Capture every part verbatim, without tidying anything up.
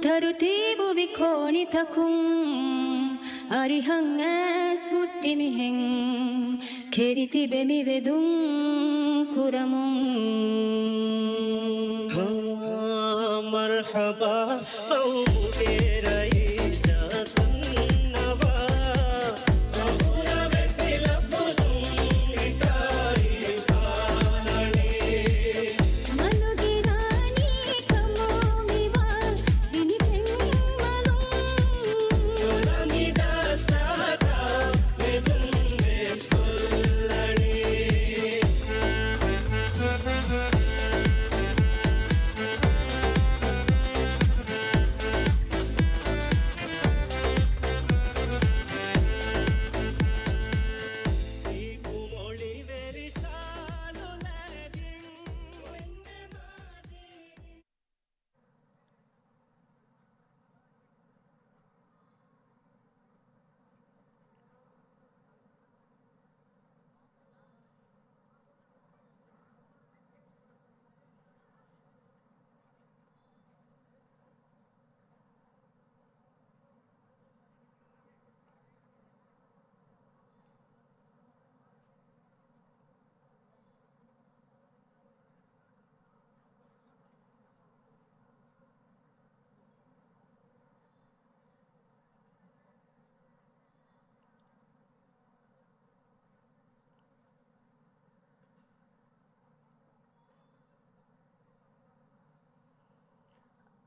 ތަރުތީބުވި ކޯނިތަކުން އަރިހަށް އައިސް ހުއްޓި މިހެން، ކެރިތިބެ މި ވެދުން ކުރަމުން. ހާ، މަރްޙަބާ، ޤައުމުގެ ރައީސާ ކަންނަވާ، އަހުރަމެއް މި ލަފުޒުން މި ތާރީޚާ ހަނީ. މަލުގެ ރާނީ ކަމު މިވާ ފިނި ފެންމަލުން. ދޮލަމި ދަސްތާތާ މެދުން ވެސް ކޮށްލަނީ.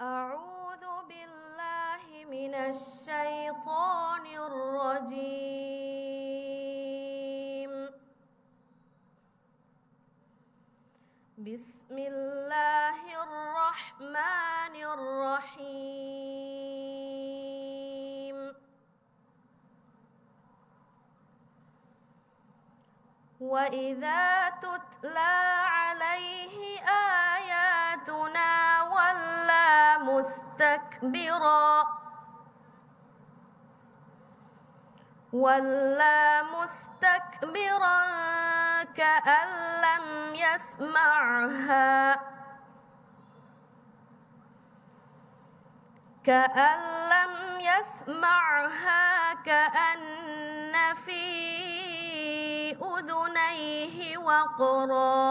أعوذ بالله من الشيطان الرجيم. بسم الله الرحمن الرحيم. وإذا تتلى عليه آياتنا ولى مستكبرا، ولى مستكبرا كأن لم يسمعها، كأن لم يسمعها كأن في أذنيه وقرا،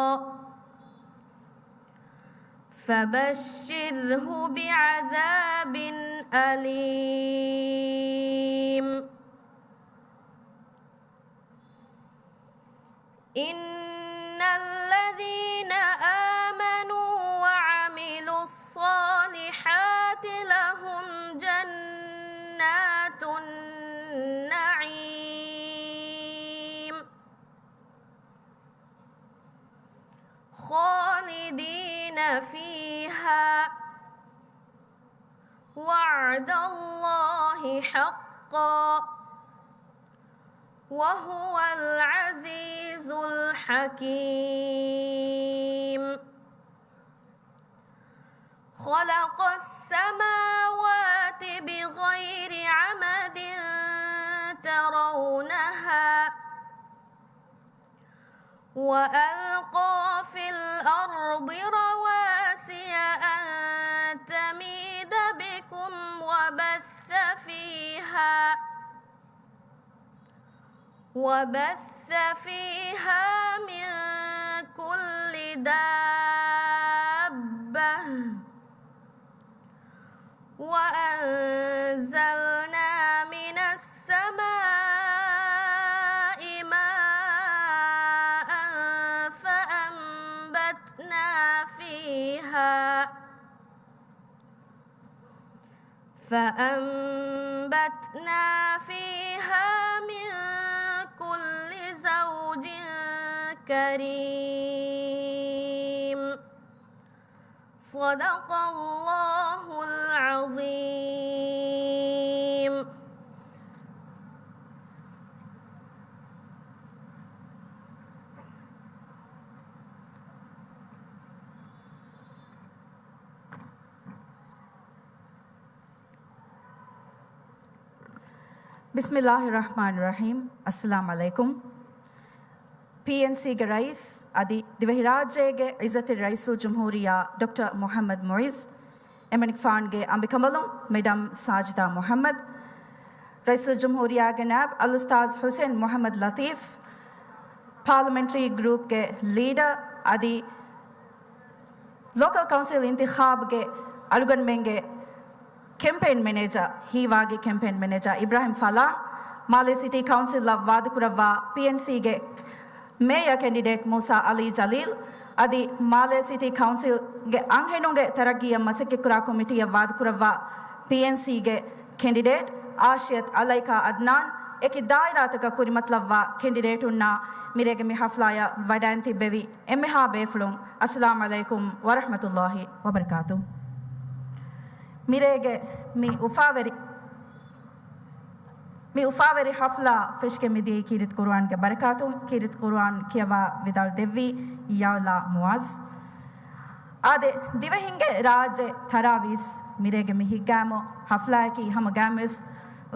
فبشره بعذاب أليم. إن الذين آمنوا وعملوا الصالحات لهم جنات النعيم خالدين فيها وعد الله حقا وهو العزيز الحكيم. خلق السماوات بغير عمد ترونها وألقى في الأرض رواسي أن تميد بكم وبث فيها، وبث فيها من كل دابة، وأنزلنا من السماء ماء فأنبتنا فيها، فأنبتنا فيها من كل زوج كريم. صدق الله العظيم. بسم الله الرحمن الرحيم. السلام عليكم. ޕީއެންސީގެ ރައީސް އަދި ދިވެހިރާއްޖޭގެ ޢިއްޒަތްތެރި ރައީސުލްޖުމްހޫރިއްޔާ ޑޮކްޓަރ މުޙައްމަދު މުޢިއްޒު، އެމަނިކުފާނުގެ އަނބިކަނބަލުން މެޑަމް ސާޖިދާ މުޙައްމަދު، ރައީސުލްޖުމްހޫރިއްޔާގެ ނާއިބު އަލްއުސްތާޛު ޙުސެން މުޙައްމަދު ލަތީފް، ޕާލަމެންޓްރީ ގްރޫޕްގެ ލީޑަރ އަދި ލޯކަލް ކައުންސިލް އިންތިޚާބުގެ އަޅުގަނޑުމެންގެ ކެމްޕޭން މެނޭޖަރ، ހީވާގި ކެމްޕޭން މެނޭޖަރ އިބްރާހިމް ފަލާޙް، މާލޭ ސިޓީ ކައުންސިލަށް ވާދަކުރައްވާ ޕީއެންސީގެ މޭޔަރ ކެންޑިޑޭޓް މޫސާ އަލީ ޖަލީލް، އަދި މާލޭ ސިޓީ ކައުންސިލްގެ އަންހެނުންގެ ތަރައްގީއަށް މަސައްކަތްކުރާ ކޮމިޓީއަށް ވާދަކުރައްވާ ޕީއެންސީގެ ކެންޑިޑޭޓް އާޝިޔަތް އަލައިކާ އަދްނާން، އެކި ދާއިރާތަކަށް ކުރިމަތިލައްވާ ކެންޑިޑޭޓުންނާ މިރޭގެ މި ޙަފްލާއަށް ވަޑައިން ތިއްބެވި އެންމެހާ ބޭފުޅުން، އައްސަލާމް ޢަލައިކުމް ވަރަޙްމަތުﷲި ވަބަރަކާތު. މިރޭގެ މި އުފާވެރި، މި އުފާވެރި ޙަފްލާ ފެށިގެން މިދިޔައީ ކީރިތި ޤުރުއާންގެ ބަރަކާތުން. ކީރިތި ޤުރުއާން ކިޔަވާ ވިދާޅު ދެއްވީ ޔާލާ މުޢާޒް. އާދެ، ދިވެހިންގެ ރާއްޖެ ތަރާވީސް މިރޭގެ މި ހިތްގައިމު ޙަފްލާއަކީ ހަމަ ގައިމުވެސް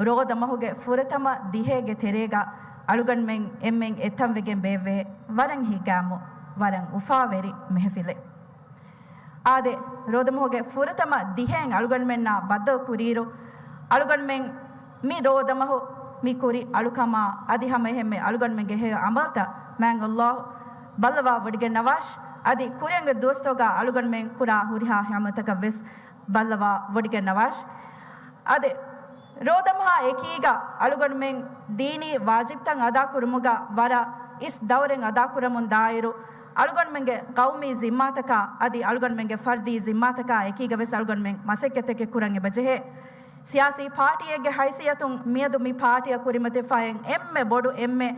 ރޯދަމަހުގެ ފުރަތަމަ ދިހައިގެ ތެރޭގަ އަޅުގަނޑުމެން އެންމެން އެއްތަންވެގެން ބޭއްވޭ ވަރަށް ހިތްގައިމު، ވަރަށް އުފާވެރި މެހެފިލެއް. އާދެ، ރޯދަމަހުގެ ފުރަތަމަ ދިހައިން އަޅުގަނޑުމެންނާ ބައްދަލު ކުރިއިރު، އަޅުގަނޑުމެން މި ރޯދަމަހު މި ކުރި އަޅުކަމާ އަދި ހަމައެހެންމެ އަޅުގަނޑުމެންގެ ހެޔޮ ޢަމަލުތައް މާތް ﷲ ބައްލަވާ ވޮޑިގަންނަވާށި. އަދި ކުރިއަށް ދުވަސްތަކުގަ އަޅުގަނޑުމެން ކުރާ ހުރިހާ ހެޔޮ ޢަމަލުތަކަށް ވެސް ބައްލަވާ ވޮޑިގަންނަވާށި. އާދެ، ރޯދަމަހާ އެކީގަ އަޅުގަނޑުމެން ދީނީ ވާޖިބްތައް އަދާކުރުމުގަ ވަރަށް އިސް ދައުރެއް އަދާކުރަމުން ދާއިރު، އަޅުގަނޑުމެންގެ ޤައުމީ ޒިންމާތަކާ އަދި އަޅުގަނޑުމެންގެ ފަރްދީ ޒިންމާތަކާ އެކީގަ ވެސް އަޅުގަނޑުމެން މަސައްކަތްތަކެއް ކުރަން އެބަޖެހޭ. ސިޔާސީ ޕާޓީއެއްގެ ހައިސިއްޔަތުން މިއަދު މި ޕާޓީއަށް ކުރިމަތިވެފައި އެންމެ ބޮޑު، އެންމެ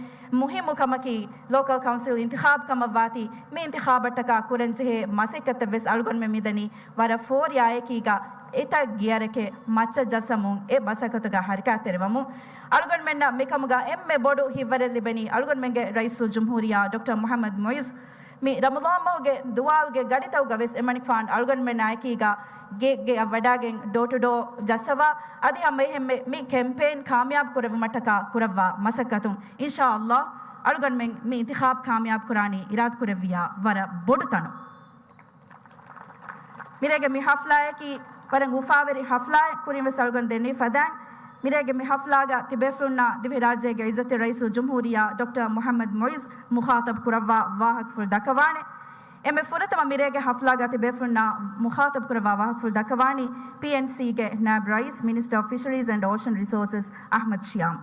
މުހިއްމު ކަމަކީ، ލޯކަލް ކައުންސިލް އިންތިޚާބު ކަމަށްވާތީ، މި އިންތިޚާބަށްޓަކާ ކުރަންޖެހޭ މަސައްކަތަށް ވެސް އަޅުގަނޑުމެން މިދަނީ ވަރަށް ފޯރިޔާއެކީގަ އެތައް ގިޔަރެކޭ މައްޗަށް ޖައްސަމުން އެ މަސައްކަތުގަ ހަރަކާތްތެރިވަމުން. އަޅުގަނޑުމެންނަށް މިކަމުގަ އެންމެ ބޮޑު ހިތްވަރެއް ލިބެނީ އަޅުގަނޑުމެންގެ ރައީސުލްޖުމްހޫރިއްޔާ ޑޮކްޓަރ މުޙައްމަދު މުޢިއްޒު މި ރަމަޟާން މަހުގެ ދުވާލުގެ ގަޑިތަކުގަ ވެސް އެމަނިކުފާނު އަޅުގަނޑުމެންނާ އެކީގަ ގެ ގެއަށް ވަޑާގެން ޑޯ ޓު ޑޯ ޖައްސަވާ، އަދި ހަމައެހެންމެ މި ކެމްޕޭން ކާމިޔާބު ކުރެއްވުމަށްޓަކާ ކުރައްވާ މަސައްކަތުން އިންޝާﷲ އަޅުގަނޑުމެން މި އިންތިޚާބު ކާމިޔާބު ކުރާނީ އިރާދަކުރެއްވިއްޔާ ވަރަށް ބޮޑު ތަނުން. މިރޭގެ މި ޙަފްލާއަކީ ވަރަށް އުފާވެރި ޙަފްލާއެއް ކުރިން ވެސް އަޅުގަނޑު ދެންނެވި ފަދައިން، މިރޭގެ މި ޙަފްލާގަ ތިބޭފުޅުންނާ ދިވެހިރާއްޖޭގެ ޢިއްޒަތްތެރި ރައީސުލްޖުމްހޫރިއްޔާ ޑޮކްޓަރ މުޙައްމަދު މުޢިއްޒު މުޚާޠަބު ކުރައްވާ ވާހަކަފުޅު ދައްކަވާނެ. އެންމެ ފުރަތަމަ މިރޭގެ ޙަފްލާގަ ތިބޭފުޅުންނާ މުޚާޠަބު ކުރައްވާ ވާހަކަފުޅު ދައްކަވާނީ ޕީއެންސީގެ ނާއިބު ރައީސް، މިނިސްޓަރ އޮފް ފިޝަރީޒް އެންޑް އޯޝަން ރިސޯސަސް، އަޙްމަދު ޝިޔާމް.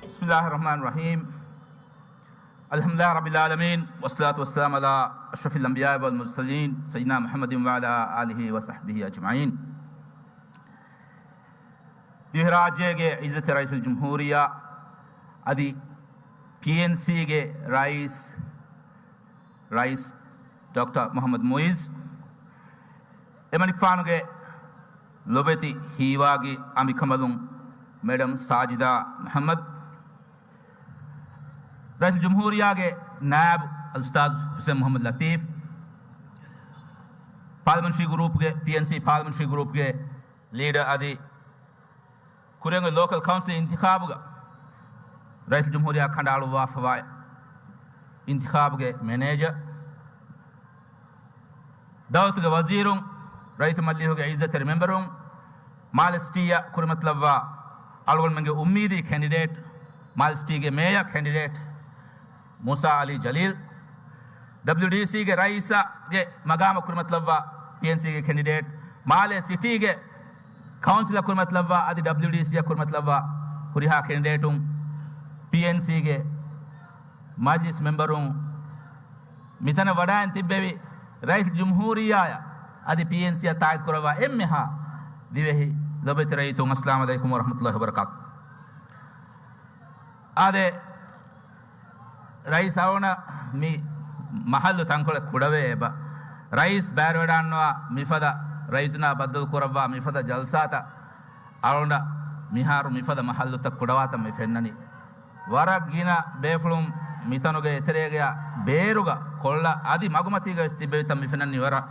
بسم الله الرحمن الرحيم. الحمد لله رب العالمين، والصلاة والسلام على أشرف الأنبياء والمرسلين، سيدنا محمد وعلى آله وصحبه أجمعين. ދިވެހިރާއްޖޭގެ ޢިއްޒަތްތެރި ރައީސުލްޖުމްހޫރިއްޔާ އަދި ޕީއެންސީގެ ރައީސް، ރައީސް ޑޮކްޓަރ މުޙައްމަދު މުޢިއްޒު، އެމަނިކުފާނުގެ ލޮބެތި ހީވާގި އަނބިކަނބަލުން މެޑަމް ސާޖިދާ މުޙައްމަދު، ރައީސުލްޖުމްހޫރިއްޔާގެ ނާއިބު އަލްއުސްތާޛު ޙުސެން މުޙައްމަދު ލަތީފް، ޕާލަމެންޓްރީ ގްރޫޕްގެ، ޕީއެންސީ ޕާލަމެންޓްރީ ގްރޫޕްގެ ލީޑަރ އަދި ކުރިއަށް ލޯކަލް ކައުންސިލް އިންތިޚާބުގަ ރައީސުލްޖުމްހޫރިއްޔާ ކަނޑައަޅުއްވާފަވާ އިންތިޚާބުގެ މެނޭޖަރ، ދައުލަތުގެ ވަޒީރުން، ރައްޔިތު މަޖިލީހުގެ ޢިއްޒަތްތެރި މެމްބަރުން، މާލެ ސިޓީއަށް ކުރިމަތިލައްވާ އަޅުގަނޑުމެންގެ އުއްމީދީ ކެންޑިޑޭޓް، މާލެ ސިޓީގެ މޭޔަރ ކެންޑިޑޭޓް މޫސާ އަލީ ޖަލީލް، ޑަބްލިޔުޑީސީގެ ރައީސާގެ މަގާމަށް ކުރިމަތިލައްވާ ޕީއެންސީގެ ކެންޑިޑޭޓް، މާލެ ސިޓީގެ ކައުންސިލަށް ކުރިމަތިލައްވާ އަދި ޑަބްލިޔުޑީސީއަށް ކުރިމަތިލައްވާ ހުރިހާ ކެންޑިޑޭޓުން، ޕީއެންސީގެ މަޖިލިސް މެމްބަރުން، މިތަނަށް ވަޑައިން ތިއްބެވި ރައީސުލްޖުމްހޫރިއްޔާއަށް އަދި ޕީއެންސީއަށް ތާއީދު ކުރައްވާ އެންމެހާ ދިވެހި ލޮބެތި ރައްޔިތުން، އައްސަލާމު ޢަލައިކުމް ވަރަޙްމަތުﷲި ވަބަރަކާތު. އާދެ، ރައީސް އަޅުގަނޑަށް މި މަޙައްލު ތަންކޮޅެއް ކުޑަވޭ އެބަ. ރައީސް ބައިވެރިވެވަޑައިގަންނަވާ މިފަދަ ރައްޔިތުންނާ ބައްދަލު ކުރައްވާ މިފަދަ ޖަލްސާތައް އަޅުގަނޑަށް މިހާރު މިފަދަ މަޙައްލުތައް ކުޑަވާތަން މި ފެންނަނީ. ވަރަށް ގިނަ ބޭފުޅުން މިތަނުގެ އެތެރޭގެ ބޭރުގަ ކޮށްލާ އަދި މަގުމަތީގަ ވެސް ތިއްބެވިތަން މި ފެންނަނީ ވަރަށް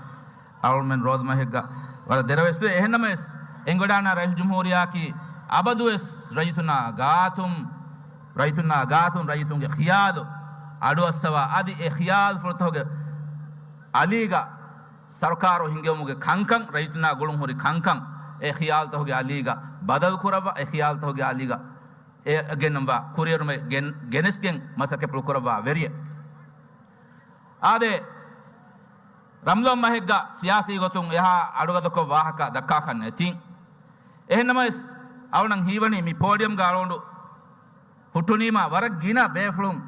އަޅުމެން ރޯދަމަހެއްގަ ވަރަށް ދެރަވެސްވޭ. އެހެންނަމަވެސް، އެނގިވަޑާނާ ރައީސް ޖުމްހޫރިއްޔާއަކީ އަބަދުވެސް ރައްޔިތުންނާ ގާތުން، ރައްޔިތުންނާ ގާތުން ރައްޔިތުންގެ ޚިޔާލު އަޑުއައްސަވާ، އަދި އެ ޚިޔާލުފުޅުތަކުގެ އަލީގަ ސަރުކާރު ހިންގެވުމުގެ ކަންކަން، ރައްޔިތުންނާ ގުޅުން ހުރި ކަންކަން އެ ޚިޔާލުތަކުގެ އަލީގަ ބަދަލު ކުރައްވާ، އެ ޚިޔާލުތަކުގެ އަލީގަ އެ ގެންނަންވާ ކުރިއެރުމެއް ގެން، ގެނެސްގެން މަސައްކަތްޕުޅު ކުރައްވާ ވެރިއެއް. އާދެ، ރަމަޟާން މަހެއްގަ ސިޔާސީ ގޮތުން އެހާ އަޑުގަދަކޮށް ވާހަކަ ދައްކާކަށް ނެތިން. އެހެންނަމަވެސް، އަޅުނަން ހީވަނީ މި ޕޯޑިއަމްގަ އަޅުގަނޑު ހުއްޓުނީމާ ވަރަށް ގިނަ ބޭފުޅުން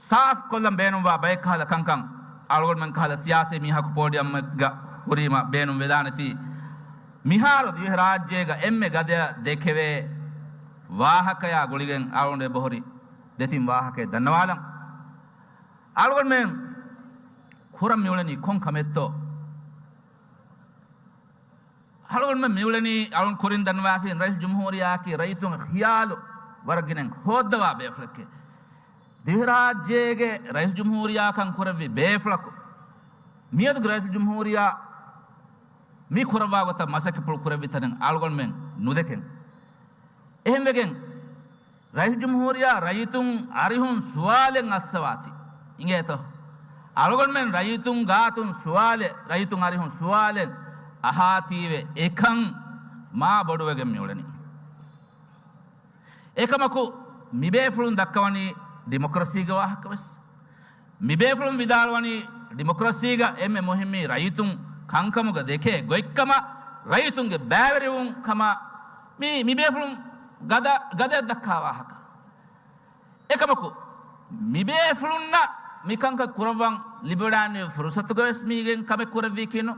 ސާފުކޮށްލަން ބޭނުންވާ ބައެއް ކަހަލަ ކަންކަން، އަޅުގަނޑުމެން ކަހަލަ ސިޔާސީ މީހަކު ޕޯޑިއަމްގަ ހުރީމަ ބޭނުން ވެދާނެތީ، މިހާރު ދިވެހިރާއްޖޭގަ އެންމެ ގަދަޔަށް ދެކެވޭ ވާހަކަޔާ ގުޅިގެން އަޅުގަނޑު އެބަހުރި ދެތިން ވާހަކައެއް ދަންނަވާލަން. އަޅުގަނޑުމެން ކުރަން މިއުޅެނީ ކޮން ކަމެއްތޯ؟ އަޅުގަނޑުމެން މިއުޅެނީ އަޅުން ކުރިން ދަންނަވާފިން ރައީސް ޖުމްހޫރިއްޔާއަކީ ރައްޔިތުންގެ ޚިޔާލު ވަރަށް ގިނައިން ހޯއްދަވާ ބޭފުޅެކޭ. ދިވެހިރާއްޖޭގެ ރައީސް ޖުމްހޫރިއްޔާކަން ކުރެއްވި ބޭފުޅަކު، މިއަދުގެ ރައީސް ޖުމްހޫރިއްޔާ މި ކުރައްވާ ގޮތަށް މަސައްކަތްޕުޅު ކުރެއްވި ތަނެއް އަޅުގަނޑުމެން ނުދެކެން. އެހެންވެގެން، ރައީސް ޖުމްހޫރިއްޔާ ރައްޔިތުން އަރިހުން ސުވާލެއް އައްސަވާތީ. އިނގޭތޯ؟ އަޅުގަނޑުމެން ރައްޔިތުން ގާތުން ސުވާލެއް، ރައްޔިތުން އަރިހުން ސުވާލެއް އަހާތީވެ އެކަން މާ ބޮޑުވެގެން މިއުޅެނީ. އެކަމަކު، މިބޭފުޅުން ދައްކަވަނީ ޑިމޮކްރަސީގެ ވާހަކަވެސް. މިބޭފުޅުން ވިދާޅުވަނީ ޑިމޮކްރަސީގަ އެންމެ މުހިއްމީ ރައްޔިތުން ކަންކަމުގަ ދެކޭ ގޮތްކަމަށް، ރައްޔިތުންގެ ބައިވެރިވުން ކަމަށް މި، މިބޭފުޅުން ގަދަ، ގަދައަށް ދައްކާ ވާހަކަ. އެކަމަކު، މިބޭފުޅުންނަށް މިކަންކަން ކުރައްވަން ލިބިވަޑާންވީ ފުރުސަތުގަވެސް މީގެން ކަމެއް ކުރެއްވީކީނު.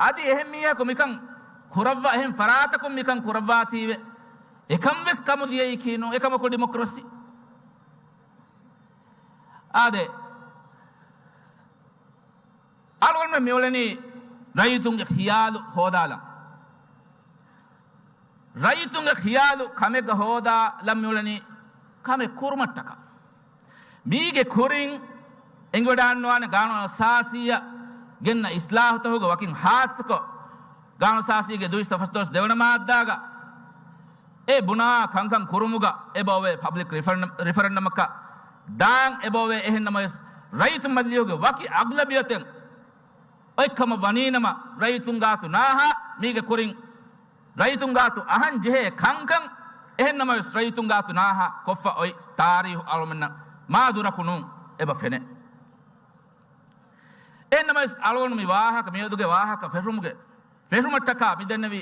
އަދި އެހެން މީހަކު މިކަން ކުރައްވާ، އެހެން ފަރާތަކުން މިކަން ކުރައްވާތީވެ އެކަންވެސް ކަމުދިޔައީކީނު. އެކަމަކު ޑިމޮކްރަސީ. އާދެ، އަޅުގަނޑުމެން މިއުޅެނީ ރައްޔިތުންގެ ޚިޔާލު ހޯދާލަން. ރައްޔިތުންގެ ޚިޔާލު ކަމެއްގަ ހޯދާލަން މިއުޅެނީ ކަމެއް ކުރުމަށްޓަކާ. މީގެ ކުރިން އެނގިވަޑާންވާނެ ގާނޫނު އަސާސީއަށް ގެންނަ އިސްލާހުތަކުގެ ވަކިން ހާއްސަކޮށް، ގާނޫނު އަސާސީގެ ދުއިސައްތަ ފަސްދޮޅަސް ދެވަނަ މާއްދާގަ އެ ބުނާ ކަންކަން ކުރުމުގަ އެބައޮވޭ ޕަބްލިކް ރިފަރެންޑަމް، ރިފަރެންޑަމަކަށް ދާން އެބައޮވޭ. އެހެންނަމަވެސް، ރައްޔިތު މަޖިލީހުގެ ވަކި އަޣްލަބިއްޔަތެއް އޮތްކަމަށް ވަނީނަމަ، ރައްޔިތުން ގާތު ނާހާ މީގެ ކުރިން ރައްޔިތުން ގާތު އަހަން ޖެހޭ ކަންކަން، އެހެންނަމަވެސް، ރައްޔިތުން ގާތު ނާހާ ކޮށްފަ އޮތް ތާރީހު އަޅުމެންނަށް މާ ދުރަކު ނޫން އެބަ ފެނޭ. އެހެންނަމަވެސް، އަޅުގަނޑު މި ވާހަކަ، މިއަދުގެ ވާހަކަ ފެށުމުގެ، ފެށުމަށްޓަކާ މި ދެންނެވި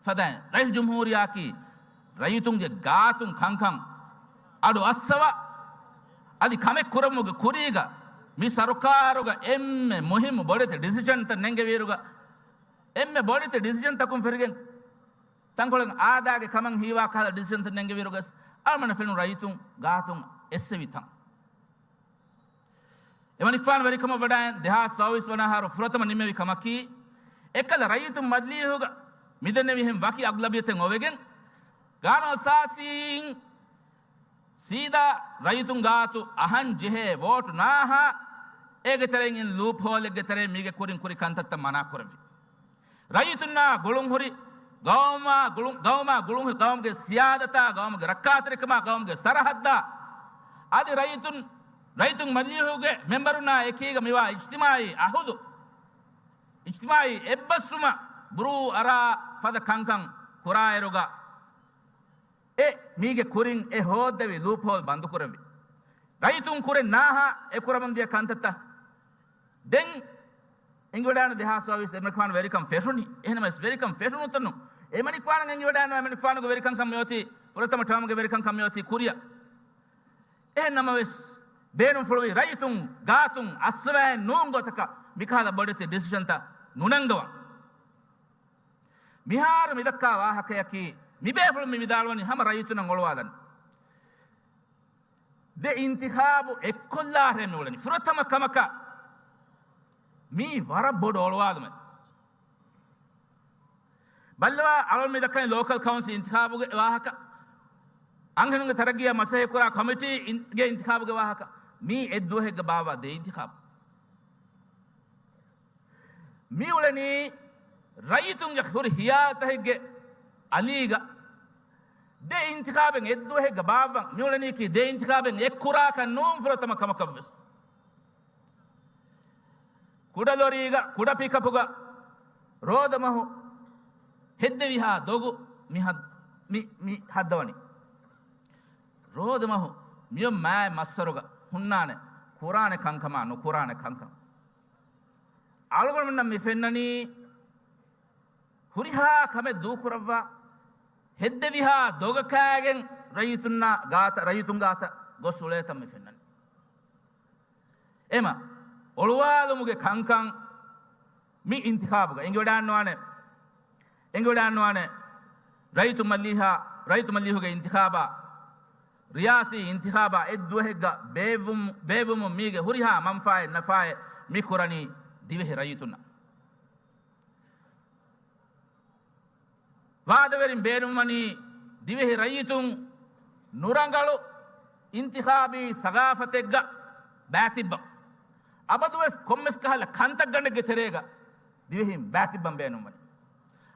ފަދައިން، ރައީސް ޖުމްހޫރިއްޔާއަކީ ރައްޔިތުންގެ ގާތުން ކަންކަން އަޑު އައްސަވާ، އަދި ކަމެއް ކުރަމުގެ ކުރީގަ މި ސަރުކާރުގަ އެންމެ މުހިއްމު ބޮޑެތި ޑިސިޝަންތައް ނެންގެވިއިރުގަ، އެންމެ ބޮޑެތި ޑިސިޝަންތަކުން ފެށިގެން ތަންކޮޅެއް އާދާގެ ކަމަށް ހީވާ ކަހަލަ ޑިސިޝަންތައް ނެންގެވިއިރުގަސް އަޅުމެންނަށް ފެނުން ރައްޔިތުން ގާތުން އެއްސެވި ތަން. އެމަނިކުފާނު ވެރިކަމަށް ވަޑައި ދެހާސް ސައުވީސް ވަނަ އަހަރު ފުރަތަމަ ނިމެވި ކަމަކީ، އެއްކަލަ ރައްޔިތުން މަޖިލީހުގަ މިދެންނެވިހެން ވަކި އަޣްލަބިއްޔަތެއް އޮވެގެން، ގާނޫނު އަސާސީން ސީދާ ރައްޔިތުން ގާތު އަހަން ޖެހޭ ވޯޓު ނާހާ، އޭގެ ތެރެއިން އިން ލޫޕްހޯލެއްގެ ތެރެއިން މީގެ ކުރިން ކުރި ކަންތައްތައް މަނާ ކުރެއްވި. ރައްޔިތުންނާ ގުޅުން ހުރި، ގައުމާ ގުޅުން، ގައުމާ ގުޅުން ހުރި ގައުމުގެ ސިޔާދަތާ، ގައުމުގެ ރައްކާތެރިކަމާ، ގައުމުގެ ސަރަހައްދާ، އަދި ރައްޔިތުން، ރައްޔިތުން މަޖިލީހުގެ މެންބަރުންނާ އެކީގަ މިވާ އިޖްތިމާއީ އަހުދު، އިޖްތިމާއީ އެއްބަސްވުމަށް ބުރޫ އަރާ ފަދަ ކަންކަން ކުރާއިރުގަ، އެ މީގެ ކުރިން އެ ހޯއްދެވި ލޫޕްހޯލް ބަންދުކުރެއްވި. ރައްޔިތުން ކުރެ ނާހާ އެ ކުރަމުން ދިޔަ ކަންތައްތައް. ދެން އެނގިވަޑާނު ދެހާސް ސައުވީސް އެމަނިކުފާނު ވެރިކަން ފެށުނީ. އެހެންނަމަވެސް ވެރިކަން ފެށުނުތަނު އެމަނިކުފާނަށް އެނގިވަޑާނު އެމަނިކުފާނުގެ ވެރިކަންކަން މިއޮތީ ފުރަތަމަ ޓާމްގެ ވެރިކަންކަން މިއޮތީ ކުރިއަށް. އެހެންނަމަވެސް، ބޭނުންފުޅުވި ރައްޔިތުން ގާތުން އައްސަވައެއް ނޫން ގޮތަކަށް މިކަހަލަ ބޮޑެތި ޑިސިޝަންތައް ނުނަންގަވަން. މިހާރު މިދައްކާ ވާހަކަޔަކީ، މިބޭފުޅުން މި ވިދާޅުވަނީ ހަމަ ރައްޔިތުންނަށް އޮޅުވާލަން. ދެ އިންތިޚާބު އެއްކޮށްލާށޭ މިއުޅެނީ. ފުރަތަމަ ކަމަކަށް މީ ވަރަށް ބޮޑު އޮޅުވާލުމެއް. ބައްލަވާ، އަޅުން މި ދައްކަނީ ލޯކަލް ކައުންސިލް އިންތިޚާބުގެ ވާހަކަ. އަންހެނުންގެ ތަރައްގީއަށް މަސައްކަތްކުރާ ކޮމިޓީގެ އިންތިޚާބުގެ ވާހަކަ، މީ އެއްދުވަހެއްގަ ބާއްވާ ދެ އިންތިޚާބު. މިއުޅެނީ ރައްޔިތުންގެ ހުރި ހިޔާލުތަކެއްގެ އަލީގަ ދެ އިންތިޚާބެއް އެއްދުވަހެއްގަ ބާއްވަން. މިއުޅެނީކީ ދެ އިންތިޚާބެއް އެއްކުރާކަށް ނޫން ފުރަތަމަ ކަމަކަށްވެސް. ކުޑަލޮރީގަ، ކުޑަ ޕިކަޕުގަ ރޯދަމަހު ހެއްދެވިހާ ދޮގު މި ހައް-، މި، މި ހައްދަވަނީ. ރޯދަމަހު މިއޮތް މާތް މައްސަރުގަ ހުންނާނެ ކުރާނެ ކަންކަމާ ނުކުރާނެ ކަންކަން. އަޅުގަނޑުމެންނަށް މި ފެންނަނީ ހުރިހާ ކަމެއް ދޫކުރައްވާ، ހެއްދެވިހާ ދޮގަކާގެން ރައްޔިތުންނާ ގާތަ-، ރައްޔިތުން ގާތަށް ގޮސް އުޅޭތަން މި ފެންނަނީ. އެމަ އޮޅުވާލުމުގެ ކަންކަން މި އިންތިޚާބުގަ އެނގިވަޑާންވާނެ، އެނގިވަޑާންވާނެ ރައްޔިތު މަޖިލީހާ، ރައްޔިތު މަޖިލީހުގެ އިންތިޚާބާ، ރިޔާސީ އިންތިޚާބާ އެއްދުވަހެއްގަ ބޭއްވުމް، ބޭއްވުމުން މީގެ ހުރިހާ މަންފާއެއް ނަފާއެއް މި ކުރަނީ ދިވެހި ރައްޔިތުންނަށް. ވާދަވެރިން ބޭނުންވަނީ ދިވެހި ރައްޔިތުން ނުރަނގަޅު އިންތިޚާބީ ސަގާފަތެއްގަ ބައިތިއްބަ. އަބަދުވެސް ކޮންމެސް ކަހަލަ ކަންތައްގަނޑެއްގެ ތެރޭގަ ދިވެހިން ބައިތިއްބަން ބޭނުންވަނީ.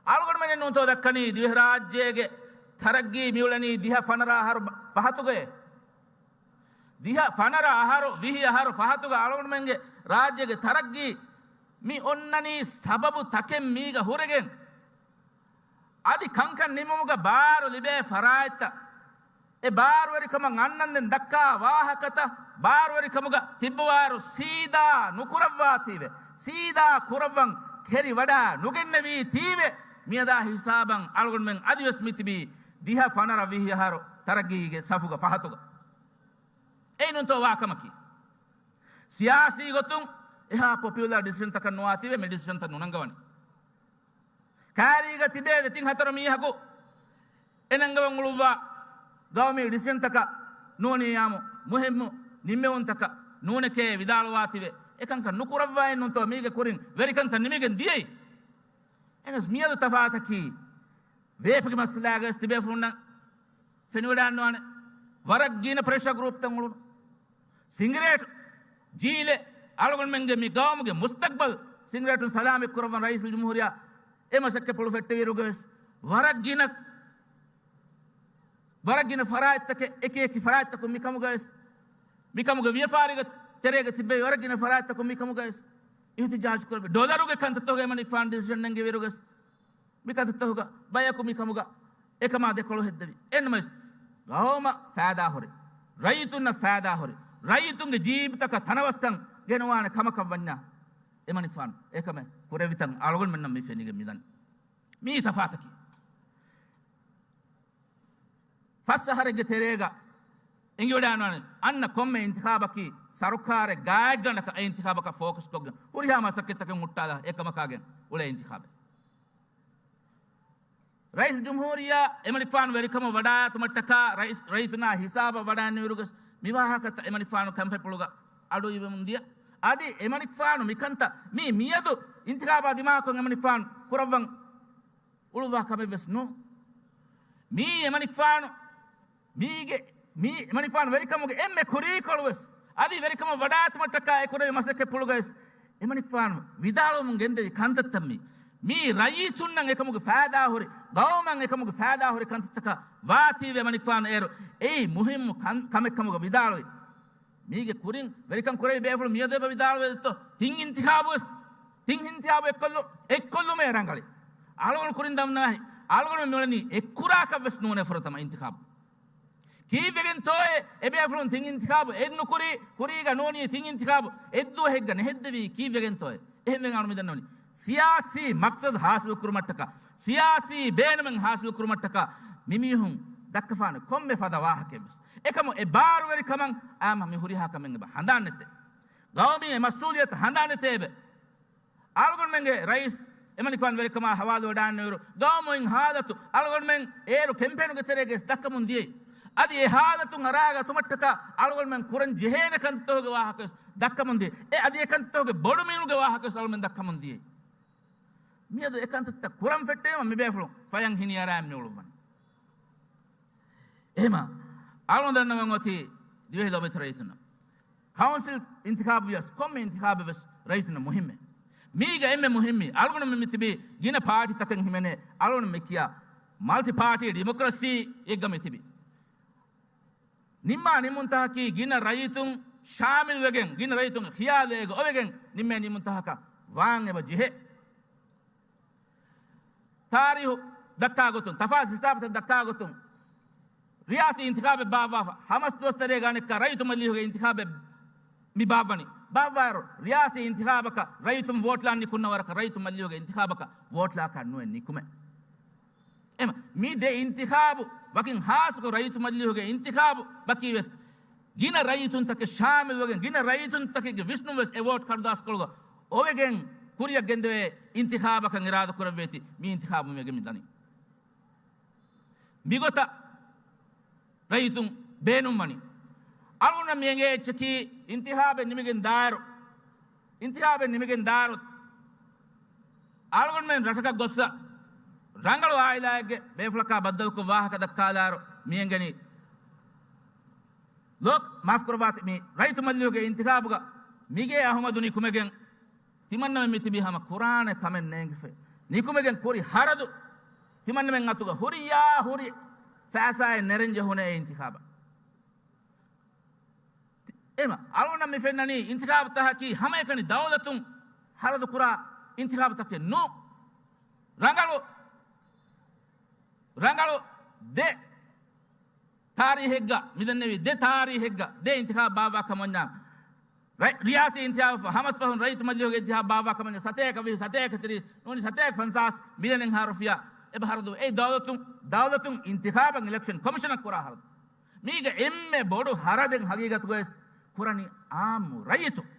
އަޅުގަނޑުމެން ނޫންތޯ ދައްކަނީ ދިވެހިރާއްޖޭގެ ތަރައްގީ މިއުޅެނީ ދިހަ ފަނަރަ އަހަރު ފަހަތުގައޭ. ދިހަ ފަނަރަ އަހަރު، ވިހި އަހަރު ފަހަތުގަ އަޅުގަނޑުމެންގެ ރާއްޖޭގެ ތަރައްގީ މި އޮންނަނީ ސަބަބު ތަކެއް މީގަ ހުރެގެން. އަދި ކަންކަން ނިމުމުގަ ބާރު ލިބޭ ފަރާތްތައް، އެ ބާރުވެރިކަމަށް އަންނަންދެން ދައްކާ ވާހަކަތައް ބާރުވެރިކަމުގަ ތިއްބުވާއިރު ސީދާ ނުކުރައްވާތީވެ، ސީދާ ކުރައްވަން ކެރިވަޑާ ނުގެންނެވީތީވެ، މިއަދާ ހިސާބަށް އަޅުގަނޑުމެން އަދިވެސް މިތިބީ ދިހަ ފަނަރަ ވިހި އަހަރު ތަރައްގީގެ ސަފުގަ ފަހަތުގަ. އެއީ ނޫންތޯ ވާ ކަމަކީ. ސިޔާސީ ގޮތުން އެހާ ޕޮޕިއުލާ ޑިސިޝަންތަކަށް ނުވާތީވެ މި ޑިސިޝަންތައް ނުނަންގަވަނީ. ކައިރީގަ ތިބޭ ދެތިން ހަތަރު މީހަކު އެ ނަންގަވަން އުޅުއްވާ ގައުމީ ޑިސިޝަންތަކަށް ނޫނީ އާއްމު މުހިއްމު ނިންމެވުންތަކަށް ނޫނެކޭ ވިދާޅުވާތީވެ، އެކަންކަން ނުކުރައްވާއެއް ނޫންތޯ މީގެ ކުރިން ވެރިކަންތައް ނިމިގެން ދިޔައީ. އެހެނަސް މިއަދު ތަފާތަކީ ވޭޕުގެ މައްސަލާގަވެސް ތިބޭފުޅުންނަށް ފެނިވަޑާންވާނެ ވަރަށް ގިނަ ޕްރެޝަރ ގްރޫޕްތައް އުޅުނު. ސިނގިރޭޓު ޖީލެއް އަޅުގަނޑުމެންގެ މި ގައުމުގެ މުސްތަގްބަލް ސިނގިރޭޓުން ސަލާމަތް ކުރައްވަން ރައީސުލް ޖުމްހޫރިއްޔާ އެ މަސައްކަތްޕުޅު ފެއްޓެވިއިރުގަވެސް ވަރަށް ގިނަ، ވަރަށް ގިނަ ފަރާތްތަކެއް، އެކި އެކި ފަރާތްތަކުން މިކަމުގަވެސް، މިކަމުގެ ވިޔަފާރިގެ ތެރޭގަ ތިއްބެވި ވަރަށް ގިނަ ފަރާތްތަކުން މިކަމުގަވެސް އިހުތިޖާޖު ކުރެވި. ޑޮލަރުގެ ކަންތައްތަކުގަ އެމަނިކުފާނު ޑިސިޝަން ނެންގެވިއިރުގަވެސް މިކަންތައްތަކުގަ ބަޔަކު މިކަމުގަ އެކަމާ ދެކޮޅު ހެއްދެވި. އެންމެސް ގައުމަށް ފައިދާހުރި، ރައްޔިތުންނަށް ފައިދާހުރި، ރައްޔިތުންގެ ޖީބުތަކަށް ތަނަވަސްކަން ގެނުވާނެ ކަމަކަށް ވަންޏާ، އެމަނިކުފާނު އެކަމެއް ކުރެވިތަން އަޅުގަނޑުމެންނަށް މި ފެނިގެން މިދަނީ. މީ ތަފާތަކީ. ފަސް އަހަރެއްގެ ތެރޭގަ އެނގިވަޑާންވާނެ އަންނަ ކޮންމެ އިންތިޚާބަކީ ސަރުކާރެއް ގާތްގަނޑަކަށް އެ އިންތިޚާބަކަށް ފޯކަސްކޮށްގެން ހުރިހާ މަސައްކަތްތަކެއް ހުއްޓާލާ އެކަމަކާގެން އުޅޭ އިންތިޚާބެއް. ރައީސް ޖުމްހޫރިއްޔާ އެމަނިކުފާނު ވެރިކަމަށް ވަޑާގަތުމަށްޓަކާ ރައީސް، ރައްޔިތުންނާ ހިސާބަށް ވަޑާންނެވިއިރުގަސް މިވާހަކަތައް އެމަނިކުފާނު ކަންފަތްޕުޅުގަ އަޑުއިވެމުން ދިޔަ. އަދި އެމަނިކުފާނު މިކަންތައް މީ މިއަދު އިންތިޚާބާ ދިމާކޮށް އެމަނިކުފާނު ކުރައްވަން އުޅުއްވާ ކަމެއްވެސް ނޫން. މީ އެމަނިކުފާނު، މީގެ، މީ އެމަނިކުފާނު ވެރިކަމުގެ އެންމެ ކުރީކޮޅުވެސް، އަދި ވެރިކަމަށް ވަޑާގަތުމަށްޓަކާ އެ ކުރެވި މަސައްކަތްޕުޅުގައިސް އެމަނިކުފާނު ވިދާޅުވަމުން ގެންދެވި ކަންތައްތައް މީ، މީ ރައްޔިތުންނަށް އެކަމުގެ ފައިދާހުރި، ގައުމަށް އެކަމުގެ ފައިދާހުރި ކަންތައްތަކަށް ވާތީވެ އެމަނިކުފާނު އޭރު އެއީ މުހިއްމު ކަން، ކަމެއް ކަމުގަ ވިދާޅުވި. މީގެ ކުރިން ވެރިކަން ކުރެވި ބޭފުޅު މިއަދު އެބަ ވިދާޅުވެދެއްތޯ، ތިން އިންތިޚާބުވެސް، ތިން އިންތިޚާބު އެއްކޮށްލު، އެއްކޮށްލުމޭ ރަނގަޅީ. އަޅުގަނޑު ކުރިން ދަމްނާހި، އަޅުގަނޑު މިއުޅެނީ އެއްކުރާކަށްވެސް ނޫނޭ ފުރަތަމަ އިންތިޚާބު. ކީއްވެގެންތޯއޭ އެބޭފުޅުން ތިން އިންތިޚާބު އެއްނުކުރީ، ކުރީގަ ނޫނީ ތިން އިންތިޚާބު އެއްދުވަހެއްގަ ނެހެއްދެވީ ކީއްވެގެންތޯއޭ؟ އެހެންވެގެން އަޅު މިދަންނަވަނީ ސިޔާސީ މަޤްޞަދު ޙާޞިލު ކުރުމަށްޓަކާ، ސިޔާސީ ބޭނުމެއް ޙާޞިލު ކުރުމަށްޓަކާ މިމީހުން ދައްކަފާނެ ކޮންމެ ފަދަ ވާހަކައެއްވެސް. އެކަމު އެ ބާރުވެރިކަމަށް އާއްމު މި ހުރިހާ ކަމެއް އެބަ ހަނދާން ނެތޭ. ގައުމީ މަސްއޫލިއްޔަތު ހަނދާން ނެތޭ އެބަ. އަޅުގަނޑުމެންގެ ރައީސް އެމަނިކުފާނު ވެރިކަމާ ހަވާލުވެވަޑާންނެވިއިރު، ގައުމުއިން ހާލަތު އަޅުގަނޑުމެން އޭރު ކެމްޕޭނުގެ ތެރޭގައިސް ދައްކަމުން ދިޔައީ. އަދި އެ ހާލަތުން އަރާގަތުމަށްޓަކާ އަޅުގަނޑުމެން ކުރަން ޖެހޭނެ ކަންތައްތަކުގެ ވާހަކަވެސް ދައްކަމުން ދިޔައީ. އެ އަދި އެ ކަންތައްތަކުގެ ބޮޑު މިނުގެ ވާހަކަވެސް އަޅުގަނޑުމެން ދައްކަމުން ދިޔައީ. މިއަދު އެ ކަންތައްތައް ކުރަން ފެއްޓެވީމަ މިބޭފުޅުން ފަޔަށް ހިނިއަރާ މި އުޅުއްވަނީ. އެހެމަ އަޅުގަނޑު ދަންނަވަން އޮތީ ދިވެހި ލޯބިވެތި ރައްޔިތުންނަށް. ކައުންސިލް އިންތިޚާބު ވިޔަސް ކޮންމެ އިންތިޚާބެއް ވެސް ރައްޔިތުންނަށް މުހިއްމޭ. މީގަ އެންމެ މުހިއްމީ އަޅުގަނޑުމެން މިތިބީ ގިނަ ޕާޓީތަކެއް ހިމެނޭ އަޅުގަނޑު މި ކިޔާ މަލްޓި ޕާޓީ ޑިމޮކްރަސީއެއްގަ މިތިބީ. ނިންމާ ނިންމުންތަކަކީ ގިނަ ރައްޔިތުން ޝާމިލްވެގެން، ގިނަ ރައްޔިތުންގެ ޚިޔާލު އޭގަ އޮވެގެން ނިންމޭ ނިންމުންތަކަކަށް ވާން އެބަ ޖެހޭ. ތާރީހު ދައްކާ ގޮތުން، ތަފާސް ހިސާބުތައް ދައްކާ ގޮތުން، ރިޔާސީ އިންތިޚާބެއް ބާއްވާފަ ހަމަސް ދުވަސް ތެރޭގަ އަނެއްކާ ރައްޔިތު މަޖިލީހުގެ އިންތިޚާބެއް މި ބާއްވަނީ. ބާއްވާއިރު، ރިޔާސީ އިންތިޚާބަކަށް ރައްޔިތުން ވޯޓްލާން ނިކުންނަ ވަރަކަށް ރައްޔިތު މަޖިލީހުގެ އިންތިޚާބަކަށް ވޯޓްލާކަށް ނުއެއް ނިކުމެ. އެމަ، މި ދެ އިންތިޚާބު ވަކިން ހާއްސަކޮށް ރައްޔިތު މަޖިލީހުގެ އިންތިޚާބު ވަކީ ވެސް ގިނަ ރައްޔިތުންތަކެއް ޝާމިލްވެގެން، ގިނަ ރައްޔިތުންތަކެއްގެ ވިސްނުން ވެސް އެ ވޯޓް ކަރުދާސްކޮޅުގަ އޮވެގެން ކުރިއަށް ގެންދެވޭ އިންތިޚާބަކަށް އިރާދަކުރެއްވޭތީ މި އިންތިޚާބު މި ދަނީ. މިގޮތަށް ރައްޔިތުން ބޭނުންވަނީ. އަޅުގަނޑަށް މި އެނގޭ އެއްޗަކީ އިންތިޚާބެއް ނިމިގެން ދާއިރު، އިންތިޚާބެއް ނިމިގެން ދާއިރު، އަޅުގަނޑުމެން ރަށަކަށް ގޮއްސަ ރަނގަޅު އާއިލާއެއްގެ ބޭފުޅަކާ ބައްދަލުކޮށް ވާހަކަ ދައްކާލާއިރު މި އެނގެނީ. ލޯކް، މާފް ކުރައްވާތި، މި ރައްޔިތު މަޖިލީހުގެ އިންތިޚާބުގަ މިގޭ އަހުމަދު ނިކުމެގެން ތިމަންނަމެން މިތިބީ ހަމަ ކުރާނެ ކަމެއް ނޭނގިފައި. ނިކުމެގެން ކުރި ހަރަދު ތިމަންނަމެން އަތުގަ ހުރިއްޔާ ހުރި ފައިސާއެއް ނެރެން ޖެހުނޭ އެ އިންތިޚާބަށް. އެމަ، އަޅުގަނޑަށް މި ފެންނަނީ އިންތިޚާބުތަކަކީ ހަމައެކަނި ދައުލަތުން ހަރަދު ކުރާ އިންތިޚާބުތަކެއް ނޫން. ރަނގަޅު، ރަނގަޅު ދެ ތާރީހެއްގަ، މިދެންނެވި ދެ ތާރީހެއްގަ ދެ އިންތިޚާބު ބާއްވާ ކަމަށް ވަންޏާ، ރަ-، ރިޔާސީ އިންތިޚާބު ހަމަސް ފަހުން ރައްޔިތު މަޖިލީހުގެ އިންތިޚާބު ބާއްވާ ކަމަށް ސަތޭކަ ވިހި، ސަތޭކަ ތިރީސް، ނޫނީ ސަތޭކަ ފަންސާސް މިލިއަނެއްހާ ރުފިޔާ އެބަ ހަރަދު. އެއީ ދައުލަތުން، ދައުލަތުން އިންތިޚާބަށް އިލެކްޝަން ކޮމިޝަނަށް ކުރާ ހަރަދު. މީގެ އެންމެ ބޮޑު ހަރަދެއް ހަގީގަތުގައި ވެސް ކުރަނީ އާއްމު ރައްޔިތުން.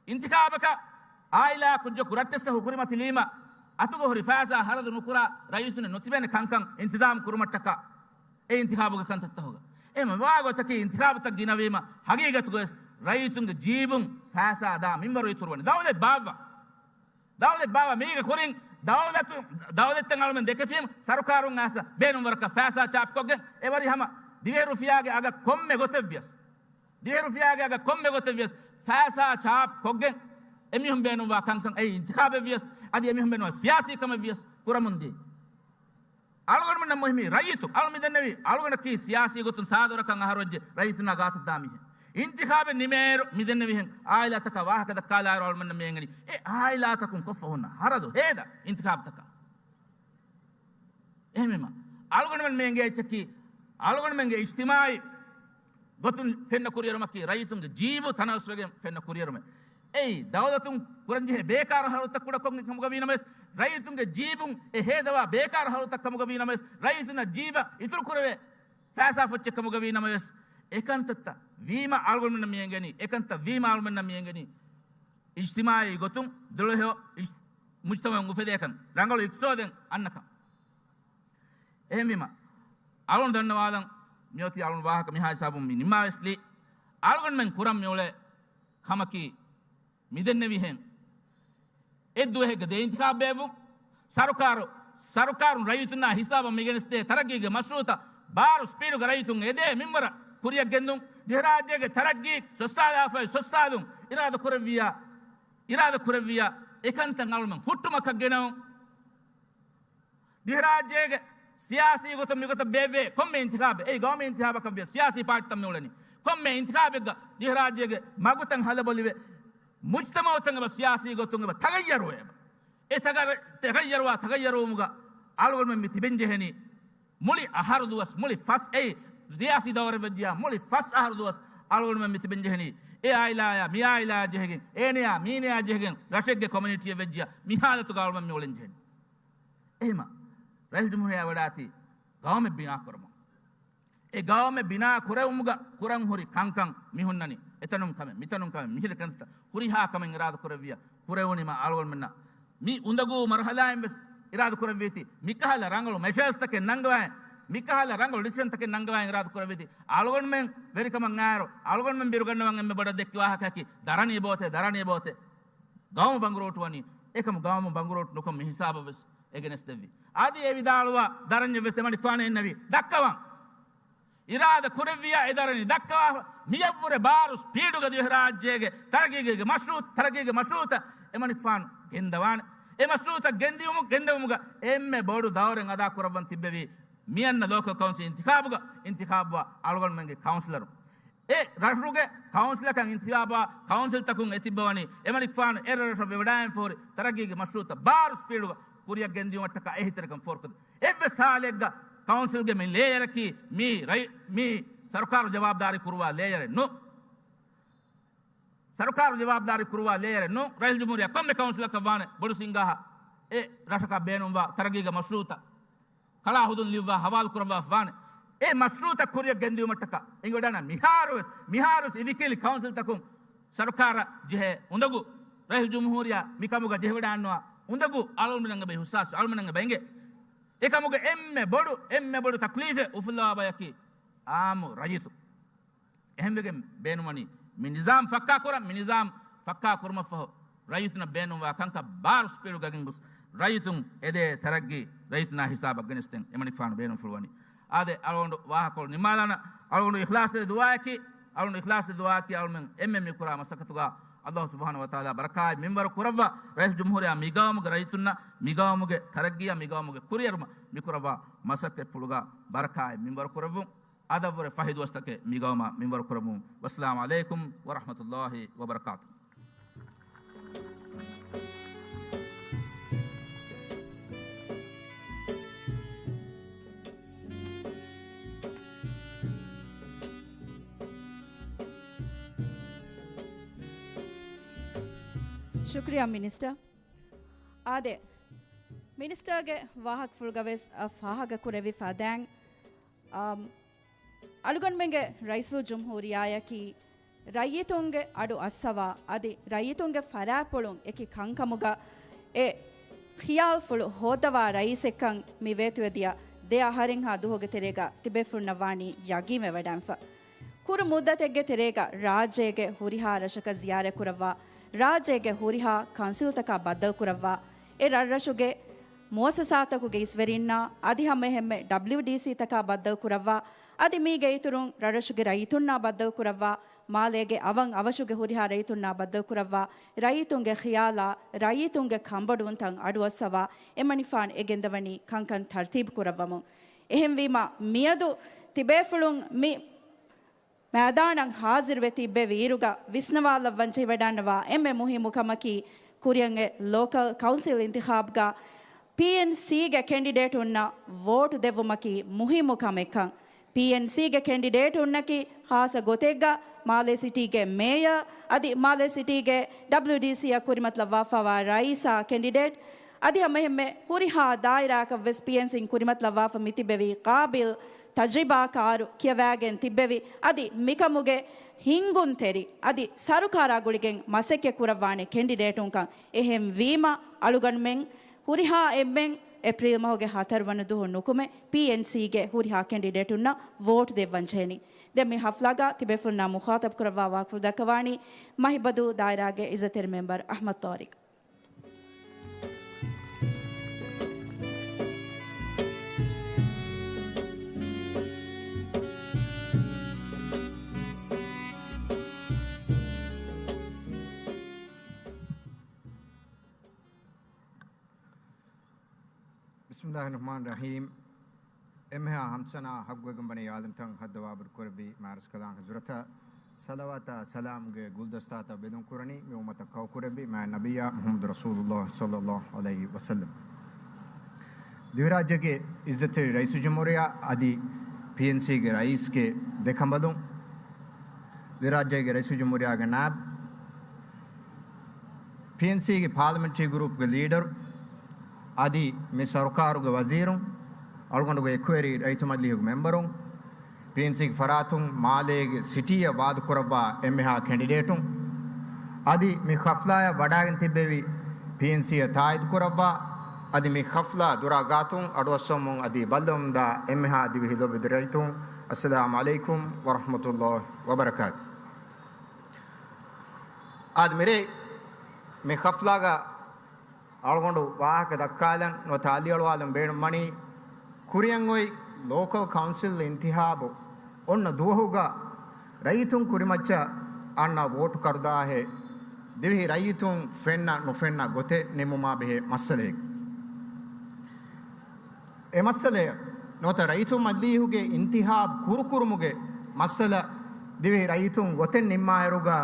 އިންތިޚާބަކަށް އާއިލާ ކުއްޖަކު ރައްޓެއްސަ ހުކުރިމަތިލީމަ އަތުގަ ހުރި ފައިސާ ހަރަދު ނުކުރާ ރައްޔިތުންނެއް ނުތިބޭނެ ކަންކަން އިންތިޒާމް ކުރުމަށްޓަކާ އެ އިންތިޚާބުގެ ކަންތައްތަހުގަ. އެހެންވާ ގޮތަކީ އިންތިޚާބުތައް ގިނަވީމަ ހަގީގަތުގަވެސް ރައްޔިތުންގެ ޖީބުން ފައިސާ ދާ މިންވަރު އިތުރުވަނީ. ދައުލަތް ބާއްވާ. ދައުލަތް ބާއްވާ މީގެ ކުރިން ދައުލަތު، ދައުލަތްތައް އަޅުމެން ދެކެފީމަ ސަރުކާރުން އައިސް ބޭނުންވަރަކަށް ފައިސާ ޗާޕްކޮށްގެން އެވަރި ހަމަ ދިވެހި ރުފިޔާގެ އަގަށް ކޮންމެ ގޮތެއްވިޔަސް ދިވެހި ރުފިޔާގެ އަގަށް ކޮންމެ ގޮތެއް ވިޔަސް ފައިސާ ޗާޕް ކޮށްގެން އެމީހުން ބޭނުންވާ ކަންކަން އެއީ އިންތިޚާބެއް ވިޔަސް އަދި އެމީހުން ބޭނުންވާ ސިޔާސީ ކަމެއް ވިޔަސް ކުރަމުންދީ. އަޅުގަނޑުމެންނަށް މުހިއްމީ ރައްޔިތު. އަޅު މިދެންނެވީ އަޅުގަނޑަކީ ސިޔާސީ ގޮތުން ސާދަ ވަރަކަށް އަހަރު ވެއްޖެ ރައްޔިތުންނާ ގާތަށް ދާ މީހެއް. އިންތިޚާބެއް ނިމޭއިރު މިދެންނެވިހެން އާއިލާތަކާ ވާހަކަ ދައްކާލާއިރު އަޅުމެންނަށް މި އެނގެނީ އެ އާއިލާތަކުން ކޮށްފަ ހުންނަ ހަރަދު ހޭދަ އިންތިޚާބުތަކާ. އެހެންވީމަ، އަޅުގަނޑުމެން މި އެނގޭ އެއްޗަކީ، އަޅުގަނޑުމެންގެ އިޖްތިމާޢީ ގޮތުން ފެންނަ ކުރިއެރުމަކީ، ރައްޔިތުންގެ ޖީބު ތަނަވަސްވެގެން ފެންނަ ކުރިއެރުމެއް. އެއީ، ދައުލަތުން ކުރަންޖެހޭ ބޭކާރު ހަރަދުތައް ކުޑަކޮށްގެން ކަމުގަ ވީނަމަވެސް، ރައްޔިތުންގެ ޖީބުން އެ ހޭދަވާ ބޭކާރު ހަރަދުތައް ކަމުގަ ވީނަމަވެސް، ރައްޔިތުންނަށް ޖީބަށް އިތުރު ކުރެވޭ ފައިސާ ފޮއްޗެއް ކަމުގަ ވީނަމަވެސް، އެކަންތައްތައް ވީމަ އަޅުގަނޑުމެންނަށް މި އެނގެނީ، އެކަންތައް ވީމަ އަޅުގަނޑުމެންނަށް މި އެނގެނީ، އިޖްތިމާޢީ ގޮތުން ދުޅަހެޔޮ އިޖް-، މުޖްތަމަޢެއް އުފެދޭކަން، ރަނގަޅު އިޤްތިޞާދެއް އަންނަކަން. އެހެންވީމަ، އަޅުގަނޑު ދަންނަވާލަން، މިއޮތީ އަޅުގަނޑު ވާހަކަ މިހާ ހިސާބުން މި ނިންމާވެސްލީ. އަޅުގަނޑުމެން ކުރަން މިއުޅޭ ކަމަކީ، މިދެންނެވިހެން އެއްދުވަހެއްގަ ދެ އިންތިޚާބު ބޭއްވުން، ސަރުކާރު، ސަރުކާރުން ރައްޔިތުންނާ ހިސާބަށް މިގެނެސްދޭ ތަރައްގީގެ މަޝްރޫޢުތައް ބާރު ސްޕީޑުގަ ރައްޔިތުން އެދޭ މިންވަރަށް ކުރިއަށް ގެންދުން، ދިވެހިރާއްޖޭގެ ތަރައްގީ ސޮއްސާލާފައި ސޮއްސާލުން އިރާދަ ކުރެއްވިއްޔާ، އިރާދަ ކުރެއްވިއްޔާ، އެކަންތައް އަޅުމެން ހުއްޓުމަކަށް ގެނައުން. ދިވެހިރާއްޖޭގެ ސިޔާސީ ގޮތުން މިގޮތަށް ބޭއްވޭ ކޮންމެ އިންތިޚާބެއް، އެއީ ގައުމީ އިންތިޚާބަކަށް ވިޔަސް ސިޔާސީ ޕާޓީތައް މިއުޅެނީ. ކޮންމެ އިންތިޚާބެއްގަ ދިވެހިރާއްޖޭގެ މަގުތައް ހަލަބޮލިވެ، މުޖްތަމަޢުތައް އެބަ ސިޔާސީ ގޮތުން އެބަ ތަޣައްޔަރުވޭ އެބަ. އެ ތަޣަ-، ތަޣައްޔަރުވާ ތަޣައްޔަރުވުމުގަ އަޅުގަނޑުމެން މި ތިބެންޖެހެނީ. މުޅި އަހަރު ދުވަސް، މުޅި ފަސް އެއީ ސިޔާސީ ދައުރެއް ވެއްޖިޔާ، މުޅި ފަސް އަހަރު ދުވަސް އަޅުގަނޑުމެން މި ތިބެންޖެހެނީ. އެ އާއިލާޔާ، މި އާއިލާޔާ ޖެހިގެން، އޭނަޔާ، މީނަޔާ ޖެހިގެން، ރަށެއްގެ ކޮމިއުނިޓީއެއް ވެއްޖިޔާ، މި ހާލަތުގަ އަޅުގަނޑުމެން މި އުޅެންޖެހެނީ. އެހެމަ، ރައީސްޖުމްހޫރިއްޔާ ވަޑާތީ ގައުމެއް ބިނާކުރަމުން. އެ ގައުމެއް ބިނާ ކުރެވުމުގަ ކުރަން ހުރި ކަންކަން މި ހުންނަނީ. އެތަނުން ކަމެއް، މިތަނުން ކަމެއް، މިހިރަ ކަންތައް ހުރިހާ ކަމެއް އިރާދަ ކުރެއްވިޔާ ކުރެވުނީމަ އަޅުގަނޑުމެންނަށް މި އުނދަގޫ މަރުހަލާއިން ވެސް އިރާދަ ކުރެއްވީތީ، މިކަހަލަ ރަނގަޅު މެޝާސްތަކެއް ނަންގަވައި، މިކަހަލަ ރަނގަޅު ޑިސިޝަންތަކެއް ނަންގަވައި އިރާދަ ކުރެއްވީތީ، އަޅުގަނޑުމެން ވެރިކަމަށް އާއިރު، އަޅުގަނޑުމެން ބިރުގަންނަވަން އެންމެ ބޮޑަށް ދެއްކި ވާހަކައަކީ، ދަރަނީ ބޯތެ، ދަރަނީ ބޯތެ. ގައުމު ބަނގުރޫޓުވަނީ، އެކަމު ގައުމު ބަނގުރޫޓު ނުކޮށް މި ހިސާބަށް ވެސް އެ ގެނެސްދެއްވި. އަދި އެ ވިދާޅުވާ ދަރަންޏެއް ވެސް އެމަނިކުފާނު އިންނެވި ދައްކަވަން. އިރާދަ ކުރެއްވިޔާ އެ ދަރަނި ދައްކަވާފަ، މިޔަށްވުރެ ބާރު ސްޕީޑުގަ ދިވެހިރާއްޖޭގެ ތަރައްގީގެ މަޝްރޫ، ތަރައްގީގެ މަޝްރޫތައް އެމަނިކުފާނު ގެންދަވާނެ. އެ މަޝްރޫތައް ގެންދިއުމު، ގެންދެވުމުގަ އެންމެ ބޮޑު ދައުރެއް އަދާ ކުރައްވަން ތިއްބެވީ މިއަންނަ ލޯކަލް ކައުންސިލް އިންތިޚާބުގަ އިންތިޚާބުވާ އަޅުގަނޑުމެންގެ ކައުންސިލަރު. އެ ރަށުގެ ކައުންސިލަކަށް އިންތިޚާބުވާ ކައުންސިލްތަކުން އެ ތިއްބަވަނީ އެމަނިކުފާނު އެ ރަށަށް ވެވަޑައިން ފޯރި ތަރައްގީގެ މަޝްރޫތައް ބާރު ސްޕީޑުގަ ކުރިއަށް ގެންދިއުމަށްޓަކާ އެހީތެރިކަން ފޯރުކޮށްދޭ. އެއްވެސް ހާލެއްގަ ކައުންސިލްގެ މި ލޭޔަރަކީ މި ރައި-، މި ސަރުކާރު ޖަވާބުދާރީ ކުރުވާ ލޭޔަރެއް ނޫން. ސަރުކާރު ޖަވާބުދާރީ ކުރުވާ ލޭޔަރެއް ނޫން. ރައީސުލްޖުމްހޫރިއްޔާ ކޮންމެ ކައުންސިލަކަށް ވާނެ ބޮޑު ސިންގާހަށް އެ ރަށަކަށް ބޭނުންވާ ތަރައްގީގެ މަޝްރޫތައް ކަޅާ ހުދުން ލިޔުއްވާ ހަވާލު ކުރައްވާފަ ވާނެ. އެ މަޝްރޫތައް ކުރިއަށް ގެންދިއުމަށްޓަކާ އެނގިވަޑަން މިހާރުވެސް، މިހާރުވެސް އިދިކެލި ކައުންސިލްތަކުން ސަރުކާރަށް ޖެހޭ އުނދަގޫ، ރައީސުލްޖުމްހޫރިއްޔާ މިކަމުގަ ޖެހިވަޑަންވާ އުނދަގޫ އަޅުގަނޑުމެންނަށް އެބަ އިހުސާސް، އަޅުގަނޑުމެންނަށް އެބަ އެނގޭ. އެކަމުގެ އެންމެ ބޮޑު، އެންމެ ބޮޑު ތަކްލީފެއް އުފުއްލަވާ ބަޔަކީ އާއްމު ރައްޔިތުން. އެހެންވެގެން ބޭނުންވަނީ މި ނިޒާމް ފައްކާ ކުރަން، މި ނިޒާމް ފައްކާ ކުރުމަށްފަހު ރައްޔިތުންނަށް ބޭނުންވާ ކަންކަން ބާރު ސްޕީޑުގަ ގެންގޮސް ރައްޔިތުން އެދޭ ތަރައްގީ ރައްޔިތުންނާ ހިސާބަށް ގެނެސްދޭން އެމަނިކުފާނު ބޭނުންފުޅުވަނީ. އާދެ، އަޅުގަނޑު ވާހަކަކޮޅު ނިންމާލާނަ. އަޅުގަނޑު އިޚްލާޞްތެރި ދުޢާއަކީ، އަޅުގަނޑު އިޚްލާޞްތެރި ދުޢާއަކީ އަޅުމެން އެންމެން މިކުރާ މަސައްކަތުގަ އައްލާހު ސުބްޙާނަހު ވަތަޢާލާ ބަރަކާތް މިންވަރު ކުރައްވާ، ރައީސުލްޖުމްހޫރިއްޔާ މިގައުމުގެ ރައްޔިތުންނަށް މިގައުމުގެ ތަރައްގީއަށް މިގައުމުގެ ކުރިއެރުމަށް މިކުރައްވާ މަސައްކަތްޕުޅުގަ ބަރަކާތް މިންވަރު ކުރެއްވުން. އަދަށްވުރެ ފަހި ދުވަސްތަކެއް މިގައުމަށް މިންވަރު ކުރައްވުން. ވައްސަލާމު ޢަލައިކުމް ވަރަޙްމަތުﷲި ވަބަރަކާތުހު. ޝުކުރިއްޔާ މިނިސްޓަރ. އާދެ، މިނިސްޓަރގެ ވާހަކަފުޅުގަވެސް ފާހަގަކުރެއްވި ފަދައިން، އާ، އަޅުގަނޑުމެންގެ ރައީސުލްޖުމްހޫރިއްޔާއަކީ ރައްޔިތުންގެ އަޑު އައްސަވާ، އަދި ރައްޔިތުންގެ ފަރާތްޕުޅުން އެކި ކަންކަމުގަ އެ ޚިޔާލުފުޅު ހޯއްދަވާ ރައީސެއްކަން މި ވޭތުވެދިޔަ ދެ އަހަރެއްހާ ދުވަހުގެ ތެރޭގަ ތިބޭފުޅުންނަށް ވާނީ ޔަގީންވެވަޑައިންފަ. ކުރު މުއްދަތެއްގެ ތެރޭގަ ރާއްޖޭގެ ހުރިހާ ރަށަކަށް ޒިޔާރަތްކުރައްވާ، ރާއްޖޭގެ ހުރިހާ ކައުންސިލްތަކާ ބައްދަލުކުރައްވާ، އެ ރަށްރަށުގެ މުއައްސަސާތަކުގެ އިސްވެރިންނާ އަދި ހަމައެހެންމެ ޑަބްލިއުޑީސީތަކާ ބައްދަލުކުރައްވާ، އަދި މީގެ އިތުރުން ރަށްރަށުގެ ރައްޔިތުންނާ ބައްދަލުކުރައްވާ، މާލޭގެ އަވަށް އަވަށުގެ ހުރިހާ ރައްޔިތުންނާ ބައްދަލުކުރައްވާ، ރައްޔިތުންގެ ޚިޔާލާ، ރައްޔިތުންގެ ކަންބޮޑުވުންތައް އަޑުއައްސަވާ، އެމަނިކުފާނު އެ ގެންދަވަނީ ކަންކަން ތަރުތީބު ކުރައްވަމުން. އެހެންވީމާ، މިއަދު ތިބޭފުޅުން މި މައިދާނަށް ހާޒިރުވެ ތިއްބެވި އިރުގަ ވިސްނަވާލައްވަން ޖެހިވަޑާންނަވާ އެންމެ މުހިއްމު ކަމަކީ، ކުރިއަށް އޮތް ލޯކަލް ކައުންސިލް އިންތިޚާބްގަ ޕީއެންސީގެ ކެންޑިޑޭޓުންނަށް ވޯޓު ދެއްވުމަކީ މުހިއްމު ކަމެއްކަން، ޕީއެންސީގެ ކެންޑިޑޭޓުންނަކީ ޚާއްޞަ ގޮތެއްގަ މާލޭ ސިޓީގެ މޭޔަރ އަދި މާލޭ ސިޓީގެ ޑަބްލިއުޑީސީއަށް ކުރިމަތިލައްވާފައިވާ ރައީސާ ކެންޑިޑޭޓް އަދި ހަމައެހެންމެ ހުރިހާ ދާއިރާއަކަށްވެސް ޕީއެންސީން ކުރިމަތިލައްވާފަ މިތިއްބެވި ޤާބިލް، ތަޖްރިބާކާރު ކިޔަވައިގެން ތިއްބެވި އަދި މިކަމުގެ ހިންގުންތެރި އަދި ސަރުކާރާ ގުޅިގެން މަސައްކަތް ކުރައްވާނެ ކެންޑިޑޭޓުންކަން. އެހެންވީމަ، އަޅުގަނޑުމެން ހުރިހާ އެންމެން އޭޕްރީލް މަހުގެ ހަތަރު ވަނަ ދުވަހު ނުކުމެ، ޕީއެންސީގެ ހުރިހާ ކެންޑިޑޭޓުންނަށް ވޯޓް ދެއްވަން ޖެހެނީ. ދެން މި ޙަފްލާގަ ތިބޭފުޅުންނާ މުޚާޠަބު ކުރައްވާ ވާހަކަފުޅު ދައްކަވާނީ މަހިބަދޫ ދާއިރާގެ އިއްޒަތްތެރި މެމްބަރު އަޙްމަދު ޠާރިޤް. بسم الله الرحمن الرحيم. އެންމެހާ ހަމްސަނާ ޙައްޤުވެގެންވަނީ ޢާލަމްތައް ހައްދަވާ ބޮޑުކުރެއްވި މާތްރަސްކަލާނގެ ޙަޟްރަތަށް ޞަލަވާތާ ސަލާމުގެ ގުޅުދަސްތާތައް ބެލުން ކުރަނީ މި އުއްމަތަށް ކައުކުރެއްވި މާތް ނަބިއްޔާ މުޙައްމަދު ރަސޫލުﷲ ޞައްލަﷲ ޢަލައިހި ވަސައްލަމް. ދިވެހިރާއްޖޭގެ އިއްޒަތްތެރި ރައީސުލްޖުމްހޫރިއްޔާ އަދި ޕީއެންސީގެ ރައީސްގެ ދެ ކަނބަލުން، ދިވެހިރާއްޖޭގެ ރައީސުލްޖުމްހޫރިއްޔާގެ ނާއިބު، ޕީއެންސީގެ ޕާލަމެންޓްރީ ގްރޫޕްގެ ލީޑަރު، އަދި މި ސަރުކާރުގެ ވަޒީރުން، އަޅުގަނޑުގެ އެކުވެރި ރައްޔިތު މަޖިލީހުގެ މެމްބަރުން، ޕީއެންސީގެ ފަރާތުން މާލޭގެ ސިޓީއަށް ވާދަކުރައްވާ އެންމެހާ ކެންޑިޑޭޓުން، އަދި މި ޙަފްލާއަށް ވަޑައިގެން ތިއްބެވި ޕީއެންސީއަށް ތާއީދުކުރައްވާ، އަދި މި ޙަފްލާ ދުރާ ގާތުން އަޑުއައްސަވަމުން އަދި ބައްލަވަމުންދާ އެންމެހާ ދިވެހި ލޯބިވެތި ރައްޔިތުން، އައްސަލާމު ޢަލައިކުމް ވަރަޙްމަތުﷲ ވަބަރަކާތު. އާދެ، މިރޭ މި ޙަފްލާގަ އަޅުގަނޑު ވާހަކަ ދައްކާލަން ނުވަތަ އަލިއަޅުވާލަން ބޭނުންވަނީ، ކުރިއަށް އޮތް ލޯކަލް ކައުންސިލް އިންތިޚާބު އޮންނަ ދުވަހުގަ ރައްޔިތުން ކުރިމައްޗަށް އަންނަ ވޯޓު ކަރުދާހެއް ދިވެހި ރައްޔިތުން ފެންނަ ނުފެންނަ ގޮތެއް ނިމުމާ ބެހޭ މައްސަލައެއް. އެ މައްސަލައަށް ނުވަތަ ރައްޔިތުން މަޖިލީހުގެ އިންތިހާބު ކުރުކުރުމުގެ މައްސަލަ ދިވެހި ރައްޔިތުން ގޮތެއް ނިންމާއިރުގަ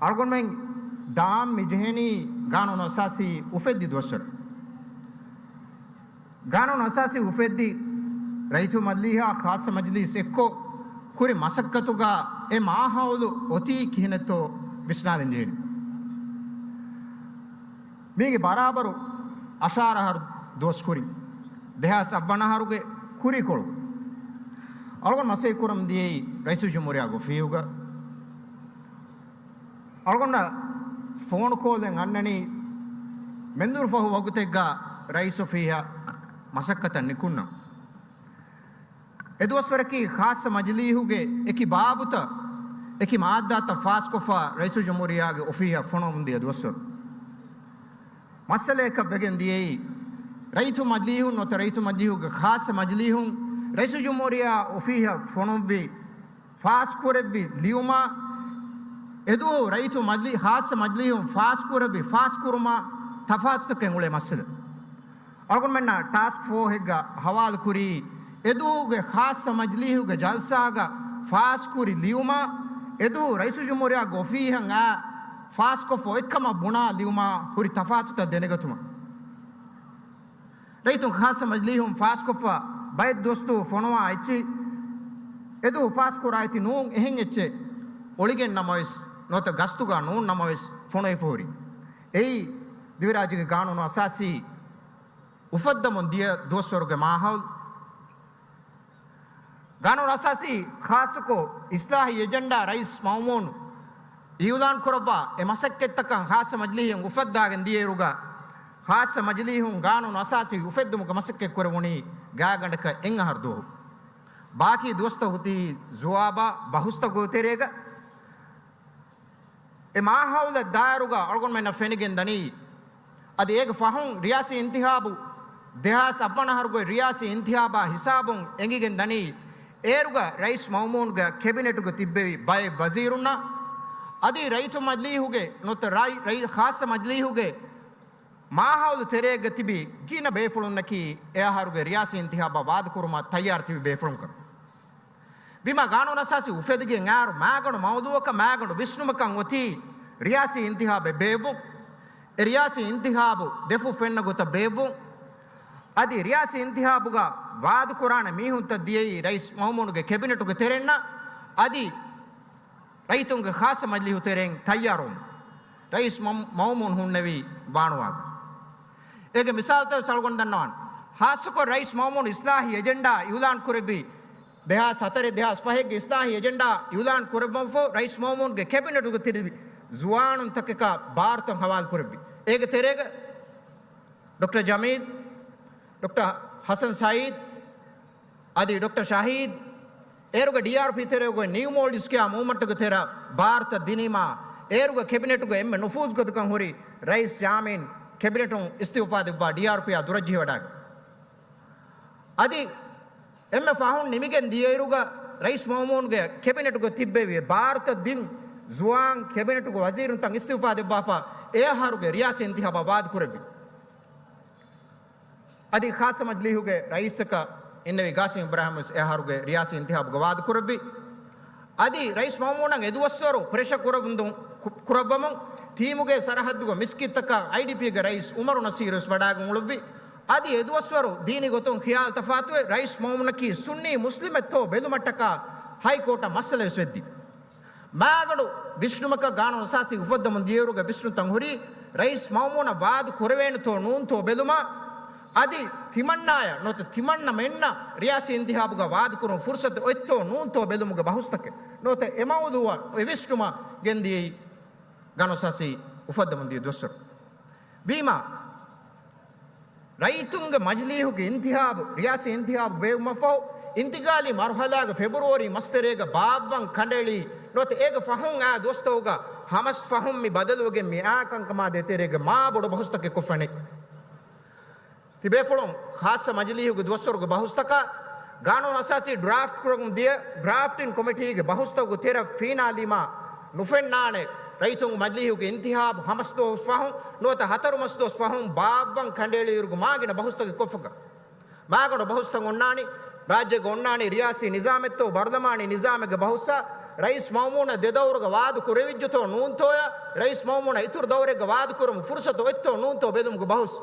އަޅުގަނޑުމެން ދާން މި ޖެހެނީ ގާނޫނު އަސާސީ އުފެއްދި ދުވަސްވަރު. ގާނޫނު އަސާސީ އުފެއްދި ރައްޔިތުން މަޖިލީހާ ޚާއްޞަ މަޖިލީސް އެއްކޮށް ކުރި މަސައްކަތުގަ އެ މާހައުލު އޮތީ ކިހިނެއްތޯ ވިސްނާލަން ޖެހެނީ. މީގެ ބަރާބަރު އަށާރަ އަހަރު ދުވަސް ކުރިން، ދެހާސް އަށްވަނަ އަހަރުގެ ކުރީކޮޅު އަޅުގަނޑު މަސައްކަތް ކުރަމުން ދިޔައީ ރައީސުލްޖުމްހޫރިއްޔާގެ އޮފީހުގަ. އަޅުގަނޑަށް ފޯނު ކޯލެއް އަންނަނީ މެންދުރު ފަހު ވަގުތެއްގަ ރައީސް އޮފީހަށް މަސައްކަތަށް ނިކުންނަން. އެ ދުވަސްވަރަކީ ޚާއްޞަ މަޖިލީހުގެ އެކި ބާބުތައް، އެކި މާއްދާތައް ފާސްކޮށްފަ ރައީސުލްޖުމްހޫރިއްޔާގެ އޮފީހަށް ފޮނުވަމުން ދިޔަ ދުވަސްވަރު. މައްސަލައަކަށް ވެގެން ދިޔައީ، ރައްޔިތު މަޖިލީހުން ނުވަތަ ރައްޔިތު މަޖިލީހުގެ ޚާއްޞަ މަޖިލީހުން ރައީސުލްޖުމްހޫރިއްޔާ އޮފީހަށް ފޮނުއްވި ފާސްކުރެއްވި ލިޔުމާ، އެދުވަހު ރައްޔިތު މަޖިލީ-، ޚާއްޞަ މަޖިލީހުން ފާސްކުރެއްވި ފާސްކުރުމާ ތަފާތުތަކެއް އުޅޭ މައްސަލަ. އަޅުގަނޑުމެންނަށް ޓާސްކް ފޯހެއްގަ ހަވާލުކުރީ، އެދުވަހުގެ ޚާއްޞަ މަޖިލީހުގެ ޖަލްސާގަ ފާސްކުރި ލިޔުމާ، އެދުވަހު ރައީސުލްޖުމްހޫރިއްޔާގެ އޮފީހަށް އައި ފާސްކޮށްފަ އޮތްކަމަށް ބުނާ ލިޔުމާ ހުރި ތަފާތުތައް ދެނެގަތުމަށް. ރައްޔިތުން ޚާއްޞަ މަޖިލީހުން ފާސްކޮށްފަ ބައެއް ދުވަސްދުވަހު ފޮނުވާ އެއްޗެއް، އެދުވަހު ފާސްކުރާ އެތި ނޫން އެހެން އެއްޗެއް އޮޅިގެން ނަމަވެސް، ނުވަތަ ގަސްތުގަ ނޫން ނަމަވެސް ފޮނުވިފަ ހުރި. އެއީ ދިވެހިރާއްޖޭގެ ގާނޫނު އަސާސީ އުފައްދަމުން ދިޔަ ދުވަސްވަރުގެ މާހައުލު. ގާނޫނު އަސާސީ ޚާއްޞަކޮށް އިސްލާހީ އެޖެންޑާ ރައީސް މައުމޫނު އިއުލާން ކުރައްވާ އެ މަސައްކަތްތަކަށް ޚާއްޞަ މަޖިލީހުން އުފައްދާގެން ދިޔައިރުގަ، ޚާއްޞަ މަޖިލީހުން ގާނޫނު އަސާސީ އުފެއްދުމުގެ މަސައްކަތް ކުރެވުނީ ގާތްގަނޑަކަށް އެއް އަހަރު ދުވަހު. ބާކީ ދުވަސްތަކު އޮތީ ޖުވާބާ ބަހުސްތަކުގެ ތެރޭގަ. އެ މާހައުލަށް ދާއިރުގަ އަޅުގަނޑުމެންނަށް ފެނިގެން ދަނީ، އަދި އޭގެ ފަހުން ރިޔާސީ އިންތިހާބު، ދެހާސް އަށްވަނަ އަހަރުގެ ރިޔާސީ އިންތިހާބާ ހިސާބުން އެނގިގެން ދަނީ، އޭރުގަ ރައީސް މައުމޫނުގެ ކެބިނެޓުގަ ތިއްބެވި ބައެއް ވަޒީރުންނަށް، އަދި ރައްޔިތު މަޖިލީހުގެ ނުވަތަ ރައި-، ރައި-، ޚާއްޞަ މަޖިލީހުގެ މާހައުލު ތެރޭގަ ތިބި ގިނަ ބޭފުޅުންނަކީ އެ އަހަރުގެ ރިޔާސީ އިންތިހާބަށް ވާދަކުރުމަށް ތައްޔާރު ތިބި ބޭފުޅުންކަން. ވީމާ، ގާނޫނު އަސާސީ އުފެދިގެން އައިއިރު މާގަނޑު މައުޟޫއަކަށް މާގަނޑު ވިސްނުމަކަށް އޮތީ ރިޔާސީ އިންތިހާބެއް ބޭއްވުން. އެ ރިޔާސީ އިންތިހާބު ދެފުށް ފެންނަ ގޮތަށް ބޭއްވުން. އަދި ރިޔާސީ އިންތިހާބުގަ ވާދަކުރާނެ މީހުންތައް ދިޔައީ ރައީސް މައުމޫނުގެ ކެބިނެޓުގެ ތެރެއިންނަށް. އަދި ރައްޔިތުންގެ ޚާއްޞަ މަޖިލީހު ތެރެއިން ތައްޔާރުވުމަށް ރައީސް މަ-، މައުމޫނު ހުންނެވީ ބާނުވާގަ. އޭގެ މިސާލުތައް ވެސް އަޅުގަނޑު ދަންނަވާނެ. ޚާއްޞަކޮށް ރައީސް މައުމޫނު އިސްލާހީ އެޖެންޑާ އިއުލާން ކުރެއްވީ، ދެހާސް ހަތަރެއް ދެހާސް ފަހެއްގެ އިސްލާހީ އެޖެންޑާ އިއުލާން ކުރެއްވުމަށްފަހު، ރައީސް މައުމޫނުގެ ކެބިނެޓުގަ ތިބި ޒުވާނުންތަކަކަށް ބާރުތައް ހަވާލު ކުރެއްވި. އޭގެ ތެރޭގަ ޑޮކްޓަރ ޖަމީލް، ޑޮކްޓަރ ޙަސަން ސައީދު، އަދި ޑޮކްޓަރ ޝަހީދު، އޭރުގެ ޑީއާރްޕީ ތެރޭގަ ނިއު މޯލްޑިވްސް ކިޔާ މޫވްމަންޓުގެ ތެރެއަށް ބާރުތައް ދިނީމާ، އޭރުގެ ކެބިނެޓުގެ އެންމެ ނުފޫޒު ގޮތަކަށް ހުރި ރައީސް ޔާމީން ކެބިނެޓުން އިސްތިއުފާ ދެއްވާ ޑީއާރްޕީއާ ދުރަށްޖެހިވަޑައިގެން. އަދި އެންމެ ފަހުން ނިމިގެން ދިޔައިރުގަ ރައީސް މައުމޫނުގެ ކެބިނެޓުގަ ތިއްބެވި ބާރުތައް ދިން ޒުވާން ކެބިނެޓުގެ ވަޒީރުންތައް އިސްތިއުފާ ދެއްވާފަ، އެ އަހަރުގެ ރިޔާސީ އިންތިހާބަށް ވާދަކުރެއްވި. އަދި ޚާއްޞަ މަޖިލީހުގެ ރައީސަކަށް އިންނެވި ގާސިމް އިބްރާހިމް ވެސް އެ އަހަރުގެ ރިޔާސީ އިންތިހާބުގަ ވާދަކުރެއްވި. އަދި ރައީސް މައުމޫނަށް އެދުވަސްވަރު ޕްރެޝަ ކުރައްވަން ދު-، ކު-، ކުރައްވަމުން ޓީމުގެ ސަރަހައްދުގަ މިސްކިތްތަކަށް އައިޑީޕީގެ ރައީސް އުމަރު ނަސީރު ވެސް ވަޑައިގެން އުޅުއްވި. އަދި އެދުވަސްވަރު ދީނީ ގޮތުން ޚިޔާލު ތަފާތުވެ، ރައީސް މައުމޫނަކީ ސުންނީ މުސްލިމެއްތޯ ބެލުމަށްޓަކާ ހައިކޯޓަށް މައްސަލަ ވެސް ވެއްދި. މާގަނޑު ވިސްނުމަކަށް ގާނޫނު އަސާސީ އުފައްދަމުން ދިޔައިރުގަ ވިސްނުންތައް ހުރީ، ރައީސް މައުމޫނަށް ވާދަ ކުރެވޭނެތޯ ނޫންތޯ ބެލުމަށް، އަދި ތިމަންނާޔަށް ނުވަތަ ތިމަންނަމެންނަށް ރިޔާސީ އިންތިހާބުގަ ވާދަކުރުން ފުރުސަތު އޮތްތޯ ނޫންތޯ ބެލުމުގެ ބަހުސްތަކެއް ނުވަތަ އެ މައުޟޫއަށް އެ ވިސްނުމަށް ގެންދިޔައީ ގާނޫނު އަސާސީ އުފައްދަމުން ދިޔަ ދުވަސްވަރު. ވީމާ، ރައްޔިތުންގެ މަޖިލީހުގެ އިންތިހާބު، ރިޔާސީ އިންތިހާބު ބޭއްވުމަށްފަހު، އިންތިގާލީ މަރުހަލާގެ ފެބްރުއަރީ މަސްތެރޭގަ ބާއްވަން ކަނޑައެޅީ ނުވަތަ އޭގެ ފަހުން އާ ދުވަސްތަކުގަ ހަމަސް ފަހުން މި ބަދަލުވެގެން މިއާ ކަންކަމާ ދޭތެރޭގަ މާ ބޮޑު ބަހުސްތަކެއް ކޮށްފަނެ. ތިބޭފުޅުން ޚާއްޞަ މަޖިލީހުގެ ދުވަސްވަރުގެ ބަހުސްތަކަށް ގާނޫނު އަސާސީ ޑްރާފްޓް ކުރަމުން ދިޔަ ޑްރާފްޓިން ކޮމިޓީގެ ބަހުސްތަކުގެ ތެރެއަށް ފީނާލީމާ ނުފެންނާނެ ރައްޔިތުންގެ މަޖިލީހުގެ އިންތިހާބު ހަމަސް ދުވަސް ފަހުން ނުވަތަ ހަތަރު މަސް ދުވަސް ފަހުން ބާއްވަން ކަނޑައެޅިއިރުގަ މާގިނަ ބަހުސްތަކެއް ކޮށްފަކަ. މާގަނޑު ބަހުސްތައް އޮންނާނީ، ރާއްޖޭގަ އޮންނާނީ ރިޔާސީ ނިޒާމެއްތޯ ބަރުލަމާނީ ނިޒާމެއްގެ ބަހުސްއާ، ރައީސް މައުމޫނަށް ދެ ދައުރުގަ ވާދަ ކުރެވިއްޖެތޯ ނޫންތޯޔާ، ރައީސް މައުމޫނަށް އިތުރު ދައުރެއްގަ ވާދަ ކުރަމު ފުރުސަތު އޮތްތޯ ނޫންތޯ ބެލުމުގެ ބަހުސް.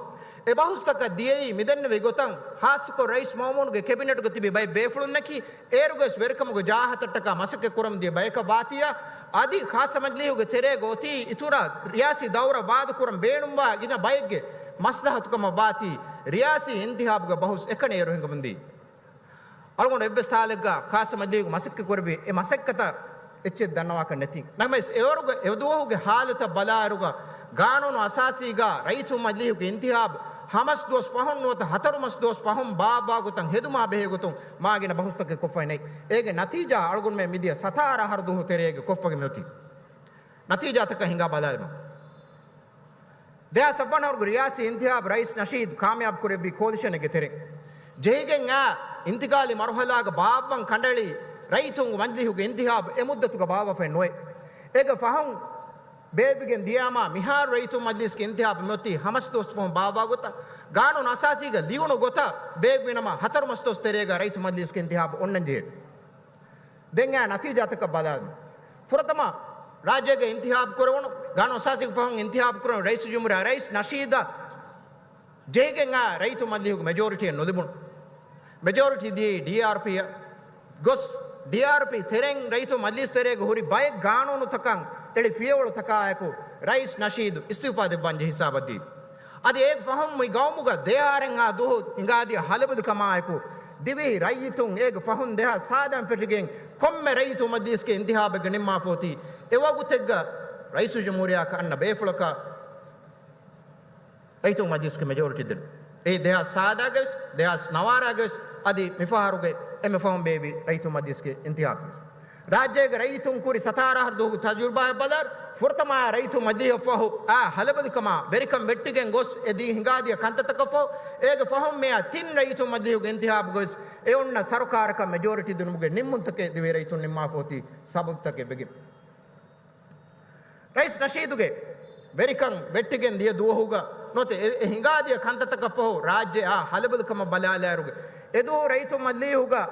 އެ ބަހުސްތަކަށް ދިޔައީ މިދެންނެވި ގޮތަށް، ހާއްސަކޮށް ރައީސް މައުމޫނުގެ ކެބިނެޓުގަ ތިބި ބައެއް ބޭފުޅުންނަކީ، އޭރުގަވެސް ވެރިކަމުގެ ޖާހަތައްޓަކާ މަސައްކަތް ކުރަމުން ދިޔަ ބަޔަކަށް ވާތީއާ، އަދި ޚާއްޞަ މަޖިލީހުގެ ތެރޭގަ އޮތީ އިތުރަށް ރިޔާސީ ދައުރަށް ވާދަ ކުރަން ބޭނުންވާ ގިނަ ބައެއްގެ މަސްލަހަތުކަމަށް ވާތީ، ރިޔާސީ އިންތިހާބުގެ ބަހުސް އެކަނި އޭރު ހިނގަމުންދީ. އަޅުގަނޑު އެއްވެސް ހާލެއްގަ ޚާއްޞަ މަޖިލީހުގެ މަސައްކަތް ކުރެއްވި އެ މަސައްކަތަށް އެއްޗެއް ދަންނަވާކަށް ނެތި. ނަމަވެސް އެވަރުގެ އެދުވަހުގެ ހާލަތަށް ބަލާއިރުގަ، ގާނޫނު އަސާސީގަ ރައްޔިތުން މަޖިލީހުގެ އިންތިހާބު ހަމަސް ދުވަސް ފަހުން ނުވަތަ ހަތަރު މަސް ދުވަސް ފަހުން ބާއްވާ ގޮތަށް ހެދުމާ ބެހޭ ގޮތުން މާގިނަ ބަހުސްތަކެއް ކޮށްފައި ނެތް. އޭގެ ނަތީޖާ އަޅުގަނޑުމެން މިދިޔަ ސަތާރަ އަހަރު ދުވަހު ތެރޭގަ ކޮށްފަގެން މިއޮތީ. ނަތީޖާތަކަށް ހިނގާ ބަލާލަމާ. ދެހާސް ސައްވަނަ ވަރުގެ ރިޔާސީ އިންތިހާބު ރައީސް ނަޝީދު ކާމިޔާބު ކުރެއްވީ ކޯލިޝަނެއްގެ ތެރެއިން. ޖެހިގެން އާ އިންތިގާލީ މަރުހަލާގަ ބާއްވަން ކަނޑައެޅީ ރައްޔިތުންގެ މަޖިލީހުގެ އިންތިހާބު އެ މުއްދަތުގަ ބާއްވާފައެއް ނުވޭ. އޭގެ ފަހުން ބޭއްވިގެން ދިޔާމާ މިހާރު ރައްޔިތުން މަޖިލީސްގެ އިންތިހާބު މިއޮތީ ހަމަސް ދުވަސް ފަހުން ބާއްވާ ގޮތަށް، ގާނޫނު އަސާސީގަ ލިޔުނު ގޮތަށް ބޭއްވިނަމަ ހަތަރު މަސް ދުވަސް ތެރޭގަ ރައްޔިތުން މަޖިލީސްގެ އިންތިހާބު އޮންނަން ޖެހޭ. ދެން އާ ނަތީޖާތަކަށް ބަލާލަމާ. ފުރަތަމަ، ރާއްޖޭގެ އިންތިހާބު ކުރެވުނު، ގާނޫނު އަސާސީގެ ފަހުން އިންތިހާބު ކުރެވުނު ރައީސުލްޖުމްހޫރިއްޔާ ރައީސް ނަޝީދަށް ޖެހިގެން އާ ރައްޔިތުން މަޖިލީހުގެ މެޖޯރިޓީއެއް ނުލިބުނު. މެޖޯރިޓީ ދިޔައީ ޑީއާރްޕީއަށް. ގޮސް ޑީއާރްޕީ ތެރެއިން ރައްޔިތުން މަޖިލީސް ތެރޭގަ ހުރި ބައެއް ގާނޫނުތަކަށް އެޅި ފިޔަވަޅުތަކާއެކު ރައީސް ނަޝީދު އިސްތިއުފާ ދެއްވާން ޖެހި ހިސާބަށް ދީ. އަދި އޭގެ ފަހުން މި ގައުމުގަ ދެ އަހަރެއްހާ ދުވަހު ހިނގާދިޔަ ހަލަބަލިކަމާއެކު، ދިވެހި ރައްޔިތުން އޭގެ ފަހުން ދެހާސް ސާދައިން ފެށިގެން ކޮންމެ ރައްޔިތުން މަޖިލީސްގެ އިންތިހާބެއްގަ ނިންމާފަ އޮތީ، އެވަގުތެއްގަ ރައީސުލްޖުމްހޫރިއްޔާއަކަށް އަންނަ ބޭފުޅަކަށް ރައްޔިތުން މަޖިލީސްގެ މެޖޯރިޓީ ދިނުން. އެއީ ދެހާސް ސާދާގަވެސް، ދެހާސް ނަވާރާގަވެސް، އަދި މިފަހަރުގެ އެންމެ ފަހުން ބޭއްވި ރައްޔިތުން މަޖިލީސްގެ އިންތިހާބުގަވެސް. ރާއްޖޭގެ ރައްޔިތުން ކުރި ސަތާރަ އަހަރު ދުވަހުގެ ތަޖުރިބާއަށް ބަލާއިރު، ފުރަތަމަ ރައްޔިތުން މަޖިލީހަށްފަހު އާ ހަލަބަލިކަމާ ވެރިކަން ވެއްޓިގެން ގޮސް އެދީ ހިނގާދިޔަ ކަންތައްތަކަށްފަހު، އޭގެ ފަހުން މިއާ ތިން ރައްޔިތުން މަޖިލީހުގެ އިންތިހާބުގަވެސް އެ އޮންނަ ސަރުކާރަކަށް މެޖޯރިޓީ ދިނުމުގެ ނިންމުންތަކެއް ދިވެހި ރައްޔިތުން ނިންމާފަ އޮތީ ސަބަބުތަކެއް ވެގެން. ރައީސް ނަޝީދުގެ ވެރިކަން ވެއްޓިގެން ދިޔަ ދުވަހުގަ ނުވަތަ އެ، އެ ހިނގާދިޔަ ކަންތައްތަކަށްފަހު ރާއްޖެ އާ ހަލަބަލިކަމަށް ބަލާލާއިރުގެ އެދުވަހު ރައްޔިތުން މަޖިލީހުގަ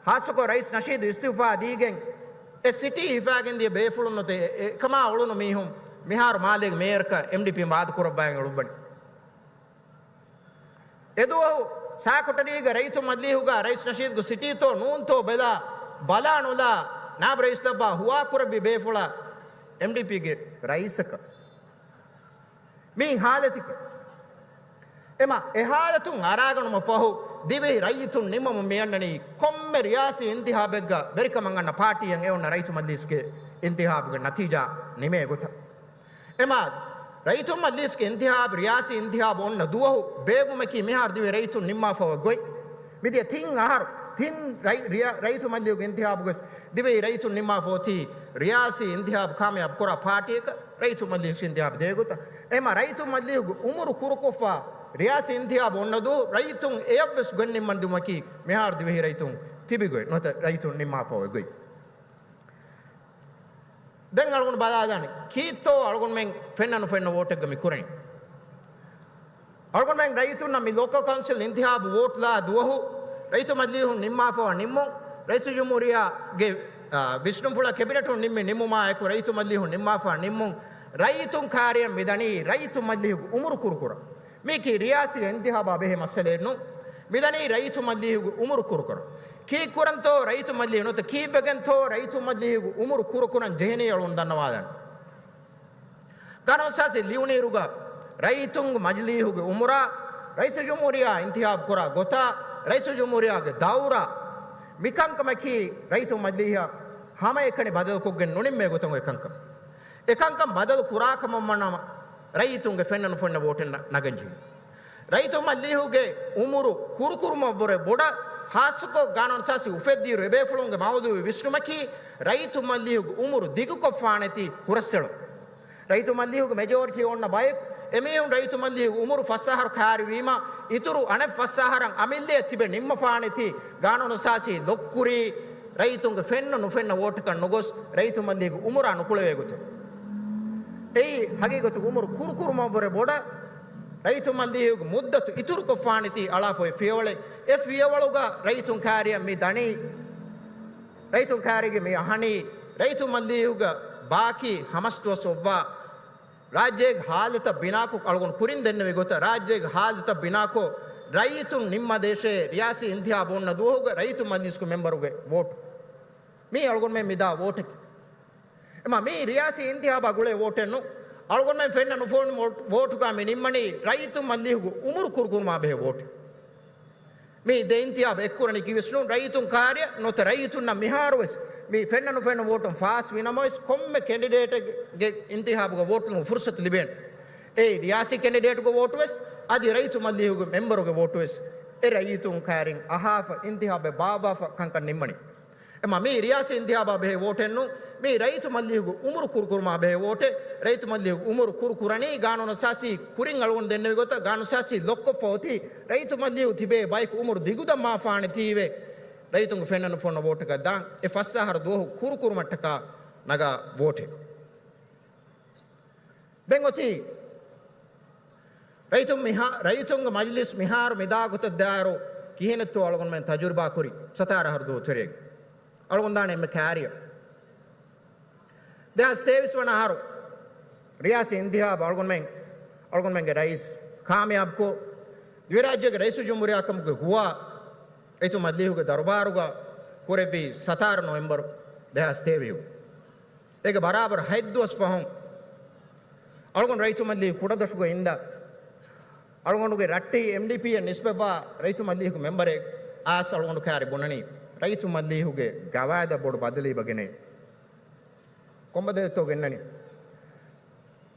ހާއްސަކޮށް ރައީސް ނަޝީދު އިސްތިއުފާ ދީގެން އެ ސިޓީ ހިފާގެން ދިޔަ ބޭފުޅުން ނުވަތަ އެ، އެ، އެކަމާ އުޅުނު މީހުން މިހާރު މާލޭގެ މޭޔަރަކަށް އެމްޑީޕީން ވާދަކުރައްވާގެން އުޅުއްވަނީ. އެދުވަހު ސެކްރެޓަރީގަ ރައްޔިތުން މަޖިލީހުގަ ރައީސް ނަޝީދުގެ ސިޓީތޯ ނޫންތޯ ބެލާ، ބަލާ ނުލާ، ނާއިބު ރައީސް ލައްވާ ހުވާ ކުރެއްވި ބޭފުޅާ އެމްޑީޕީގެ ރައީސަކަށް. މީ ހާލަތަކީ. އެމަ އެ ހާލަތުން އަރާގަނުމަށް ފަހު، ދިވެހި ރައްޔިތުން ނިންމަމުން މިއަންނަނީ ކޮންމެ ރިޔާސީ އިންތިހާބެއްގަ ވެރިކަމަށް އަންނަ ޕާޓީއަށް އެ އޮންނަ ރައްޔިތު މަޖިލީސްގެ އިންތިހާބުގެ ނަތީޖާ ނިމޭ ގޮތަށް. އެމާ، ރައްޔިތުން މަޖިލީސްގެ އިންތިހާބު، ރިޔާސީ އިންތިހާބު އޮންނަ ދުވަހު ބޭއްވުމަކީ މިހާރު ދިވެހި ރައްޔިތުން ނިންމާފަ އޮތް ގޮތް. މިދިޔަ ތިން އަހަރު، ތިން ރައް-، ރިޔާ-، ރައްޔިތު މަޖިލީހުގެ އިންތިހާބުގަސް ދިވެހި ރައްޔިތުން ނިންމާފަ އޮތީ ރިޔާސީ އިންތިހާބު ކާމިޔާބު ކުރާ ޕާޓީއަކަށް ރައްޔިތު މަޖިލީހު އިންތިހާބު ދޭ ގޮތަށް. އެމާ، ރައްޔިތު މަޖިލީހުގެ އުމުރު ކުރުކޮށްފަ ރިޔާސީ އިންތިހާބު އޮންނަ ދުވަހު ރައްޔިތުން އެޔަށްވެސް ގޮތް ނިންމަން ދިއުމަކީ މިހާރު ދިވެހި ރައްޔިތުން ތިބި ގޮތް ނުވަތަ ރައްޔިތުން ނިންމާފަ އޮތް ގޮތް. ދެން އަޅުގަނޑު ބަލާލާނެ، ކީއްތޯ އަޅުގަނޑުމެން ފެންނަ ނުފެންނަ ވޯޓެއްގަ މި ކުރަނީ؟ އަޅުގަނޑުމެން ރައްޔިތުންނަށް މި ލޯކަލް ކައުންސިލް އިންތިހާބު ވޯޓްލާ ދުވަހު، ރައްޔިތު މަޖިލީހުން ނިންމާފަވާ ނިންމުން، ރައީސުލްޖުމްހޫރިއްޔާގެ، އާ، ވިސްނުންފުޅަށް ކެބިނެޓުން ނިންމި ނިންމުމާއެކު، ރައްޔިތު މަޖިލީހުން ނިންމާފަ ނިންމުން، ރައްޔިތުން ކާރިއަށް މިދަނީ ރައްޔިތު މަޖިލީހުގެ އުމުރު ކުރުކުރަން. މީކީ ރިޔާސީ އިންތިހާބާ ބެހޭ މައްސަލައެއް ނޫން. މިދަނީ ރައްޔިތު މަޖިލީހުގެ އުމުރު ކުރުކުރަން. ކީއްކުރަންތޯ ރައްޔިތު މަޖިލީހު ނުވަތަ ކީއްވެގެންތޯ ރައްޔިތު މަޖިލީހުގެ އުމުރު ކުރުކުރަން ޖެހެނީ އަޅުގަނޑު ދަންނަވާލަން. ގާނޫނުއަސާސީ ލިޔުނިއިރުގަ ރައްޔިތުންގެ މަޖިލީހުގެ އުމުރާ، ރައީސުލްޖުމްހޫރިއްޔާ އިންތިހާބު ކުރާ ގޮތާ، ރައީސުލްޖުމްހޫރިއްޔާގެ ދައުރާ، މިކަންކަމަކީ ރައްޔިތު މަޖިލީހަށް ހަމައެކަނި ބަދަލުކޮށްގެން ނުނިންމޭ ގޮތަށް އެކަންކަން. އެކަންކަން ބަދަލު ކުރާކަމަށް ވަނަމަ، ރައްޔިތުންގެ ފެންނަ ނުފެންނަ ވޯޓެއް ނަ-، ނަގަންޖެހި. ރައްޔިތު މަޖިލީހުގެ އުމުރު ކުރުކުރުމަށްވުރެ ބޮޑަށް، ހާއްސަކޮށް ގާނޫނުއަސާސީ އުފެއްދިއިރު އެބޭފުޅުންގެ މައުލޫވި ވިސްނުމަކީ، ރައްޔިތު މަޖިލީހުގެ އުމުރު ދިގުކޮށްފާނެތީ ހުރަސްއެޅުން. ރައްޔިތު މަޖިލީހުގެ މެޖޯރިޓީ އޮންނަ ބަޔަކު އެމީހުން ރައްޔިތު މަޖިލީހުގެ އުމުރު ފަސް އަހަރު ކާރިވީމަ، އިތުރު އަނެއް ފަސް އަހަރަށް އަމިއްލަޔަށް ތިބެ ނިންމަފާނެތީ، ގާނޫނުއަސާސީ ލޮކްކުރީ ރައްޔިތުންގެ ފެންނަ ނުފެންނަ ވޯޓަކަށް ނުގޮސް، ރައްޔިތު މަޖިލީހުގެ އުމުރާ ނުކުޅެވޭ ގޮތުން. އެއީ ހަގީގަތުގެ އުމުރު ކުރުކުރުމަށްވުރެ ބޮޑަށް ރައްޔިތު މަޖިލީހުގެ މުއްދަތު އިތުރުކޮށްފާނެތީ އަޅާފައި ފިޔަވަޅެއް. އެ ފިޔަވަޅުގަ ރައްޔިތުން ކާރިއަށް މި ދަނީ، ރައްޔިތުން ކާރިގެ މި އަހަނީ، ރައްޔިތު މަޖިލީހުގަ ބާކީ ހަމަސް ދުވަސް އޮއްވާ ރާއްޖޭގެ ހާލަތަށް ބިނާކޮށް، އަޅުގަނޑު ކުރިން ދެންނެވި ގޮތަށް ރާއްޖޭގެ ހާލަތަށް ބިނާކޮށް، ރައްޔިތުން ނިންމަދޭށޭ ރިޔާސީ އިންތިހާބު އޮންނަ ދުވަހުގަ ރައްޔިތު މަޖިލިސްގެ މެމްބަރުގެ ވޯޓު. މީ އަޅުގަނޑުމެން މިދާ ވޯޓަކީ. އެމާ މީ ރިޔާސީ އިންތިހާބާ ގުޅޭ ވޯޓެއް ނޫން. އަޅުގަނޑުމެން ފެންނަ ނުފެންނަ ވޯޓުގަ މި ނިންމަނީ ރައްޔިތު މަޖިލީހުގެ އުމުރު ކުރުކުރުމާ ބެހޭ ވޯޓެއް. މި ދެ އިންތިހާބު އެއްކުރަނީ ކީއްވެސް ނޫން، ރައްޔިތުން ކާރިއަށް ނުވަތަ ރައްޔިތުންނަށް މިހާރުވެސް މި ފެންނަ ނުފެންނަ ވޯޓުން ފާސް ވި ނަމަވެސް، ކޮންމެ ކެންޑިޑޭޓެއްގެ އިންތިހާބުގަ ވޯޓު ދިނުމަށް ފުރުސަތު ލިބޭނެ. އެއީ ރިޔާސީ ކެންޑިޑޭޓުގެ ވޯޓުވެސް، އަދި ރައްޔިތު މަޖިލީހުގެ މެމްބަރުގެ ވޯޓުވެސް، އެ ރައްޔިތުން ކާރިން އަހާފަ އިންތިހާބެއް ބާއްވާފަ ކަންކަން ނިންމަނީ. އެމާ މީ ރިޔާސީ އިންތިހާބާ ބެހޭ ވޯޓެއް ނޫން. މީ ރައްޔިތު މަޖިލީހުގެ އުމުރު ކުރުކުރުމާ ބެހޭ ވޯޓެއް. ރައްޔިތު މަޖިލީހުގެ އުމުރު ކުރުކުރަނީ ގާނޫނުއަސާސީ ކުރިން އަޅުގަނޑު ދެންނެވި ގޮތަށް ގާނޫނުއަސާސީ ލޮކްކޮށްފަ އޮތީ ރައްޔިތު މަޖިލީހު ތިބޭ ބަޔަކު އުމުރު ދިގުދަން މާފާނެތީވެ، ރައްޔިތުންގެ ފެންނަ ނުފެންނަ ވޯޓަކަށް ދާން އެ ފަސް އަހަރު ދުވަހު ކުރުކުރުމަށްޓަކާ ނަގާ ވޯޓެއް. ދެން އޮތީ ރައްޔިތުން މިހާ-، ރައްޔިތުންގެ މަޖިލިސް މިހާރު މިދާ ގޮތަށް ދާއިރު ކިހިނެއްތޯ އަޅުގަނޑުމެން ތަޖުރިބާ ކުރި ސަތާރަ އަހަރު ދުވަހު ތެރޭގަ. އަޅުގަނޑު ދާނެ އެންމެ ކާރިއަށް. ދެހާސް ތޭވީސް ވަނަ އަހަރު ރިޔާސީ އިންތިހާބު އަޅުގަނޑުމެން، އަޅުގަނޑުމެންގެ ރައީސް ކާމިޔާބުކޮށް، ދިވެހިރާއްޖޭގެ ރައީސުލްޖުމްހޫރިއްޔާ ކަމުގެ ހުވާ ރައްޔިތު މަޖިލީހުގެ ދަރުބާރުގަ ކުރެއްވީ ސަތާރަ ނޮވެމްބަރު ދެހާސް ތޭވީސް. އޭގެ ބަރާބަރު ހަތް ދުވަސް ފަހުން އަޅުގަނޑު ރައްޔިތު މަޖިލީހު ކުޑަދޮށުގަ އިންދާ، އަޅުގަނޑުގެ ރައްޓެހި އެމްޑީޕީއަށް ނިސްބަތްވާ ރައްޔިތު މަޖިލީހުގެ މެމްބަރެއް އާސް އަޅުގަނޑު ކާރި ބުނަނީ، ރައްޔިތު މަޖިލީހުގެ ގަވާއިދަށް ބޮޑު ބަދަލީ ބަގެނޭ. ކޮންބަދަލެއްތޯ ގެންނަނީ؟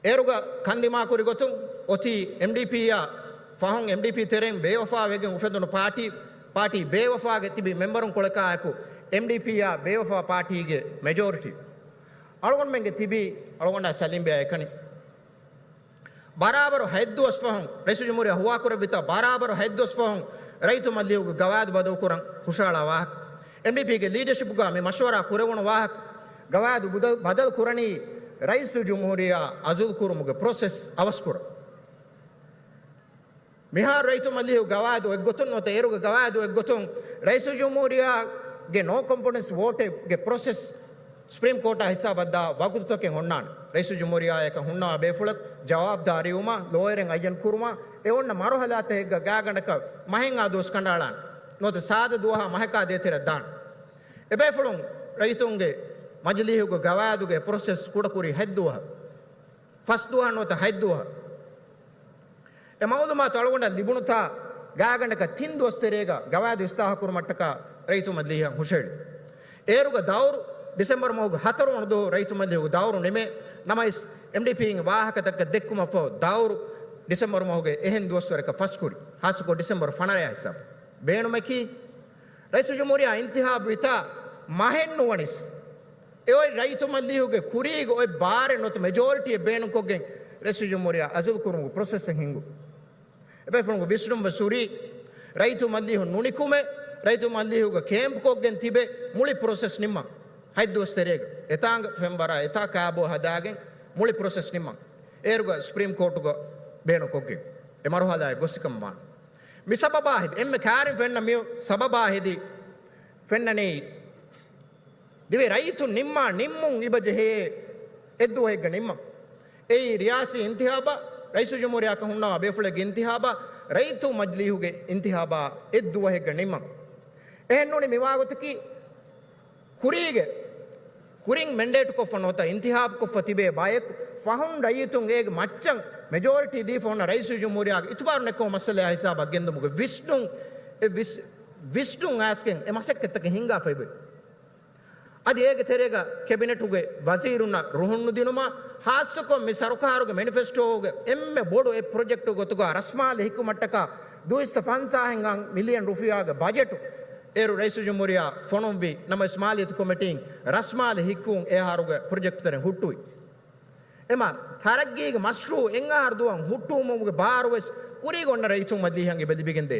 އޭރުގަ ކަންދިމާކުރި ގޮތުން އޮތީ އެމްޑީޕީއާ ފަހުން އެމްޑީޕީ ތެރެއިން ބޭވަފާ ވެގެން އުފެދުނު ޕާޓީ، ޕާޓީ ބޭވަފާގެ ތިބި މެމްބަރުން ކޮޅަކާއެކު އެމްޑީޕީއާ ބޭވަފާ ޕާޓީގެ މެޖޯރިޓީ. އަޅުގަނޑުމެންގެ ތިބީ އަޅުގަނޑާ ސަލީމް ބެއާ އެކަނި. ބަރާބަރު ހަތް ދުވަސް ފަހުން ރައީސުލްޖުމްހޫރިއްޔާ ހުވާކުރެއްވިތާ، ބަރާބަރު ހަތް ދުވަސް ފަހުން ރައްޔިތު މަޖިލީހުގެ ގަވާއިދު ބަދަލުކުރަން ހުށަހަޅާ ވާހަކަ، އެމްޑީޕީގެ ލީޑަޝިޕްގަ މި މަޝްވަރާ ކުރެވުނު ވާހަކަ، ގަވާއިދު ބުދަ-، ބަދަލު ކުރަނީ ރައީސުލްޖުމްހޫރިއްޔާ އަޒުލް ކުރުމުގެ ޕްރޮސެސް އަވަސްކުރަން. މިހާރު ރައްޔިތު މަޖިލީހުގެ ގަވާއިދު އޮތްގޮތުން ނުވަތަ އޭރުގެ ގަވާއިދު އޮތްގޮތުން ރައީސުލްޖުމްހޫރިއްޔާގެ ނޯ ކޮންފިޑެންސް ވޯޓެއްގެ ޕްރޮސެސް ސުޕްރީމް ކޯޓާ ހިސާބަށްދާ ވަގުތުތަކެއް އޮންނާނެ. ރައީސުލްޖުމްހޫރިއްޔާއަކަށް ހުންނަވާ ބޭފުޅަކު ޖަވާބުދާރީވުމާ، ލޯޔަރެއް އައްޔަން ކުރުމާ، އެ އޮންނަ މަރުހަލާތަކެއްގަ ގާގަނޑަކަށް މަހެއްހާ ދުވަސް ކަނޑައަޅާނެ. ނުވަތަ ސާދަ ދުވަހާ މަހަކާ ދޭތެރެއަށް ދާނެ. އެބޭފުޅުން ރައްޔިތުންގެ މަޖިލީހުގެ ގަވާއިދުގެ ޕްރޮސެސް ކުޑަކުރީ ހަތް ދުވަހަށް. ފަސް ދުވަހަށް ނުވަތަ ހަތް ދުވަހަށް. އެ މައުލޫމާތު އަޅުގަނޑަށް ލިބުނުތާ، ގާގަނޑަކަށް ތިން ދުވަސް ތެރޭގަ ގަވާއިދު އިސްލާހު ކުރުމަށްޓަކާ ރައްޔިތު މަޖިލީހަށް ހުށަހެޅި. އޭރުގަ ދައުރު ޑިސެމްބަރު މަހުގެ ހަތަރު ވަނަ ދުވަހު ރައްޔިތު މަޖިލީހުގެ ދައުރު ނިމޭ. ނަމަވެސް، އެމްޑީޕީއިން ވާހަކަތަކަށް ދެއްކުމަށްފަހު ދައުރު ޑިސެމްބަރު މަހުގެ އެހެން ދުވަސްވަރަކަށް ފަސްކުރި. ހާއްސަކޮށް ޑިސެމްބަރު ފަނަރަ ހިސާބު. ބޭނުމަކީ، ރައީސުލްޖުމްހޫރިއްޔާ އިންތިހާބު ވިތާ މަހެއް ނުވަނިސް، އެ އޮތް ރައްޔިތު މަޖިލީހުގެ ކުރީގަ އޮތް ބާރެއް ނުވަތަ މެޖޯރިޓީއެއް ބޭނުންކޮށްގެން ރައީސުލްޖުމްހޫރިއްޔާ އަޒުލް ކުރުމުގެ ޕްރޮސެސްއެއް ހިންގު. އެބޭފުޅުންގެ ވިސްނުން ވެސް ހުރީ، ރައްޔިތު މަޖިލީހު ނުނިކުމެ، ރައްޔިތު މަޖިލީހުގަ ކޭމްޕްކޮށްގެން ތިބެ މުޅި ޕްރޮސެސް ނިންމަން. ހަތް ދުވަސް ތެރޭގަ އެތާނގަ ފެންވަރާ އެތާ ކާބޯ ހަދާގެން މުޅި ޕްރޮސެސް ނިންމަން. އޭރުގަ ސުޕްރީމް ކޯޓުގަ ބޭނުންކޮށްގެން އެ މަރުހަލާއެއް ގޮސްސިކަމަށް ވާނެ. މި ސަބަބާ ހެދި، އެންމެ ކާރިން ފެންނަ މި ސަބަބާ ހެދި ފެންނަނީ، ދިވެހި ރައްޔިތުން ނިންމާ ނިންމުން އިބަ ޖެހޭ އެއްދުވަހެއްގަ ނިންމަން. އެއީ ރިޔާސީ އިންތިހާބާ، ރައީސުލްޖުމްހޫރިއްޔާއަކަށް ހުންނަވާ ބޭފުޅެއްގެ އިންތިހާބާ، ރައްޔިތު މަޖިލީހުގެ އިންތިހާބާ އެއްދުވަހެއްގަ ނިންމަން. އެހެންނޫނީ މިވާގޮތަކީ، ކުރީގެ، ކުރިން މެންޑޭޓްކޮށްފަ ނުވަތަ އިންތިހާބުކޮށްފަ ތިބޭ ބަޔަކު ފަހުން ރައްޔިތުން އޭގެ މައްޗަށް މެޖޯރިޓީ ދީފަ ހުންނަ ރައީސުލްޖުމްހޫރިއްޔާގެ އިތުބާރު ނެއްކުމު މައްސަލައާ ހިސާބަށް ގެންދުމުގެ ވިސްނުން، އެ ވިސް-، ވިސްނުން އައިސްގެން އެ މަސައްކަތްތަކެއް ހިންގާފައިބެ. އަދި އޭގެ ތެރޭގަ ކެބިނެޓުގެ ވަޒީރުންނަށް ރުހުންނުދިނުމާ، ހާއްސަކޮށް މި ސަރުކާރުގެ މެނިފެސްޓޯގެ އެންމެ ބޮޑު އެއް ޕްރޮޖެކްޓު ގޮތުގަ ރަސްމާލެ ހިއްކުމަށްޓަކާ ދުއިސައްތަ ފަންސާހެއްހާ މިލިއަން ރުފިޔާގެ ބަޖެޓު އޭރު ރައީސުލްޖުމްހޫރިއްޔާ ފޮނުއްވި ނަމަވެސް، މާލިޔަތު ކޮމިޓީން ރަސްމާލެ ހިއްކުވުން އެއާ އަހަރުގެ ޕްރޮޖެކްޓުތެރެއިން ހުއްޓުވި. އެމާ ތަރައްގީގެ މަޝްރޫއު އެއް އަހަރު ދުވަހު ހުއްޓުވުމުގެ ބާރު ވެސް ކުރީގަ އޮންނަ ރައްޔިތުން މަޖިލީހަށް އެބަލިބިގެންދޭ.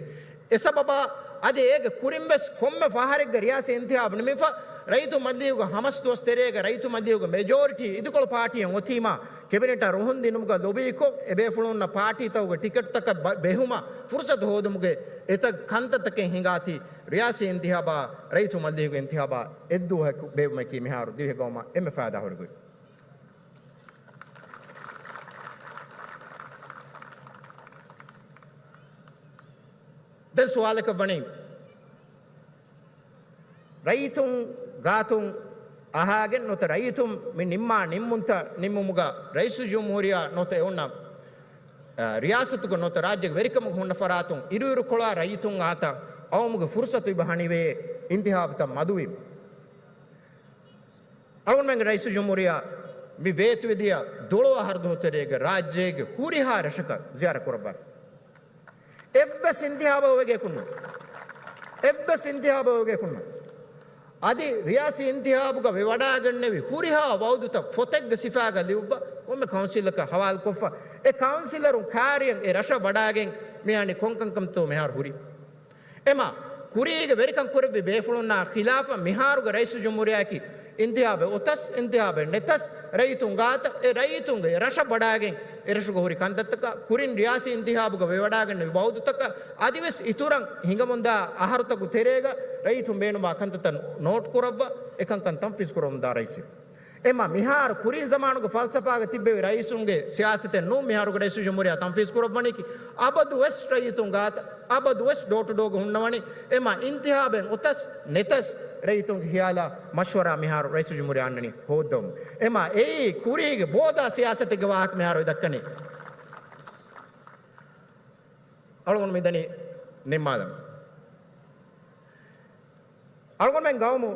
އެ ސަބަބާ އަދި އޭގެ ކުރިން ވެސް ކޮންމެ ފަހަރެއްގަ ރިޔާސީ އިންތިހާބު ނިމިފަ، ރައްޔިތުން މަޖިލީހުގަ ހަމަސް ދުވަސް ތެރޭގަ ރައްޔިތުން މަޖިލީހުގެ މެޖޯރިޓީ އިދިކޮޅު ޕާޓީއަށް އޮތީމާ، ކެބިނެޓަށް ރުހުން ދިނުމުގަ ލޮބީކޮށް، އެބޭފުޅުންނަށް ޕާޓީތަކުގެ ޓިކެޓްތަކަށް ބަ-، ބެހުމަށް ފުރުސަތު ހޯދުމުގެ އެތައް ކަންތައްތަކެއް ހިނގާތީ، ރިޔާސީ އިންތިހާބާ، ރައްޔިތުން މަޖިލީހުގެ އިންތިހާބާ އެއްދުވަހަކު ބޭއްވުމަކީ މިހާރު ދިވެހި ގައުމަށް އެންމެ ފައިދާހުރި ގޮތް. ދެން ސުވާލަކަށް ވަނީ، ރައްޔިތުން ގާތުން އަހާގެން ނުވަތަ ރައްޔިތުން މި ނިންމާ ނިންމުންތައް ނިންމުމުގަ ރައީސުލްޖުމްހޫރިއްޔާ ނުވަތަ އެ އޮންނަ، އަ، ރިޔާސަތުގަ ނުވަތަ ރާއްޖޭގެ ވެރިކަމުގަ ހުންނަ ފަރާތުން އިރުއިރުކޮޅާ ރައްޔިތުން އާތަ އައުމުގެ ފުރުސަތު އިބަ ހަނިވޭ އިންތިހާބުތައް މަދުވީމަ. އަޅުގަނޑުމެންގެ ރައީސުލްޖުމްހޫރިއްޔާ މި ވޭތުވެދިޔަ ދޮޅު އަހަރު ދުވަހު ތެރޭގަ ރާއްޖޭގެ ހުރިހާ ރަށަކަށް ޒިޔާރަތް ކުރައްވާފަ. އެއްވެސް އިންތިހާބެއް އޮވެގެކުންނު. އެއްވެސް އިންތިހާބެއް އޮވެގެކުންނު. އަދި ރިޔާސީ އިންތިހާބުގަ ވެވަޑާގެންނެވި ހުރިހާ ވައުދުތައް ފޮތެއްގެ ސިފައިގަ ލިޔުއްވާ ކޮންމެ ކައުންސިލަކަށް ހަވާލުކޮށްފަ، އެ ކައުންސިލަރުން ކާރިޔަށް އެ ރަށަށް ވަޑާގެން މި އަންނި ކޮން ކަންކަންތޯ މިހާރު ހުރީ. އެމާ، ކުރީގެ ވެރިކަން ކުރެއްވި ބޭފުޅުންނާ ޚިލާފަށް މިހާރުގެ ރައީސުލްޖުމްހޫރިއްޔާއަކީ އިންތިހާބެއް އޮތަސް، އިންތިހާބެއް ނެތަސް، ރައްޔިތުން ގާތަށް، އެ ރައްޔިތުންގެ ރަށަށް ވަޑާގެން، އެ ރަށުގަ ހުރި ކަންތައްތަކަށް، ކުރިން ރިޔާސީ އިންތިހާބުގަ ވެވަޑާގެންނެވި ވައުދުތަކަށް، އަދިވެސް އިތުރަށް ހިނގަމުންދާ އަހަރުތަކު ތެރޭގަ ރައްޔިތުން ބޭނުންވާ ކަންތައްތައް ނޯޓް ކުރައްވާ، އެކަންކަން ތަންފީޒު ކުރަމުންދާ ރައީސެއް. އެމާ މިހާރު ކުރީ ޒަމާނުގެ ފަލްސަފާގަ ތިއްބެވި ރައީސުންގެ ސިޔާސަތެއް ނޫން މިހާރުގެ ރައީސުލްޖުމްހޫރިއްޔާ ތަންފީޒު ކުރައްވަނީކީ. އަބަދުވެސް ރައްޔިތުން ގާތަށް، އަބަދުވެސް ޑޯ ޓު ޑޯގަ ހުންނަވަނީ. އެމާ އިންތިހާބެއް އޮތަސް ނެތަސް ރައްޔިތުންގެ ޚިޔާލާ މަޝްވަރާ މިހާރު ރައީސުލްޖުމްހޫރިއްޔާ އަންނަނީ ހޯއްދަވަމުން. އެމާ އެއީ ކުރީގެ ބޯދާ ސިޔާސަތެއްގެ ވާހަކަ މިހާރު އެ ދައްކަނީ. އަޅުގަނޑު މިދަނީ ނިންމާލަން. އަޅުގަނޑުމެން ގައުމު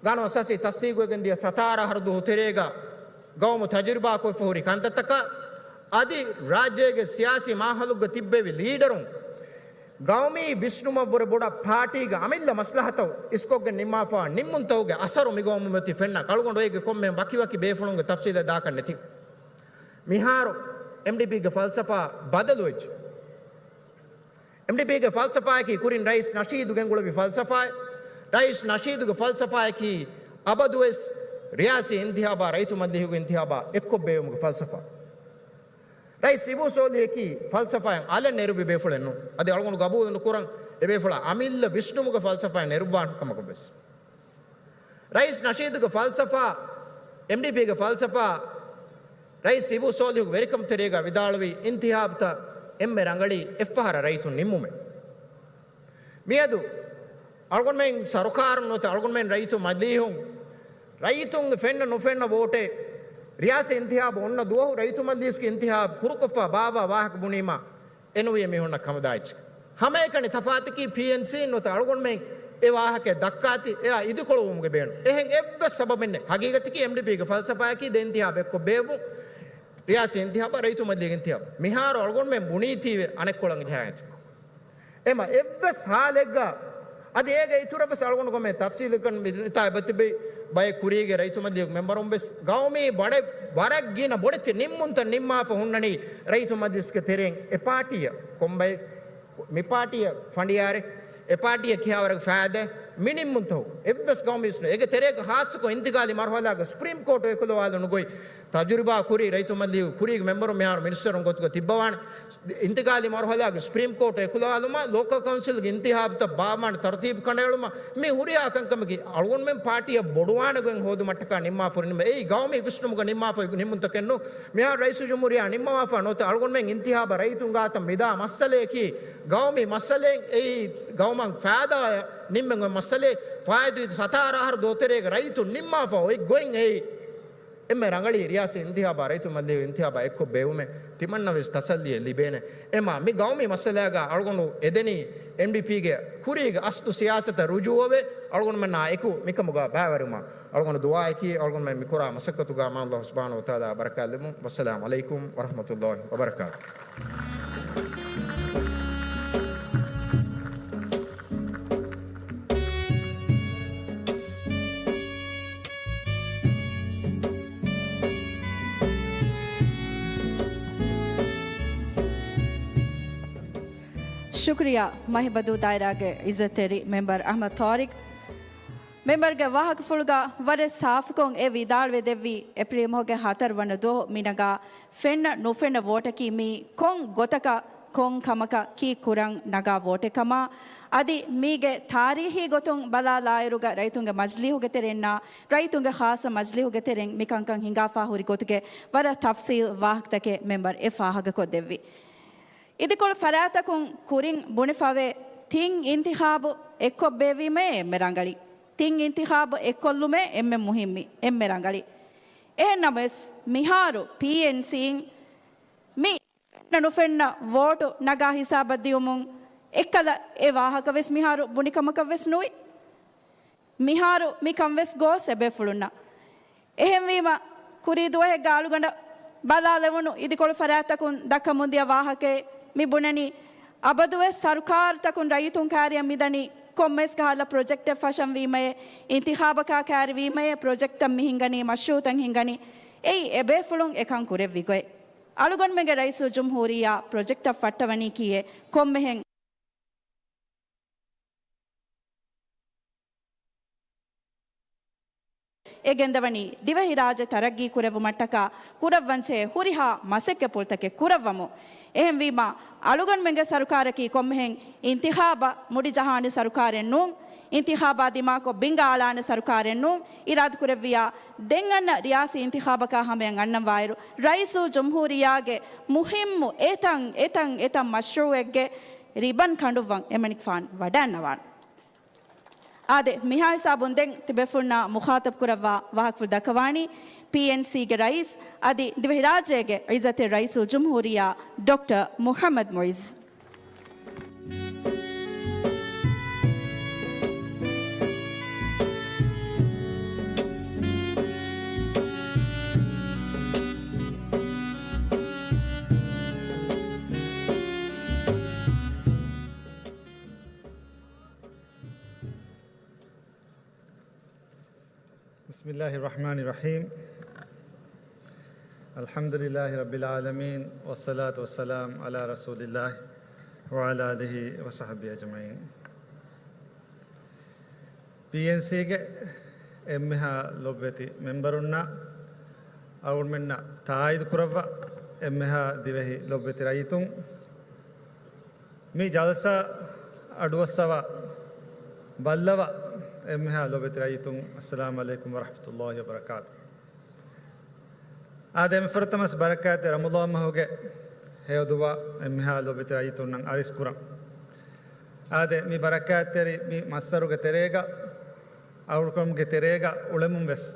ގާނޫނު އަސާސީ ތަސްދީގުވެގެން ދިޔަ ސަތާރަ އަހަރު ދުވަހު ތެރޭގަ ގައުމު ތަޖުރިބާ ކޮށްފަ ހުރި ކަންތައްތަކަށް އަދި ރާއްޖޭގެ ސިޔާސީ މާހައުލުގަ ތިއްބެވި ލީޑަރުން ގައުމީ ވިސްނުމަށްވުރެ ބޮޑަށް ޕާޓީގެ އަމިއްލަ މަސްލަހަތު އިސްކޮށްގެން ނިންމާފަ ނިންމުންތަކުގެ އަސަރު މިގައުމު މަތި ފެންނަ އަޅުގަނޑު އޭގެ ކޮންމެ ވަކިވަކި ބޭފުޅުންގެ ތަފްސީލެއް ދާކަށް ނެތި. މިހާރު އެމްޑީޕީގެ ފަލްސަފާ ބަދަލުވެއްޖެ. އެމްޑީޕީގެ ފަލްސަފާއަކީ ކުރިން ރައީސް ނަޝީދު ގެންގުޅެވި ފަލްސަފާއެއް. ރައީސް ނަޝީދުގެ ފަލްސަފާއަކީ އަބަދުވެސް ރިޔާސީ އިންތިހާބާ ރައްޔިތު މަޖިލީހުގެ އިންތިހާބާ އެއްކޮށް ބޭއްވުމުގެ ފަލްސަފާ. ރައީސް ސިބު ސޯލިހަކީ ފަލްސަފާއިން އަލަށް ނެރުއްވި ބޭފުޅެއް ނޫން. އަދި އަޅުގަނޑު ގަބޫލު ނުކުރަން އެ ބޭފުޅާ އަމިއްލަ ވިސްނުމުގެ ފަލްސަފާއިން ނެރުއްވާނެ ކަމަކަށް ވެސް. ރައީސް ނަޝީދުގެ ފަލްސަފާ، އެމްޑީޕީގެ ފަލްސަފާ، ރައީސް ސިބު ސޯލިހުގެ ވެރިކަމު ތެރޭގަ ވިދާޅުވީ އިންތިހާބުތައް އެންމެ ރަނގަޅީ އެއްފަހަރަށް ރައްޔިތުން ނިންމުމޭ. މިއަދު އަޅުގަނޑުމެން ސަރުކާރުން ނުވަތަ އަޅުގަނޑުމެން ރައްޔިތު މަޖިލީހުން، ރައްޔިތުންގެ ފެންނަ ނުފެންނަ ވޯޓެއް، ރިޔާސީ އިންތިހާބު އޮންނަ ދުވަހު ރައްޔިތު މަޖިލީސްގެ އިންތިހާބު ކުރުކޮށްފަ ބާއްވާ ވާހަކަ ބުނީމަ، އެނުވިޔަ މީހުންނަށް ކަމުދާ އެއްޗެއް. ހަމައެކަނި ތަފާތަކީ ޕީއެންސީ ނުވަތަ އަޅުގަނޑުމެން އެ ވާހަކައެއް ދައްކާތީ އެއާ އިދިކޮޅުވުމުގެ ބޭނުން. އެހެން އެއްވެސް ސަބަބެއް ނެތް. ހަގީގަތަކީ އެމްޑީޕީގެ ފަލްސަފާއަކީ ދެ އިންތިހާބެއްކޮށް ބޭއްވުން. ރިޔާސީ އިންތިހާބާ ރައްޔިތު މަޖިލީގެ އިންތިހާބު. މިހާރު އަޅުގަނޑުމެން ބުނީތީވެ އަނެއްކޮޅަށް ޖަހާ އެއްޗެއް. އެމަ އެއްވެސް ހާލެއްގަ އަދި އޭގެ އިތުރަށް ވެސް އަޅުގަނޑު ކޮންމެ ތަފްސީލަކަށް މި ދެންނެވި ބައެއް ކުރީގެ ރައްޔިތު މަޖިލީގެ މެމްބަރުން ވެސް ގައުމީ ބަޑެއް ވަރަށް ގިނަ ބޮޑެތި ނިންމުންތައް ނިންމާފަ ހުންނަނީ ރައްޔިތު މަޖިލިސްގެ ތެރެއިން އެ ޕާޓީއަށް ކޮންބައެއް މި ޕާޓީއަށް ފަނޑިޔާރެއް، އެ ޕާޓީއަށް ކިހާވަރަކަށް ފައިދާ މި ނިންމުންތަކު އެއްވެސް ގައުމީ ވިސްނު. އޭގެ ތެރޭގަ ހާއްސަކޮށް އިންތިގާލީ މަރުހަލާގަ ސުޕްރީމް ކޯޓު އެކުލަވާލުނު ގޮތް ތަޖުރިބާ ކުރި ރައްޔިތު މަޖިލީގެ ކުރީގެ މެމްބަރުން މިހާރު މިނިސްޓަރުން ގޮތުގަ ތިއްބަވާނެ. އިންތިގާލީ މަރުހަލާގެ ސުޕްރީމް ކޯޓު އެކުލަވާލުމާ، ލޯކަލް ކައުންސިލްގެ އިންތިހާބުތައް ބާއްވާނެ ތަރުތީބު ކަނޑައެޅުމާ، މި ހުރިހާ ކަންކަމަކީ އަޅުގަނޑުމެން ޕާޓީއަށް ބޮޑުވާނެ ގޮތް ހޯދުމަށްޓަކާ ނިންމާފަ ހުރި ނިންމުން. އެއީ ގައުމީ ވިސްނުމުގަ ނިންމާފަ ނިންމުންތަކެއް ނޫން. މިހާރު ރައީސުލްޖުމްހޫރިއްޔާ ނިންމަވާފަ ނުވަތަ އަޅުގަނޑުމެން އިންތިހާބަށް ރައްޔިތުން ގާތަށް މިދާ މައްސަލަޔަކީ ގައުމީ މައްސަލައެއް. އެއީ ގައުމަށް ފައިދާއަށް ނިންމެން އޮތް މައްސަލައެއް. ފާއިތުވި ސަތާރަ އަހަރު ދުވަހު ތެރޭގަ ރައްޔިތުން ނިންމާފަ އޮތް ގޮތް އެއީ އެންމެ ރަނގަޅީ ރިޔާސީ އިންތިހާބާ ރައްޔިތު މަޖިލީހުގެ އިންތިހާބާ އެއްކޮށް ބޭއްވުމެއް ތިމަންނަ ވެސް ތަސައްލީއެއް ލިބޭނެ. އެމާ މި ގައުމީ މައްސަލާގަ އަޅުގަނޑު އެދެނީ އެމްޑީޕީގެ ކުރީގެ އަސްލު ސިޔާސަތަށް ރުޖޫޢަވެ، އަޅުގަނޑުމެންނާ އެކު މިކަމުގަ ބައިވެރިވުމަށް އަޅުގަނޑު ދުޢާއަކީ، އަޅުގަނޑުމެން މިކުރާ މަސައްކަތުގަ މާތް ﷲ ސުބްޙާނަހޫ ވަތަޢާލާ ބަރަކާތް ލެއްވުން. ވައްސަލާމު ޢަލައިކުމް ވަރަޙްމަތުﷲ ވަބަރަކާތުހު. ޝުކުރިއްޔާ މަހިބަދޫ ދާއިރާގެ އިއްޒަތްތެރި މެމްބަރު އަޙްމަދު ޠާރިޤް. މެމްބަރުގެ ވާހަކަފުޅުގަ ވަރަށް ސާފުކޮށް އެ ވިދާޅުވެ ދެއްވީ، އޭޕްރީލް މަހުގެ ހަތަރު ވަނަ ދުވަހު މި ނަގާ ފެންނަ ނުފެންނަ ވޯޓަކީ މީ ކޮން ގޮތަކަށް ކޮން ކަމަކަށް ކީއްކުރަން ނަގާ ވޯޓެއް ކަމަށް. އަދި މީގެ ތާރީހީ ގޮތުން ބަލާލާއިރުގަ ރައްޔިތުންގެ މަޖިލީހުގެ ތެރެއިންނާ ރައްޔިތުންގެ ޚާއްޞަ މަޖިލީހުގެ ތެރެއިން މި ކަންކަން ހިނގާފާ ހުރި ގޮތުގެ ވަރަށް ތަފްސީލް ވާހަކަތަކެއް މެމްބަރު އެ ފާހަގަކޮށްދެއްވި. އިދިކޮޅު ފަރާތްތަކުން ކުރިން ބުނެފަވޭ، ތިން އިންތިޚާބު އެއްކޮށް ބޭއްވީމައޭ އެންމެ ރަނގަޅީ. ތިން އިންތިޚާބު އެއްކޮށްލުމޭ އެންމެ މުހިއްމީ، އެންމެ ރަނގަޅީ. އެހެން ނަމަވެސް، މިހާރު ޕީއެންސީން މި ނުފެންނަ ވޯޓު ނަގާ ހިސާބަށް ދިޔުމުން އެއްކަލަ އެ ވާހަކަ ވެސް މިހާރު ބުނި ކަމަކަށް ވެސް ނުވި. މިހާރު މި ކަން ވެސް ގޯސް އެބޭފުޅުންނަށް. އެހެންވީމަ، ކުރީ ދުވަހެއްގަ އަޅުގަނޑަށް ބަލާލެވުނު އިދިކޮޅު ފަރާތްތަކުން ދައްކަމުންދިޔަ ވާހަކައެއް މި ބުނަނީ، އަބަދުވެސް ސަރުކާރުތަކުން ރައްޔިތުން ކައިރިއަށް މިދަނީ ކޮންމެސް ކަހަލަ ޕްރޮޖެކްޓެއް ފަށަން ވީމައޭ، އިންތިޚާބަކާ ކައިރިވީމައޭ، ޕްރޮޖެކްޓްތައް މި ހިންގަނީ، މަޝްރޫއުތައް ހިންގަނީ. އެއީ އެބޭފުޅުން އެކަން ކުރެއްވި ގޮތް. އަޅުގަނޑުމެންގެ ރައީސުލްޖުމްހޫރިއްޔާ ޕްރޮޖެކްޓްތައް ފައްޓަވަނީކީއޭ، ކޮންމެހެން އެ ގެންދަވަނީ ދިވެހިރާއްޖެ ތަރައްގީ ކުރެއްވުމަށްޓަކާ ކުރައްވަންޖެހޭ ހުރިހާ މަސައްކަތްޕުޅުތަކެއް ކުރައްވަމުން. އެހެންވީމާ، އަޅުގަނޑުމެންގެ ސަރުކާރަކީ ކޮންމެހެން އިންތިޚާބަށް މުޑި ޖަހާނެ ސަރުކާރެއް ނޫން، އިންތިޚާބާ ދިމާކޮށް ބިންގާ އަޅާނެ ސަރުކާރެއް ނޫން. އިރާދަކުރެއްވިއްޔާ، ދެން އަންނަ ރިޔާސީ އިންތިޚާބަކާ ހަމަޔަށް އަންނަންވާއިރު، ރައީސުލްޖުމްހޫރިއްޔާގެ މުހިއްމު އެތަން، އެތަން، އެތަން މަޝްރޫއެއްގެ ރިބަން ކަނޑުއްވަން އެމަނިކުފާނު ވަޑައިންނަވާނެ. އާދެ، މިހާ ހިސާބުން ދެން ތިބޭފުޅުންނާ މުޚާތަބް ކުރައްވާ ވާހަކަފުޅު ދައްކަވާނީ ޕީއެންސީގެ ރައީސް އަދި ދިވެހިރާއްޖޭގެ އިއްޒަތްތެރި ރައީސުލްޖުމްހޫރިއްޔާ ޑޮކްޓަރ މުޙައްމަދު މުޢިއްޒު. بسم الله الرحمن الرحيم. الحمد لله رب العالمين، والصلاة والسلام على رسول الله وعلى آله وصحبه أجمعين. ޕީއެންސީގެ އެންމެހާ ލޮބުވެތި މެމްބަރުންނާ، އަޅުގަނޑުމެންނަށް ތާއީދު ކުރައްވާ އެންމެހާ ދިވެހި ލޮބުވެތި ރައްޔިތުން، މި ޖަލްސާ އަޑުއައްސަވާ ބައްލަވާ އެންމެހާ ލޮބުވެތި ރައްޔިތުން، އައްސަލާމު ޢަލައިކުމް ވަރަޙްމަތުﷲި ވަބަރަކާތު. އާދެ، އެންމެ ފުރަތަމަސް ބަރަކާތްތެރި ރަމަޟާން މަހުގެ ހެޔޮ ދުވާ އެންމެހާ ލޮބުވެތި ރައްޔިތުންނަށް އަރިސް ކުރަން. އާދެ، މި ބަރަކާތްތެރި މި މައްސަރުގެ ތެރޭގަ، އަޅުކަމުގެ ތެރޭގަ އުޅެމުން ވެސް،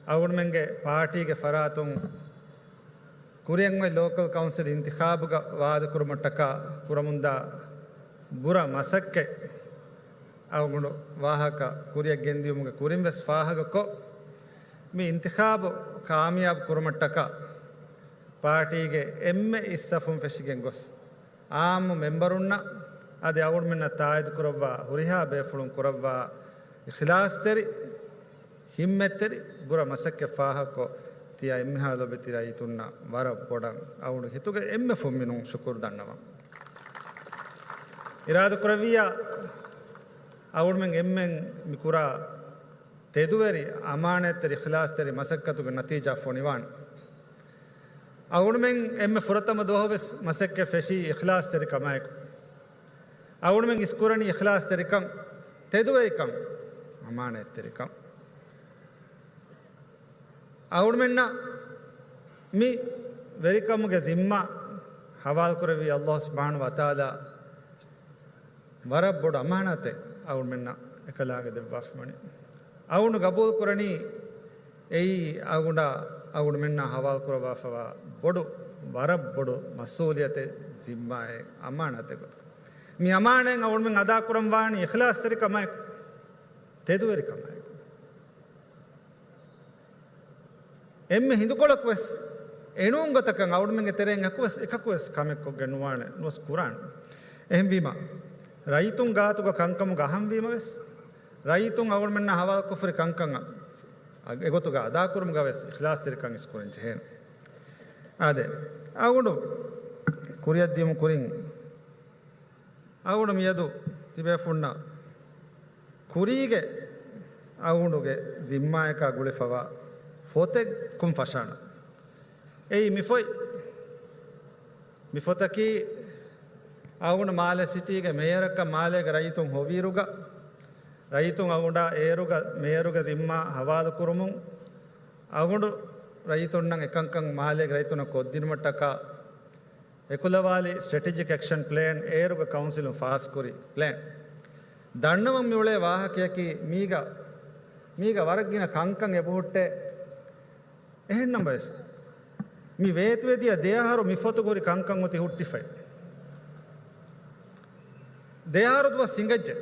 އަޅުގަނޑުމެންގެ ޕާޓީގެ ފަރާތުން ކުރިއަށް އޮތް ލޯކަލް ކައުންސިލް އިންތިޚާބުގަ ވާދަކުރުމަށްޓަކާ ކުރަމުންދާ ބުރަ މަސައްކަތް އަޅުގަނޑު ވާހަކަ ކުރިއަށް ގެންދިޔުމުގެ ކުރިން ވެސް ފާހަގަކޮށް، މި އިންތިޚާބު ކާމިޔާބު ކުރުމަށްޓަކާ ޕާޓީގެ އެންމެ އިސް ސަފުން ފެށިގެން ގޮސް، އާއްމު މެމްބަރުންނަށް އަދި އަޅުގަނޑުމެންނަށް ތާއީދު ކުރައްވާ ހުރިހާ ބޭފުޅުން ކުރައްވާ އިޚްލާޞްތެރި، ހިތްމަތްތެރި، ބުރަ މަސައްކަތް ފާހަގަކޮށް، ތިޔަ އެންމެހާ ލޮބުވެތި ރައްޔިތުންނަށް ވަރަށް ބޮޑަށް އަޅުގަނޑު ހިތުގެ އެންމެ ފުންމިނުން ޝުކުރު ދަންނަވަން. އިރާދަކުރެއްވިއްޔާ، އަޅުގަނޑުމެން އެންމެން މިކުރާ ތެދުވެރި، އަމާނާތްތެރި، އިޚްލާޞްތެރި މަސައްކަތުގެ ނަތީޖާ ފޮނިވާނެ. އަޅުގަނޑުމެން އެންމެ ފުރަތަމަ ދުވަހު ވެސް މަސައްކަތް ފެށީ އިޚްލާޞްތެރިކަމާއެކު. އަޅުގަނޑުމެން އިސްކުރަނީ އިޚްލާޞްތެރިކަން، ތެދުވެރިކަން، އަމާނާތްތެރިކަން. އަޅުގަނޑުމެންނަށް މި ވެރިކަމުގެ ޒިންމާ ހަވާލުކުރެއްވީ ﷲ ސުބްޙާނަހޫ ވަތަޢާލާ ވަރަށް ބޮޑު އަމާނާތެއް އަޅުގަނޑުމެންނަށް އެކަލާނގެ ދެއްވާފަވަނީ. އަޅުގަނޑު ގަބޫލުކުރަނީ އެއީ އަޅުގަނޑާ، އަޅުގަނޑުމެންނާ ހަވާލުކުރައްވާފަވާ ބޮޑު، ވަރަށް ބޮޑު މަސްއޫލިއްޔަތެއް، ޒިންމާއެއް، އަމާނާތެއް ގޮތަށް. މި އަމާނާތް އަޅުގަނޑުމެން އަދާކުރަން ވާނީ އިޚްލާޞްތެރިކަމާއެކު، ތެދުވެރިކަމާއެކު. އެންމެ ހިނދުކޮޅަކު ވެސް އެނޫން ގޮތަކަށް އަޅުގަނޑުމެންގެ ތެރެއިން އެކު ވެސް، އެކަކު ވެސް ކަމެއް ކޮށްގެން ނުވާނެ، ނުވެސް ކުރާނެ. އެހެންވީމަ، ރައްޔިތުން ގާތުގަ ކަންކަމުގަ އަހަންވީމަ ވެސް، ރައްޔިތުން އަޅުގަނޑުމެންނާ ހަވާލުކޮށްފަހުރި ކަންކަން އެގޮތުގަ އަދާކުރުމުގަ ވެސް އިޚްލާޞްތެރިކަން އިސްކުރަން ޖެހޭނެ. އާދެ، އަޅުގަނޑު ކުރިއަށްދިޔުމު ކުރިން އަޅުގަނޑު މިއަދު ތިބޭފުންނަށް ކުރީގެ އަޅުގަނޑުގެ ޒިންމާއަކާ ގުޅިފަވާ ފޮތެއް ކުން ފަށާނަން. އެއީ މި ފޮތް. މި ފޮތަކީ އަޅުގަނޑު މާލެ ސިޓީގެ މޭޔަރަކަށް މާލޭގެ ރައްޔިތުން ހޮވިއިރުގަ، ރައްޔިތުން އަޅުގަނޑާ އޭރުގަ މޭޔަރުގެ ޒިންމާ ހަވާލުކުރުމުން، އަޅުގަނޑު ރައްޔިތުންނަށް އެކަންކަން މާލޭގެ ރައްޔިތުންނަށް ކޮށްދިނުމަށްޓަކާ އެކުލަވާލި ސްޓްރެޓެޖިކް އެކްޝަން ޕްލޭން އޭރުގަ ކައުންސިލުން ފާސްކުރި ޕްލޭން. ދަންނަވަން މިއުޅޭ ވާހަކަޔަކީ މީގަ، މީގަ ވަރަށް ގިނަ ކަންކަން އެބަހުއްޓޭ. އެހެންނަމަވެސް، މި ވޭތުވެދިޔަ ދެއަހަރު މި ފޮތުގަ ހުރި ކަންކަން އޮތީ ހުއްޓިފައި. ދެއަހަރު ދުވަސް ހިނގައްޖެ.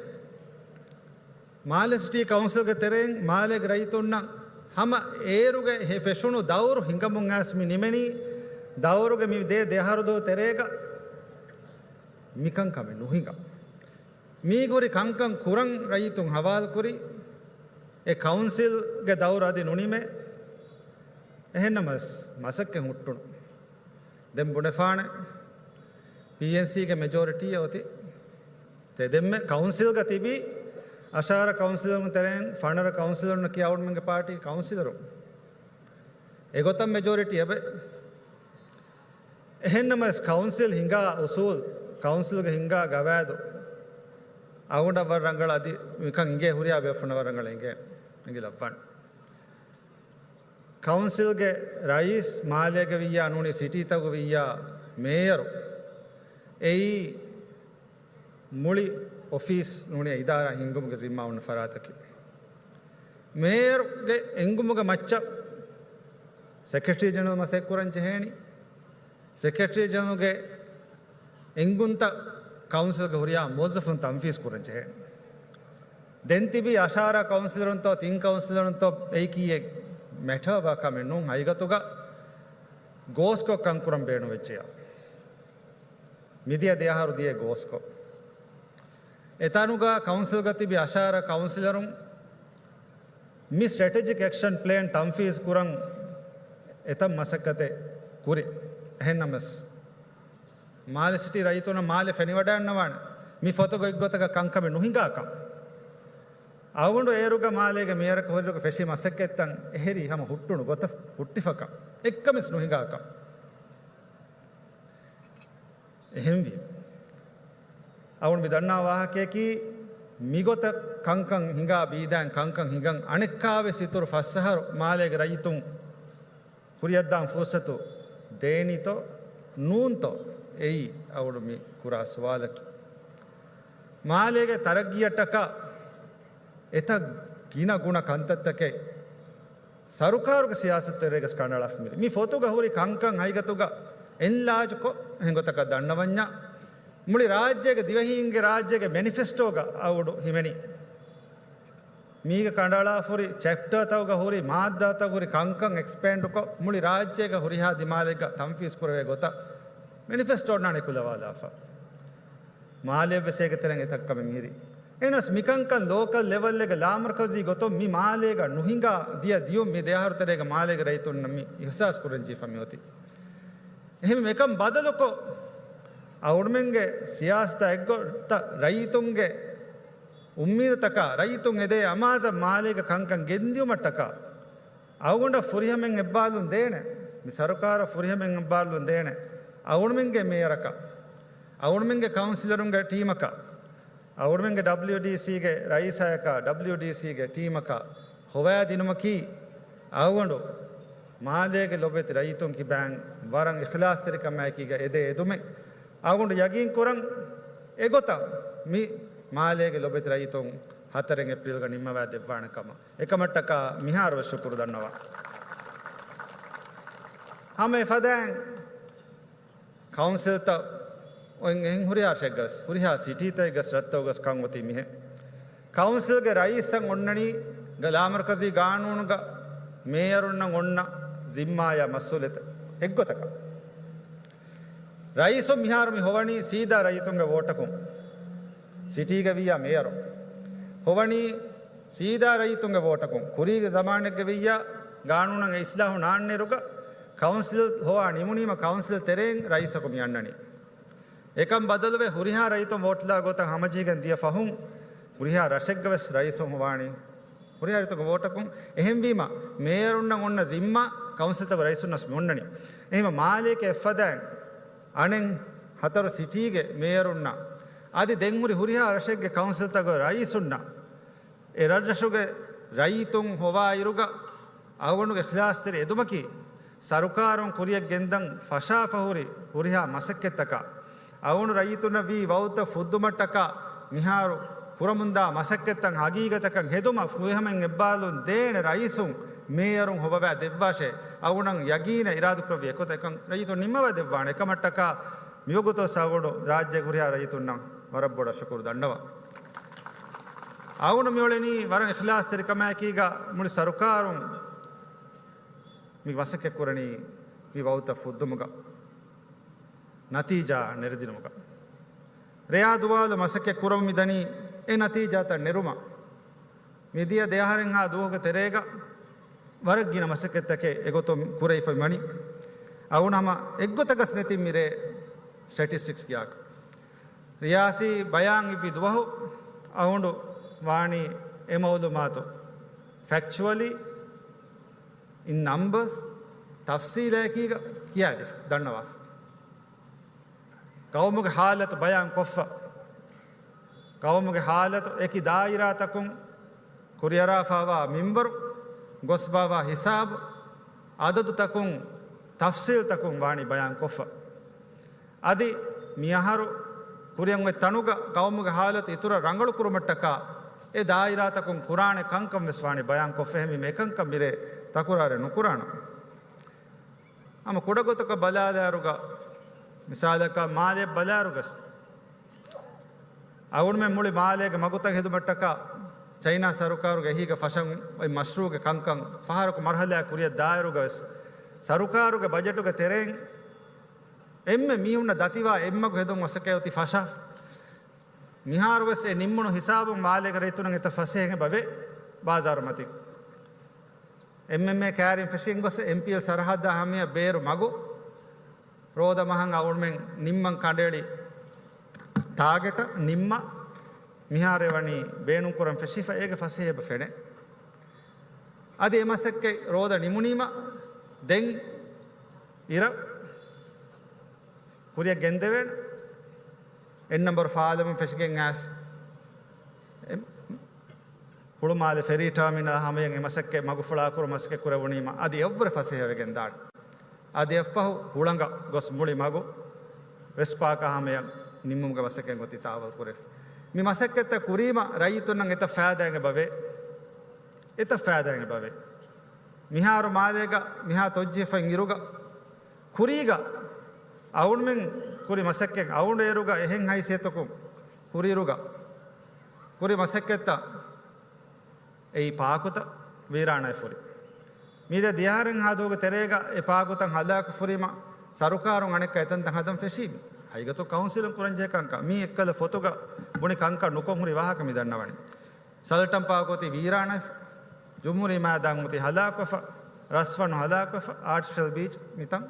މާލެ ސިޓީ ކައުންސިލްގެ ތެރެއިން މާލޭގެ ރައްޔިތުންނަށް ހަމަ އޭރުގެ ހެ-، ފެށުނު ދައުރު ހިނގަމުން އައިސް މި ނިމެނީ، ދައުރުގެ މި ދޭ ދެއަހަރު ދުވަހު ތެރޭގަ މިކަން ކަމެއް ނުހިނގާ. މީގެ ހުރި ކަންކަން ކުރަން ރައްޔިތުން ހަވާލުކުރި، އެ ކައުންސިލްގެ ދައުރު އަދި ނުނިމޭ. އެހެންނަމަވެސް މަސައްކަތް ހުއްޓުނު. ދެން ބުނެފާނެ، ޕީއެންސީގެ މެޖޯރިޓީއެއް އޮތީ. ތެދެންމެ ކައުންސިލްގަ ތިބީ، އަށާރަ ކައުންސިލަރުން ތެރެއިން ފަނަރަ ކައުންސިލަރުންނަކީ އަޅުގަނޑުމެންގެ ޕާޓީ ކައުންސިލަރުން. އެގޮތަށް މެޖޯރިޓީ އެބަ. އެހެންނަމަވެސް ކައުންސިލް ހިނގާ އުސޫލް، ކައުންސިލްގެ ހިނގާ ގަވާއިދު އަޅުގަނޑަށް ވަރަށް ރަނގަޅަށް އަދި މިކަން އިނގޭ ހުރިހާ ބޭފުންނަށް ވަރަށް ރަނގަޅަށް އިނގޭ، އެނގިލައްވަން. ކައުންސިލްގެ ރައީސް މާލޭގަ ވިއްޔާ ނޫނީ ސިޓީތަކުގަ ވިއްޔާ މޭޔަރު، އެއީ މުޅި އޮފީސް ނޫނީ އިދާރާ ހިންގުމުގެ ޒިންމާ އޮންނަ ފަރާތަކީ. މޭޔަރުގެ އެންގުމުގެ މައްޗަށް ސެކްރެޓަރީ ޖެނެރަލް މަސައްކަތް ކުރަން ޖެހޭނީ. ސެކްރެޓަރީ ޖެނެރަލްގެ އެންގުންތައް ކައުންސިލްގެ ހުރިހާ މުވައްޒަފުން ތަންފީޒް ކުރަން ޖެހޭނެ. ދެން ތިބީ އަށާރަ ކައުންސިލަރުންތޯ ތިން ކައުންސިލަރުންތޯ އެއީކީއެއް މެޓަރ ވާ ކަމެއް ނޫން. ހަގީގަތުގަ ގޯސްކޮށް ކަންކުރަން ބޭނުންވެއްޖެޔާ. މިދިޔަ ދެއަހަރު ދިޔަ ގޯސްކޮށް. އެތަނުގަ ކައުންސިލްގަ ތިބި އަށާރަ ކައުންސިލަރުން މި ސްޓްރެޓެޖިކް އެކްޝަން ޕްލޭން ތަންފީޒް ކުރަން އެތައް މަސައްކަތެއް ކުރި. އެހެންނަމަވެސް، މާލެ ސިޓީ ރައްޔިތުންނަށް މާލެ ފެނިވަޑައިގަންނަވާނެ މި ފޮތުގަ އެއްގޮތަކަށް ކަންކަމެއް ނުހިނގާކަން. އަޅުގަނޑު އޭރުގަ މާލޭގެ މޭޔަރަކަށް ހުރިއިރުގަ ފެށި މަސައްކަތްތައް އެހެރީ ހަމަ ހުއްޓުނު ގޮތަށް ހުއްޓިފަކަން. އެއްކަމެއް ނުހިނގާކަން. އެހެންވީމަ، އަޅުގަނޑު މި ދަންނާ ވާހަކަޔަކީ، މިގޮތަށް ކަންކަން ހިނގާ ބީދާއިން ކަންކަން ހިނގަން އަނެއްކާވެސް އިތުރު ފަސް އަހަރު މާލޭގެ ރައްޔިތުން ކުރިއަށްދާން ފުރުސަތު ދޭނީތޯ ނޫންތޯ، އެއީ އަޅުގަނޑު މި ކުރާ ސުވާލަކީ. މާލޭގެ ތަރައްގީއަށްޓަކާ އެތައް ގިނަ ގުނަ ކަންތައްތަކެއް ސަރުކާރުގެ ސިޔާސަތު ތެރޭގަސް ކަނޑައަޅާފަ މިރޭ. މި ފޮތުގަ ހުރި ކަންކަން ހަގީގަތުގަ އެންލާޖްކޮށް އެހެން ގޮތަކަށް ދަންނަވަންޏާ، މުޅި ރާއްޖޭގެ ދިވެހީންގެ ރާއްޖޭގެ މެނިފެސްޓޯގަ އަޅުގަނޑު ހިމެނި. މީގަ ކަނޑައަޅާފަ ހުރި ޗެޕްޓާތަކުގަ ހުރި މާއްދާތަކުގަ ހުރި ކަންކަން އެކްސްޕޭންޑްކޮށް، މުޅި ރާއްޖޭގަ ހުރިހާ ދިމާލެއްގަ ތަންފީޒް ކުރެވޭ ގޮތަށް މެނިފެސްޓޯ އޮންނާނެ ކުލަވާލާފަ. މާލެއަށްވެސް އޭގެ ތެރެއިން އެތައް ކަމެއް މިހިރީ. އެހެނަސް މިކަންކަން ލޯކަލް ލެވަލްއެއްގަ ލާމަރުކަޒީ ގޮތުން މި މާލޭގަ ނުހިނގާ ދިޔަ ދިޔުން މި ދެއަހަރު ތެރޭގަ މާލޭގެ ރައްޔިތުންނަށް މި އިހުސާސް ކުރަން ޖެހިފަ މިއޮތީ. އެހެންވީމަ އެކަން ބަދަލުކޮށް، އަޅުގަނޑުމެންގެ ސިޔާސަތާ އެއްގޮތަށް ރައްޔިތުންގެ އުއްމީދުތަކާ ރައްޔިތުން އެދޭ އަމާޒަށް މާލޭގަ ކަންކަން ގެންދިޔުމަށްޓަކާ، އަޅުގަނޑަށް ފުރިހަމައިން އެއްބާރުލުން ދޭނެ، މި ސަރުކާރަށް ފުރިހަމައިން އެއްބާރުލުން ދޭނެ، އަޅުގަނޑުމެންގެ މޭޔަރަކަށް، އަޅުގަނޑުމެންގެ ކައުންސިލަރުންގެ ޓީމަކަށް، އަޅުގަނޑުމެންގެ ޑަބްލިޔުޑީސީގެ ރައީސާޔަކާ، ޑަބްލިޔުޑީސީގެ ޓީމަކާ ހޮވާދިނުމަކީ، އަޅުގަނޑު މާލޭގެ ލޮބެތި ރައްޔިތުން ކިބައިން ވަރަށް އިޚްލާޞްތެރިކަމާއެކީގަ އެދޭ އެދުމެއް. އަޅުގަނޑު ޔަގީން ކުރަން އެގޮތަށް މި މާލޭގެ ލޮބެތި ރައްޔިތުން ހަތަރެއް އޭޕްރީލްގަ ނިންމަވާ ދެއްވާނެ ކަމަށް. އެކަމަށްޓަކާ މިހާރުވެސް ޝުކުރު ދަންނަވަން. ހަމަ އެފަދައިން ކައުންސިލްތައް އޮތް އެހެން ހުރިހާ ރަށެއްގަސް، ހުރިހާ ސިޓީތައްގަސް ރަށްތައްގަސް ކަން އޮތީ މިހެން. ކައުންސިލްގެ ރައީސަށް އޮންނަނީ ގ-، ލާމަރުކަޒީ ގާނޫނުގަ މޭޔަރުންނަށް އޮންނަ ޒިންމާޔާ މަސްއޫލިއްޔަތު އެއްގޮތަކަށް. ރައީސު މިހާރު މި ހޮވަނީ ސީދާ ރައްޔިތުންގެ ވޯޓަކުން. ސިޓީގަ ވިއްޔާ މޭޔަރު ހޮވަނީ ސީދާ ރައްޔިތުންގެ ވޯޓަކުން. ކުރީގެ ޒަމާނެއްގަ ވިއްޔާ ގާނޫނަށް އެ އިސްލާހު ނާންނައިރުގަ ކައުންސިލް ހޮވާ ނިމުނީމަ ކައުންސިލް ތެރެއިން ރައީސަކު މި އަންނަނީ. އެކަން ބަދަލުވެ، ހުރިހާ ރައްޔިތުން ވޯޓްލާ ގޮތަށް ހަމަޖެހިގެން ދިޔަ ފަހުން، ހުރިހާ ރަށެއްގަވެސް ރައީސުން ހޮވާނީ ހުރިހާ ރައްޔިތުންގެ ވޯޓަކުން. އެހެންވީމަ، މޭޔަރުންނަށް އޮންނަ ޒިންމާ ކައުންސިލްތަކުގެ ރައީސުންނަށް މި އޮންނަނީ. އެހެންވީމަ، މާލޭގެ އެއްފަދައިން އަނެއް ހަތަރު ސިޓީގެ މޭޔަރުންނަށް އަދި ދެން ހުރި ހުރިހާ ރަށެއްގެ ކައުންސިލްތަކުގެ ރައީސުންނަށް އެ ރަށްރަށުގެ ރައްޔިތުން ހޮވާއިރުގަ އަޅުގަނޑުގެ އިޚްލާޞްތެރި އެދުމަކީ، ސަރުކާރުން ކުރިއަށް ގެންދަން ފަށާފަ ހުރި ހުރިހާ މަސައްކަތްތަކާ، އަޅުގަނޑު ރައްޔިތުންނަށް ވީ ވައުދުތައް ފުއްދުމަށްޓަކާ މިހާރު ކުރަމުންދާ މަސައްކަތްތައް ހަގީގަތަކަށް ހެދުމަށް ފުރިހަމައިން އެއްބާރުލުން ދޭނެ ރައީސުން މޭޔަރުން ހޮވަވާ ދެއްވާށޭ. އަޅުގަނޑަށް ޔަގީނެއް އިރާދަކުރެއްވި އެކަން ރައްޔިތުން ނިންމަވާ ދެއްވާނެ. އެކަމަށްޓަކާ މިވަގުތު އަޅުގަނޑު ރާއްޖޭގެ ހުރިހާ ރައްޔިތުންނަށް ވަރަށް ބޮޑަށް ޝުކުރު ދަންނަވަން. އަޅުގަނޑު މިއުޅެނީ ވަރަށް އިޚްލާޞްތެރިކަމާއެކީގަ މުޅި ސަރުކާރުން މި މަސައްކަތް ކުރަނީ މި ވައުދުތައް ފުއްދުމުގަ ނަތީޖާ ނެރެދިނުމުގަ. ރެޔާ ދުވާލު މަސައްކަތް ކުރަމުން މިދަނީ އެ ނަތީޖާތައް ނެރުމަށް. މިދިޔަ ދެއަހަރެއްހާ ދުވަހުގެ ތެރޭގަ ވަރަށް ގިނަ މަސައްކަތްތަކެއް އެގޮތުން ކުރެވިފައި ވަނީ. އަޅުގަނޑު ހަމަ އެއްގޮތަކަސް ނެތިން މިރޭ ސްޓެޓިސްޓިކްސް ގާކަށް. ރިޔާސީ ބަޔާން އިއްވި ދުވަހު އަޅުގަނޑު ވާނީ އެ މައުލޫމާތު ފެކްޗުއަލީ، އިން ނަމްބަރސް، ތަފްސީލަކީގަ ކިޔާދެފަ ދަންނަވާފަ. ޤައުމުގެ ހާލަތު ބަޔާން ކޮށްފަ. ޤައުމުގެ ހާލަތު، އެކި ދާއިރާތަކުން ކުރިއަރާފައިވާ މިންވަރު، ގޮސްފައިވާ ހިސާބު، އަދަދުތަކުން، ތަފްސީލްތަކުން ވާނީ ބަޔާން ކޮށްފަ. އަދި މިއަހަރު ކުރިއަށް އޮތް ތަނުގަ ޤައުމުގެ ހާލަތު އިތުރަށް ރަނގަޅު ކުރުމަށްޓަކާ، އެ ދާއިރާތަކުން ކުރާނެ ކަންކަން ވެސް ވާނީ ބަޔާން ކޮށްފަ. އެހެންވީމަ އެކަންކަން މިރޭ ތަކުރާރެއް ނުކުރާނަން. ހަމަ ކުޑަގޮތަކަށް ބަލާލާއިރުގަ، މިސާލަކަށް މާލެއަށް ބަލާއިރުގަސް، އަޅުގަނޑުމެން މުޅި މާލޭގެ މަގުތައް ހެދުމަށްޓަކާ ޗައިނާ ސަރުކާރުގެ އެހީގަ ފަށަން އޮތް މަޝްރޫޢުގެ ކަންކަން ފަހަރަކު މަރުހަލާ ކުރިއަށް ދާއިރުގަވެސް، ސަރުކާރުގެ ބަޖެޓުގެ ތެރެއިން އެންމެ މީހުންނަށް ދަތިވާ އެއްމަގު ހެދުން މަސައްކަތް އޮތީ ފަށާފަ. މިހާރުވެސް އެ ނިންމުނު ހިސާބުން މާލޭގެ ރައްޔިތުންނަށް އެތައް ފަސޭހައެއް އެބަވޭ ބާޒާރު މަތިން. އެމްއެމްއޭ ކައިރިން ފެށިގެން ގޮސް އެމްޕީއެލް ސަރަހައްދާ ހަމަޔަށް ބޭރު މަގު ރޯދަ މަހަށް އަޅުގަނޑުމެން ނިންމަން ކަނޑައެޅި ޓާގެޓަށް ނިންމާ މިހާރު އެ ވަނީ ބޭނުންކުރަން ފެށިފަ، އޭގެ ފަސޭހަ އެބަ ފެނޭ. އަދި އެ މަސައްކަތް ރޯދަ ނިމުނީމަ ދެން އިރަށް ކުރިއަށް ގެންދެވޭނެ. އެއް ނަމްބަރު ފާލަމުން ފެށިގެން އައިސް، އެ، ހުޅުމާލެ ފެރީ ޓާމިނަލް ހަމަޔަށް އެ މަސައްކަތް މަގުފުޅާކުރު މަސައްކަތް ކުރެވުނީމަ، އަދި އެއްވުރެ ފަސޭހަވެގެން ދާނެ. އަދި އެއްފަހު ހުޅަނގަށް ގޮސް މުޅި މަގު ވެސްޕާކާ ހަމަޔަށް ނިންމުމުގެ މަސައްކަތް އޮތީ ތާވަލް ކުރެފަ. މި މަސައްކަތްތައް ކުރީމަ ރައްޔިތުންނަށް އެތައް ފައިދާއެއް އެބަވޭ. އެތައް ފައިދާއެއް އެބަވޭ. މިހާރު މާލޭގަ މިހާ ތޮއްޖެހިފައި އިރުގަ ކުރީގަ އަޅުގަނޑުމެން ކުރި މަސައްކަތް އަޅުގަނޑު އޭރުގަ އެހެން ހައިސިއްޔަތަކުން ކުރިއިރުގަ ކުރި މަސައްކަތްތައް އެއީ ޕާކުތައް ވީރާނާއެއް ފުރި. މީދެ ދިޔަހަރެއްހާ ދުވަހުގެ ތެރޭގަ އެ ޕާކުތައް ހަލާކު ފުރީމަ ސަރުކާރުން އަނެއްކާ އެތަންތަން ހަދަން ފެށީމެ. ހަގީގަތު ކައުންސިލުން ކުރަންޖެހޭ ކަންކަން މީ އެއްކަލަ ފޮތުގަ ބުނި ކަންކަން ނުކޮށް ހުރި ވާހަކަ މި ދަންނަވަނީ. ސަލްޓަން ޕާކު އޮތީ ވީރާނާވެފަ، ޖުމްހޫރީ މައިދާން އޮތީ ހަލާކުވެފަ، ރަސްފަން ހަލާކުވެފަ، އާޓިފިޝަލް ބީޗް މިތަން،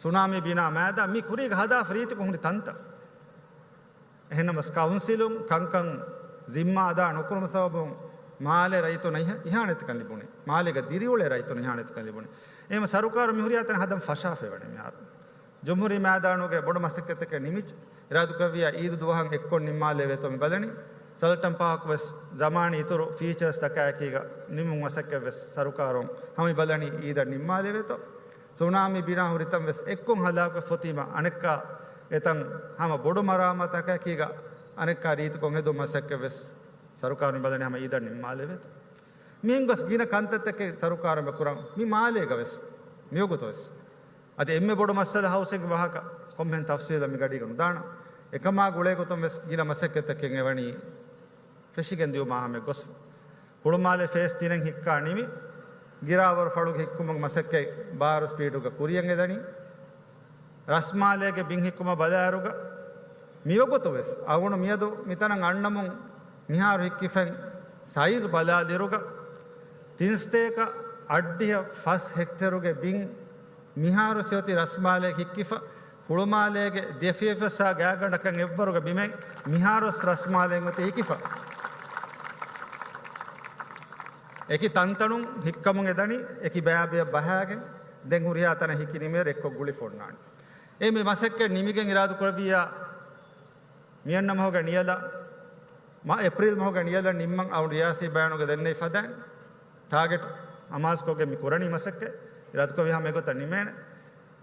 ސުނާމީ ބިނާ މައިދާން މި ކުރީގަ ހަދާފަ ރީތިކޮށް ހުރި ތަންތައް. އެހެންނަމަސް ކައުންސިލުން ކަންކަން ޒިންމާ އަދާ ނުކުރުމު ސަބަބުން މާލޭ ރައްޔިތުންނަށް އިހާ-، އިހާނެތިކަން ލިބުނީ. މާލޭގަ ދިރިއުޅޭ ރައްޔިތުން އިހާނެތިކަން ލިބުނީ. އެހެންމަ ސަރުކާރު މި ހުރިހާ ތަނެއް ހަދަން ފަށާފައި ވަނީ މިހާރު. ޖުމްހޫރީ މައިދާނުގެ ބޮޑު މަސައްކަތްތަކެއް ނިމިއްޖެ. އިރާދަކުރެއްވިޔާ އީދު ދުވަހަށް އެއްކޮށް ނިންމާލެވޭތޯ މި ބަލަނީ. ސަލްޓަން ޕާކު ވެސް ޒަމާނީ އިތުރު ފީޗާސް ތަކާއެކީގަ ނިމުމުގެ މަސައްކަތް ވެސް ސަރުކާރުން ހަމަ މި ބަލަނީ އީދަށް ނިންމާލެވޭތޯ. ސުނާމީ ބިނާ ހުރިތަން ވެސް އެއްކޮށް ހަލާކުވެފަ އޮތީމަ އަނެއްކާ އެތަން ހަމަ ބޮޑު މަރާމާތުތަކާއެކީގަ އަނެއްކާ ރީތިކޮށް ހެދުމުގެ މަސައްކަތް ވެސް ސަރުކާރުން މި ބަލަނީ ހަމަ އީދަށް ނިންމާލެވޭތޯ. މިހެން ގޮސް ގިނަ ކަންތައްތަކެއް ސަރުކާރުން އެބަ ކުރަން މި މާލޭގަ ވެސް މިވަގުތު ވެސް. އަދި އެންމެ ބޮޑު މައްސަލަ ހައުސިންގ ވާހަކަ ކޮންމެހެން ތަފްސީލަށް މި ގަޑީގަ ނުދާނަން. އެކަމާ ގުޅޭގޮތުން ވެސް ގިނަ މަސައްކަތްތަކެއް އެވަނީ ފެށިގެން ދިޔުމާ ހަމަ ގޮސް. ހުޅުމާލެ ފޭސް ތިނެއް ހިއްކާ ނިމި، ގިރާވަރު ފަޅުގެ ހިއްކުމުގެ މަސައްކަތް ބާރު ސްޕީޑުގަ ކުރިއަށް އެދަނީ. ރަސްމާލޭގެ ބިން ހިއްކުމަށް ބަލާއިރުގަ މިވަގުތު ވެސް އަޅުގަނޑު މިއަދު މިތަނަށް އަންނަމުން މިހާރު ހިއްކިފައި ސައިޒު ބަލާލިއިރުގަ ތިން ސަތޭކަ އަށްޑިހަ ފަސް ހެކްޓަރުގެ ބިން މިހާރު ސިއޮތީ ރަސްމާލޭ ހިއްކިފަ، ހުޅުމާލޭގެ ދެފިޔަފަސްއާ ގާތްގަނޑަކަށް އެއްވަރުގަ ބިމެއް މިހާރުވެސް ރަސްމާލެއިން އޮތީ ހިކިފަ. އެކި ތަންތަނުން ހިއްކަމުން އެދަނީ، އެކި ބައިބައި ބަހާގެން، ދެން ހުރިހާ ތަނެއް ހިކި ނިމޭ ރެއްކޮށް ގުޅިފަ އޮންނާނެ. އެ މި މަސައްކަތް ނިމިގެން އިރާދުކުރެއްވިއްޔާ، މިއަންނަ މަހުގެ ނިޔަލަށް، މާ އޭޕްރީލް މަހުގެ ނިޔަލަށް ނިންމަން އަޅުގަނޑު ރިޔާސީ ބަޔާނުގަ ދެންނެވި ފަދައިން ޓާގެޓް އަމާޒުކޮށްގެން މި ކުރަނީ މަސައްކަތް. އިރާދަކުރެއްވި ހަމަ އެގޮތަށް ނިމޭނެ.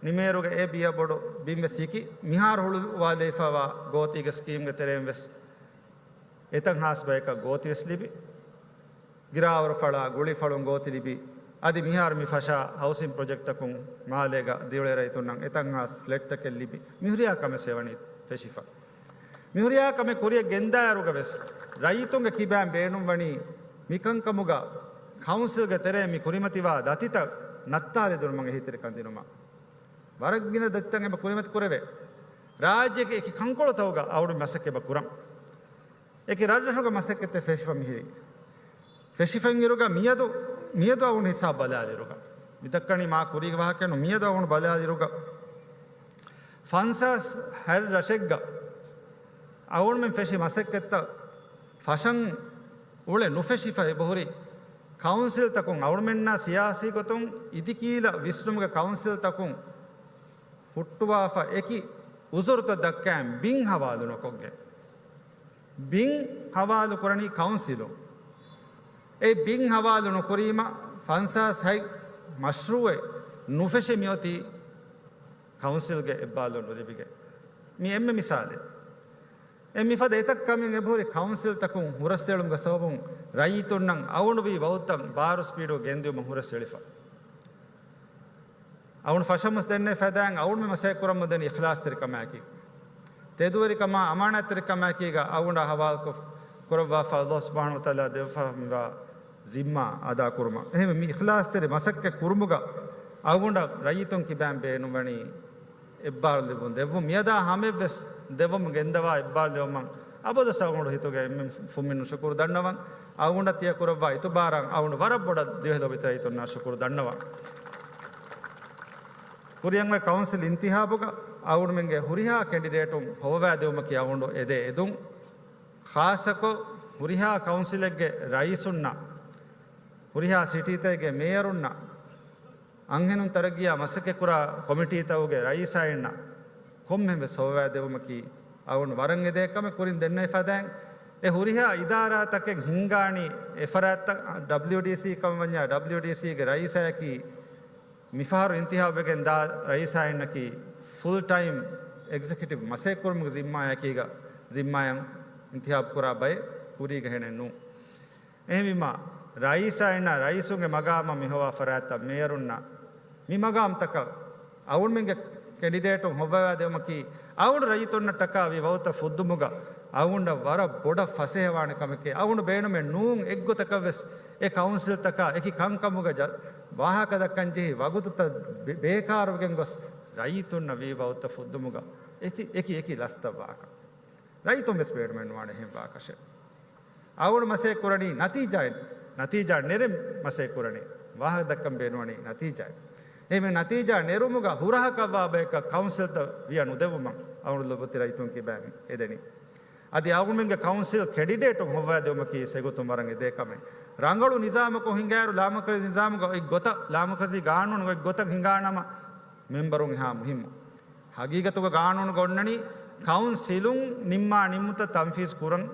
ނިމޭއިރުގަ އެ ބިޔަބޮޑު ބިން ވެސް ހިކި، މިހާރު ހުޅުވާލެވިފައިވާ ގޯތީގެ ސްކީމްގެ ތެރެއިން ވެސް އެތައް ހާސް ބަޔަކަށް ގޯތި ވެސް ލިބި، ގިރާވަރު ފަޅާ ގުޅި ފަޅުން ގޯތި ލިބި، އަދި މިހާރު މި ފަށާ ހައުސިން ޕްރޮޖެކްޓްތަކުން މާލޭގަ ދިވެހި ރައްޔިތުންނަށް އެތައް ހާސް ފްލެޓްތަކެއް ލިބި، މި ހުރިހާ ކަމެއް ސެވަނީ ފެށިފަ. މި ހުރިހާ ކަމެއް ކުރިއަށް ގެންދާއިރުގަ ވެސް ރައްޔިތުންގެ ކިބައިން ބޭނުންވަނީ މިކަންކަމުގަ ކައުންސިލްގެ ތެރޭ މި ކުރިމަތިވާ ދަތިތައް ނައްތާލެދުނުމަށް އެހީތެރިކަން ދިނުމަށް. ވަރަށް ގިނަ ދަތިތައް އެބަ ކުރިމަތި ކުރެވޭ. ރާއްޖޭގެ އެކި ކަންކޮޅުތަކުގަ އަޅުގަނޑު މަސައްކަތް އެބަ ކުރަން. އެކި ރަށްރަށުގެ މަސައްކަތެއް ފެށިފަ މިހިރީ. ފެށިފައިން އިރުގަ މިއަދު، މިއަދު އަޅުގަނޑު ހިސާބު ބަލާލިއިރުގަ، މި ދައްކަނީ މާ ކުރީގެ ވާހަކައެއް ނޫން، މިއަދު އަޅުގަނޑު ބަލާލިއިރުގަ، ފަންސާސް ހަތް ރަށެއްގަ އަޅުގަނޑުމެން ފެށި މަސައްކަތްތައް ފަށަން އުޅެ ނުފެށިފަ އެބަހުރި ކައުންސިލްތަކުން، އަޅުގަނޑުމެންނާ ސިޔާސީ ގޮތުން އިދިކީލަ ވިސްނުމުގެ ކައުންސިލްތަކުން ހުއްޓުވާފަ އެކި އުޒުރުތައް ދައްކައިން ބިން ހަވާލު ނުކޮށްގެން. ބިން ހަވާލު ކުރަނީ ކައުންސިލުން. އެ ބިން ހަވާލު ނުކުރީމަ ފަންސާސް ހަތް މަޝްރޫއެއް ނުފެށި މިއޮތީ ކައުންސިލްގެ އެއްބާލުން ނުލިބިގެން. މި އެންމެ މިސާލެއް. އެ މިފަދަ އެތައް ކަމެއް އެބަހުރި ކައުންސިލްތަކުން ހުރަސްއެޅުމުގެ ސަބަބުން ރައްޔިތުންނަށް އަޅުގަނޑު ވީ ވަގުތަށް ބާރު ސްޕީޑު ގެންދިއުމަށް ހުރަސްއެޅިފަ. އަޅުގަނޑު ފަށަމުސް ދެންނެވި ފަދައިން އަޅުގަނޑުމެން މަސައްކަތް ކުރަމުން ދެނީ އިޚްލާޞްތެރިކަމާއެކީ، ތެދުވެރިކަމާ، އަމާނާތްތެރިކަމާއެކީގަ އަޅުގަނޑާ ހަވާލުކޮށް، ކުރައްވާފަ ﷲ ސުބްޙާނަހޫ ވަތަޢާލާ ދެއްވާފަ މިވާ ޒިންމާ އަދާކުރުމަށް. އެހެންވެ، މި އިޚްލާޞްތެރި މަސައްކަތް ކުރުމުގަ އަޅުގަނޑަށް ރައްޔިތުން ކިބައިން ބޭނުންވަނީ އެއްބާރުލެވުން ދެއްވުން. މިއަދާ ހަމައެއްވެސް ދެއްވަމުން ގެންދަވާ އެއްބާރުލެވުމަށް އަބަދުވެސް އަޅުގަނޑު ހިތުގައި އެންމެން ފުމިން ޝުކުރު ދަންނަވަން. އަޅުގަނޑަށް ތިޔަ ކުރައްވާ އިތުބާރަށް އަޅުގަނޑު ވަރަށް ބޮޑަށް ދިވެހި ލޯބިވެތި ރައްޔިތުންނާ ޝުކުރު ދަންނަވަން. ކުރިއަށް އޮތް ކައުންސިލް އިންތިހާބުގަ އަޅުގަނޑުމެންގެ ހުރިހާ ކެންޑިޑޭޓުން ހޮވަވާދެވުމަކީ އަޅުގަނޑު އެދޭ އެދުން. ޚާއްޞަކޮށް، ހުރިހާ ކައުންސިލެއްގެ ރައީސުންނަށް، ހުރިހާ ސިޓީތަކެއްގެ މޭޔަރުންނަށް، އަންހެނުން ތަރައްގީއާ މަސައްކަތްކުރާ ކޮމިޓީތަކުގެ ރައީސާއިންނަށް ކޮންމެހެން ވެސް ހޮވަވާދެވުމަކީ އަޅުގަނޑު ވަރަށް އެދޭ ކަމެއް. ކުރިން ދެންނެވި ފަދައިން އެ ހުރިހާ އިދާރާތަކެއް ހިންގާނީ އެ ފަރާތްތައް. ޑަބްލިޔުޑީސީ ކަމަށް ވަންޏާ، ޑަބްލިޔުޑީސީގެ ރައީސާއަކީ މިފަހަރު އިންތިހާބުވެގެން ދާ ރައީސާއިންނަކީ ފުލް ޓައިމް އެގްޒެކެޓިވް މަސައްކަތްކުރުމުގެ ޒިންމާއަކީގަ، ޒިންމާއަށް އިންތިހާބުކުރާ ބައެއް ކުރީގަ ހެނެއް ނޫން. އެހެންވީމާ، ރައީސާއިންނާ ރައީސުންގެ މަގާމަށް މިހޮވާ ފަރާތްތައް މޭޔަރުންނާ މި މަގާމްތަކަށް އަޅުގަނޑުމެންގެ ކެންޑިޑޭޓުން ހޮއްވަވާދެވުމަކީ، އަޅުގަނޑު ރައްޔިތުންނަށްޓަކާ ވީ ވަގުތަށް ފުއްދުމުގަ އަޅުގަނޑަށް ވަރަށް ބޮޑަށް ފަސޭހަވާނެ ކަމެކޭ. އަޅުގަނޑު ބޭނުމެއް ނޫން އެއްގޮތަކަށްވެސް އެ ކައުންސިލްތަކާ އެކި ކަންކަމުގަ ޖަ-، ވާހަކަ ދައްކަން ޖެހި ވަގުތުތައް ބޭ-، ބޭކާރުވެގެން ގޮސް ރައްޔިތުންނަށް ވީ ވަގުތަށް ފުއްދުމުގަ އެކި، އެކި، އެކި ލަސްތައް ވާކަށް. ރައްޔިތުން ވެސް ބޭނުމެއް ނުވާނެ އެހެން ވާކަށެއް. އަޅުގަނޑު މަސައްކަތް ކުރަނީ ނަތީޖާއެއް، ނަތީޖާ ނެރެން މަސައްކަތް ކުރަނީ. ވާހަކަ ދައްކަން ބޭނުންވަނީ ނަތީޖާއެއް. އެހެން ނަތީޖާ ނެރުމުގަ ހުރަހަކަށްވާ ބަޔަކަށް ކައުންސިލްތައް ވިޔަ ނުދެއްވުމަށް އަޅުގަނޑު ލޯބިވެތި ރައްޔިތުން ކިބައިން އެދެނީ. އަދި އަޅުގަނޑުމެންގެ ކައުންސިލް ކެންޑިޑޭޓުން ހޮއްވާދެވުމަކީ އެގޮތުން ވަރަށް އެދޭ ކަމެއް. ރަނގަޅު ނިޒާމަކުން ހިނގާއިރު، ލާމަރުކަޒީ ނިޒާމުގަ އޮތް ގޮތަށް، ލާމަރުކަޒީ ގާނޫނުގަ އޮތް ގޮތަށް ހިނގާނަމަ، މެމްބަރުން އެހާ މުހިއްމު. ހަގީގަތުގަ ގާނޫނުގަ އޮންނަނީ، ކައުންސިލުން ނިންމާ ނިންމުންތައް ތަންފީޒު ކުރަން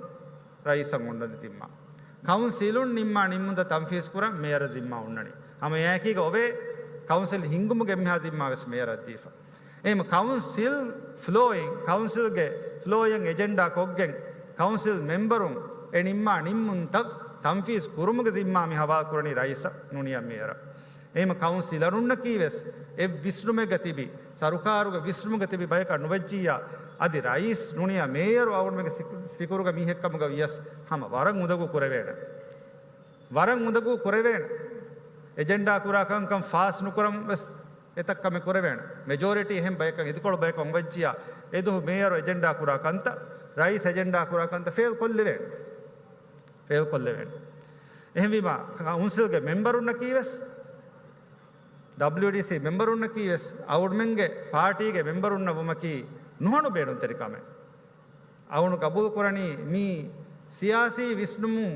ރައީސަށް އޮންނަނީ ޒިންމާ. ކައުންސިލުން ނިންމާ ނިންމުންތައް ތަންފީޒު ކުރަން މޭޔަރަށް ޒިންމާ އޮންނަނީ. ހަމަ އެއާއެކީގަ އޮވޭ، ކައުންސިލް ހިންގުމުގެ އެންމެހާ ޒިންމާ ވެސް މޭޔަރަށް ދީފަ. އެހެން ކައުންސިލް ފްލޯއިން، ކައުންސިލްގެ ފްލޯއިން އެޖެންޑާ ކޮށްގެން، ކައުންސިލް މެމްބަރުން އެ ނިންމާ ނިންމުންތައް ތަންފީޒު ކުރުމުގެ ޒިންމާ މި ހަވާލު ކުރަނީ ރައީސަށް ނޫނިއްޔާ މޭޔަރަށް. އެހެން ކައުންސިލަރުންނަކީ ވެސް އެ ވިސްނުމެއްގަ ތިބި، ސަރުކާރުގެ ވިސްނުމުގަ ތިބި ބަޔަކަށް ނުވެއްޖިއްޔާ، އަދި ރައީސް ނޫނިއްޔާ މޭޔަރު އަޅުގަނޑުމެންގެ ސިކު-، ފިކުރުގަ މީހެއްކަމުގަ ވިޔަސް ހަމަ ވަރަށް އުނދަގޫ ކުރެވޭނެ. ވަރަށް އުނދަގޫ ކުރެވޭނެ. އެޖެންޑާ ކުރާ ކަންކަން ފާސް ނުކުރަން ވެސް އެތައް ކަމެއް ކުރެވޭނެ. މެޖޯރިޓީ އެހެން ބަޔަކަށް، އިދިކޮޅު ބަޔަކަށް އޮންވައްޖިޔާ، އެދުވަހު މޭޔަރު އެޖެންޑާ ކުރާ ކަންތައް، ރައީސް އެޖެންޑާ ކުރާ ކަންތައް ފެއިލް ކޮށްލެވޭނެ. ފެއިލް ކޮށްލެވޭނެ. އެހެންވީމާ، ކައުންސިލްގެ މެމްބަރުންނަކީ ވެސް ޑަބްލިޔުޑީސީ މެމްބަރުންނަކީ ވެސް އަޅުމެންގެ ޕާޓީގެ މެމްބަރުންނަށް ވުމަކީ ނުހަނު ބޭނުންތެރި ކަމެއް. އަޅުން ގަބޫލުކުރަނީ މީ ސިޔާސީ ވިސްނުމުން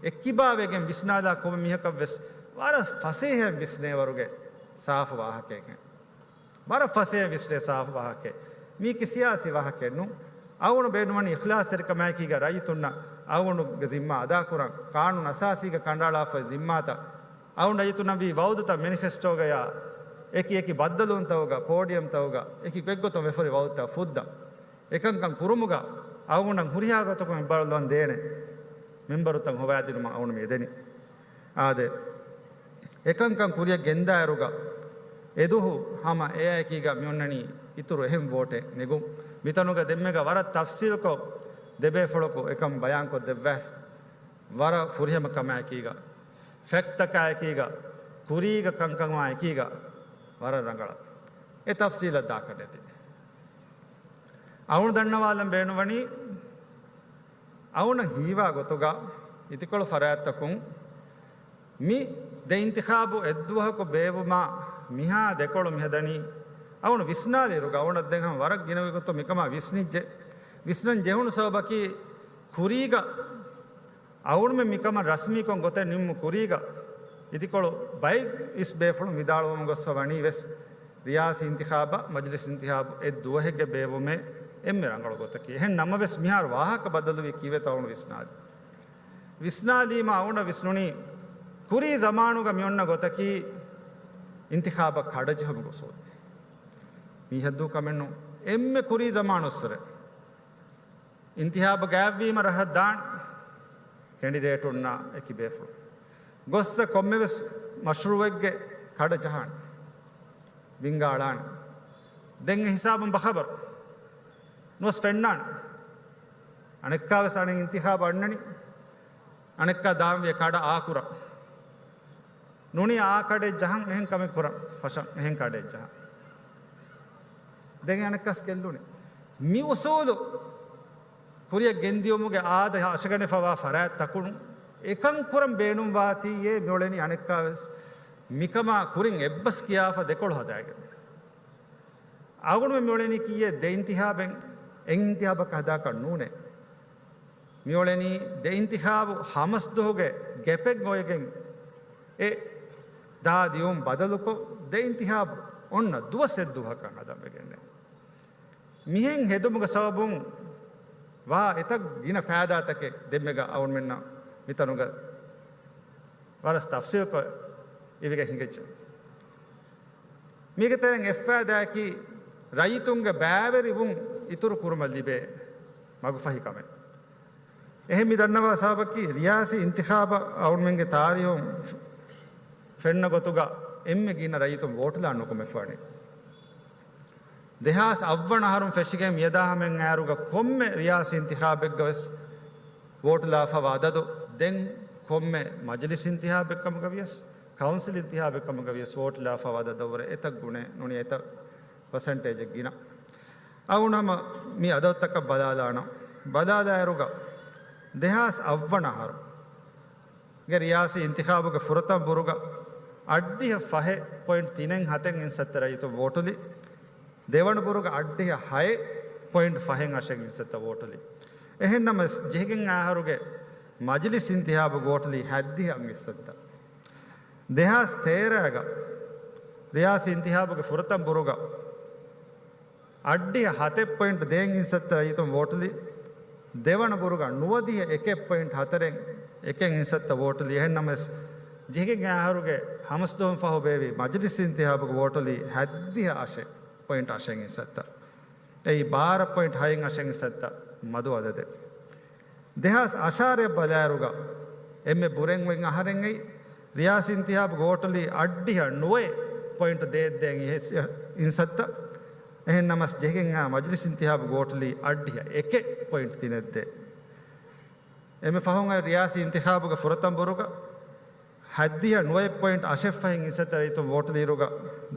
އެއްކިބާވެގެން ވިސްނާލާ ކޮންމެ މީހަކަށް ވެސް ވަރަށް ފަސޭހައިން ވިސްނޭވަރުގެ ސާފު ވާހަކައެކެން. ވަރަށް ފަސޭހަ ވިސްނޭ ސާފު ވާހަކައެއް. މީކީ ސިޔާސީ ވާހަކައެއް ނޫން. އަޅުގަނޑު ބޭނުންވަނީ އިޚްލާޞްތެރިކަމާއެކީގަ ރައްޔިތުންނަށް އަޅުގަނޑުގެ ޒިންމާ އަދާކުރަން، ޤާނޫނު އަސާސީގަ ކަނޑައަޅާފައި ޒިންމާތައް، އަޅުގަނޑު ރައްޔިތުންނަށް ވީ ވައުދުތައް މެނިފެސްޓޯގަޔާ، އެކި އެކި ބައްދަލުވުންތަކުގަ، ޕޯޑިއަމްތަކުގަ، އެކި ގޮތްގޮތުން ވެފަހުރި ވައުދުތައް ފުއްދަން. އެކަންކަން ކުރުމުގަ އަޅުގަނޑަށް ހުރިހާ ގޮތަކުން އެއްބާރުލަން ދޭނެ މެމްބަރުތައް ހޮވާދިނުމަށް އަޅުގަނޑު މި އެދެނީ. އާދެ، އެކަންކަން ކުރިއަށް ގެންދާއިރުގަ އެދުހު ހަމަ އެއާއެކީގަ މިއޮންނަނީ އިތުރު އެހެން ވޯޓެއް ނެގުން. މިތަނުގަ ދެންމެގަ ވަރަށް ތަފްސީލްކޮށް ދެބޭފުޅަކު އެކަން ބަޔާންކޮށް ދެއްވާފަ. ވަރަށް ފުރިހަމަ ކަމާއެކީގަ، ފެކްޓްތަކާއެކީގަ، ކުރީގަ ކަންކަމާ އެކީގަ ވަރަށް ރަނގަޅަށް އެ ތަފްސީލަށް ދާކަށް ނެތި. އަޅުގަނޑު ދަންނަވާލަން ބޭނުންވަނީ، އަޅުގަނޑަށް ހީވާ ގޮތުގަ އިދިކޮޅު ފަރާތްތަކުން މި ދެ އިންތިޚާބު އެއްދުވަހަކު ބޭއްވުމާ މިހާ ދެކޮޅު މިހަދަނީ، އަޅުގަނޑު ވިސްނާލިއިރުގަ އަޅުގަނޑަށް ދެން ހަމަ ވަރަށް ގިނަ ގޮތުން މިކަމާ ވިސްނިއްޖެ. ވިސްނަން ޖެހުނު ސަބަބަކީ ކުރީގަ އަޅުގަނޑުމެން މިކަމަށް ރަސްމީކޮށް ގޮތެއް ނިންމު ކުރީގަ އިދިކޮޅު ބައެއް އިސް ބޭފުޅުން ވިދާޅުވަމުން ގޮސްފަ ވަނީ ވެސް، ރިޔާސީ އިންތިޚާބަށް މަޖިލިސް އިންތިޚާބު އެއްދުވަހެއްގެ ބޭއްވުމޭ އެންމެ ރަނގަޅު ގޮތަކީ. އެހެން ނަމަވެސް މިހާރު ވާހަކަ ބަދަލުވީ ކީއްވެތޯ އަޅުގަނޑު ވިސްނާލީ. ވިސްނާލީމަ އަޅުގަނޑަށް ވިސްނުނީ ކުރީ ޒަމާނުގަ މިއޮންނަ ގޮތަކީ އިންތިޚާބަށް ކަޑަޖަހަމުގެ އުސޫލު. މީހަށްދޫ ކަމެއްނު. އެންމެ ކުރީ ޒަމާނުއްސުރެ އިންތިޚާބު ގާތްވީމަ ރަށަށް ދާން ކެނޑިޑޭޓުންނާ އެކި ބޭފުޅު. ގޮއްސަ ކޮންމެވެސް މަޝްރޫއެއްގެ ކަޑަ ޖަހާނެ. ވިންގާޅާނެ. ދެން އެ ހިސާބުން ބަޚަބަރު. ނުވަސް ފެންނާނެ. އަނެއްކާވެސް އަނެއް އިންތިޚާބު އަންނަނީ. އަނެއްކާ ދާންވިޔަ ކަޑަ އާކުރަން. ނޫނީ އާ ކަޑެއް ޖަހަން އެހެން ކަމެއް ކުރަން. ފަށަން އެހެން ކަޑެއް ޖަހަން. ދެން އަނެއްކާސް ގެއްލުނެ. މި އުސޫލު ކުރިއަށް ގެންދިޔުމުގެ އާދަ އަށަގަނެފަވާ ފަރާތްތަކުން އެކަން ކުރަން ބޭނުންވާތީއޭ މިއުޅެނީ އަނެއްކާވެސް މިކަމާ ކުރިން އެއްބަސް ކިޔާފަ ދެކޮޅު ހަދާގެން. އަޅުގަނޑުމެން މިއުޅެނީ ކީއްވެ ދެ އިންތިޚާބެއް އެއް އިންތިޚާބަކަށް ހަދާކަށް ނޫނޭ. މިއުޅެނީ ދެ އިންތިޚާބު ހަމަސްދުވަހުގެ ގެޕެއް އޮވެގެން އެ ދާ ދިއުން ބަދަލުކޮށް ދެ އިންތިޚާބު އޮންނަ ދުވަސް އެއްދުވަހަކަށް ހަދަން ވެގެންނޭ. މިހެން ހެދުމުގެ ސަބަބުން ވާ އެތައް ގިނަ ފައިދާތަކެއް ދެންމެގަ އަޅުގަނޑުމެންނަށް މިތަނުގަ ވަރަށް ތަފްސީލްކޮށް އިވިގެން ހިނގައްޖެ. މީގެ ތެރެއިން އެއްފައިދާއަކީ ރައްޔިތުންގެ ބައިވެރިވުން އިތުރު ކުރުމަށް ލިބޭ މަގުފަހިކަމެއް. އެހެން މި ދަންނަވާ ސަބަބަކީ ރިޔާސީ އިންތިޚާބަށް އަޅުގަނޑުމެންގެ ތާރީހުން ފެންނަ ގޮތުގަ އެންމެ ގިނަ ރައްޔިތުން ވޯޓުލާން ނުކުމެފަވަނީ. ދެހާސް އަށްވަނަ އަހަރުން ފެށިގެން މިއަދާ ހަމައަށް އައިރުގަ ކޮންމެ ރިޔާސީ އިންތިޚާބެއްގަ ވެސް ވޯޓުލާފަވާ އަދަދު ދެން ކޮންމެ މަޖިލިސް އިންތިޚާބެއް ކަމުގަ ވިޔަސް، ކައުންސިލް އިންތިޚާބެއް ކަމުގަ ވިޔަސް ވޯޓުލާފަވާ އަދަދަށްވުރެ އެތައް ގުނައެއް ނޫނީ އެތައް ޕަސެންޓޭޖެއް ގިނަ. އަޅުގަނޑު ހަމަ މި އަދަދުތަކަށް ބަލާލާނަން. ބަލާލާއިރުގަ ދެހާސް އަށްވަނަ އަހަރު ގެ ރިޔާސީ އިންތިޚާބުގެ ފުރަތަމަ ބުރުގަ އަށްޑިހަ ފަހެއް ޕޮއިންޓް ތިނެއް ހަތެއް އިންސައްތަ ރައްޔިތުން ވޯޓުލި. ދެވަނަ ބުރުގަ އަށްޑިހަ ހައެއް ޕޮއިންޓް ފަހެއް އަށެއް އިންސައްތަ ވޯޓުލި. އެހެންނަމަވެސް، ޖެހިގެން އައި އަހަރުގެ މަޖިލިސް އިންތިޚާބު ވޯޓުލީ ހަތްދިހަ އިންސައްތަ. ދެހާސް ތޭރަގަ ރިޔާސީ އިންތިޚާބުގެ ފުރަތަމަ ބުރުގަ އަށްޑިހަ ހަތެއް ޕޮއިންޓް ދޭއް އިންސައްތަ ރައްޔިތުން ވޯޓުލި. ދެވަނަ ބުރުގަ ނުވަދިހަ އެކެއް ޕޮއިންޓް ހަތަރެއް އެކެއް އިންސައްތަ ވޯޓުލި. އެހެންނަމަވެސް، ޖެހިގެން އައި އަހަރުގެ ހަމަސްދުވަހުން ފަހު ބޭއްވި މަޖިލިސް އިންތިޚާބުގެ ވޯޓުލީ ހަތްދިހަ އަށެއް ޕޮއިންޓް އަށެއް އިންސައްތަ. އެއީ ބާރަ ޕޮއިންޓް ހައެއް އަށެއް އިންސައްތަ މަދު އަދަދެއް. ދެހާސް އަށާރައަށް ބަލާއިރުގަ އެންމެ ބުރެން އޮތް އަހަރެއް އެއީ، ރިޔާސީ އިންތިޚާބުގެ ވޯޓުލީ އަށްޑިހަ ނުވައެއް ޕޮއިންޓް ދޭއް ދޭއް އިންސައްތަ. އެހެންނަމަވެސް، ޖެހިގެން އައި މަޖިލިސް އިންތިޚާބުގެ ވޯޓުލީ އަށްޑިހަ އެކެއް ޕޮއިންޓް ތިނެއް ދޭއް. އެންމެ ފަހުން އައި ރިޔާސީ އިންތިޚާބުގެ ފުރަތަމަ ބުރުގަ ހަތްދިހަ ނުވައެއް ޕޮއިންޓް އަށެއް ފަހެއް އިންސައްތަ ރައްޔިތުން ވޯޓުލިއިރުގަ،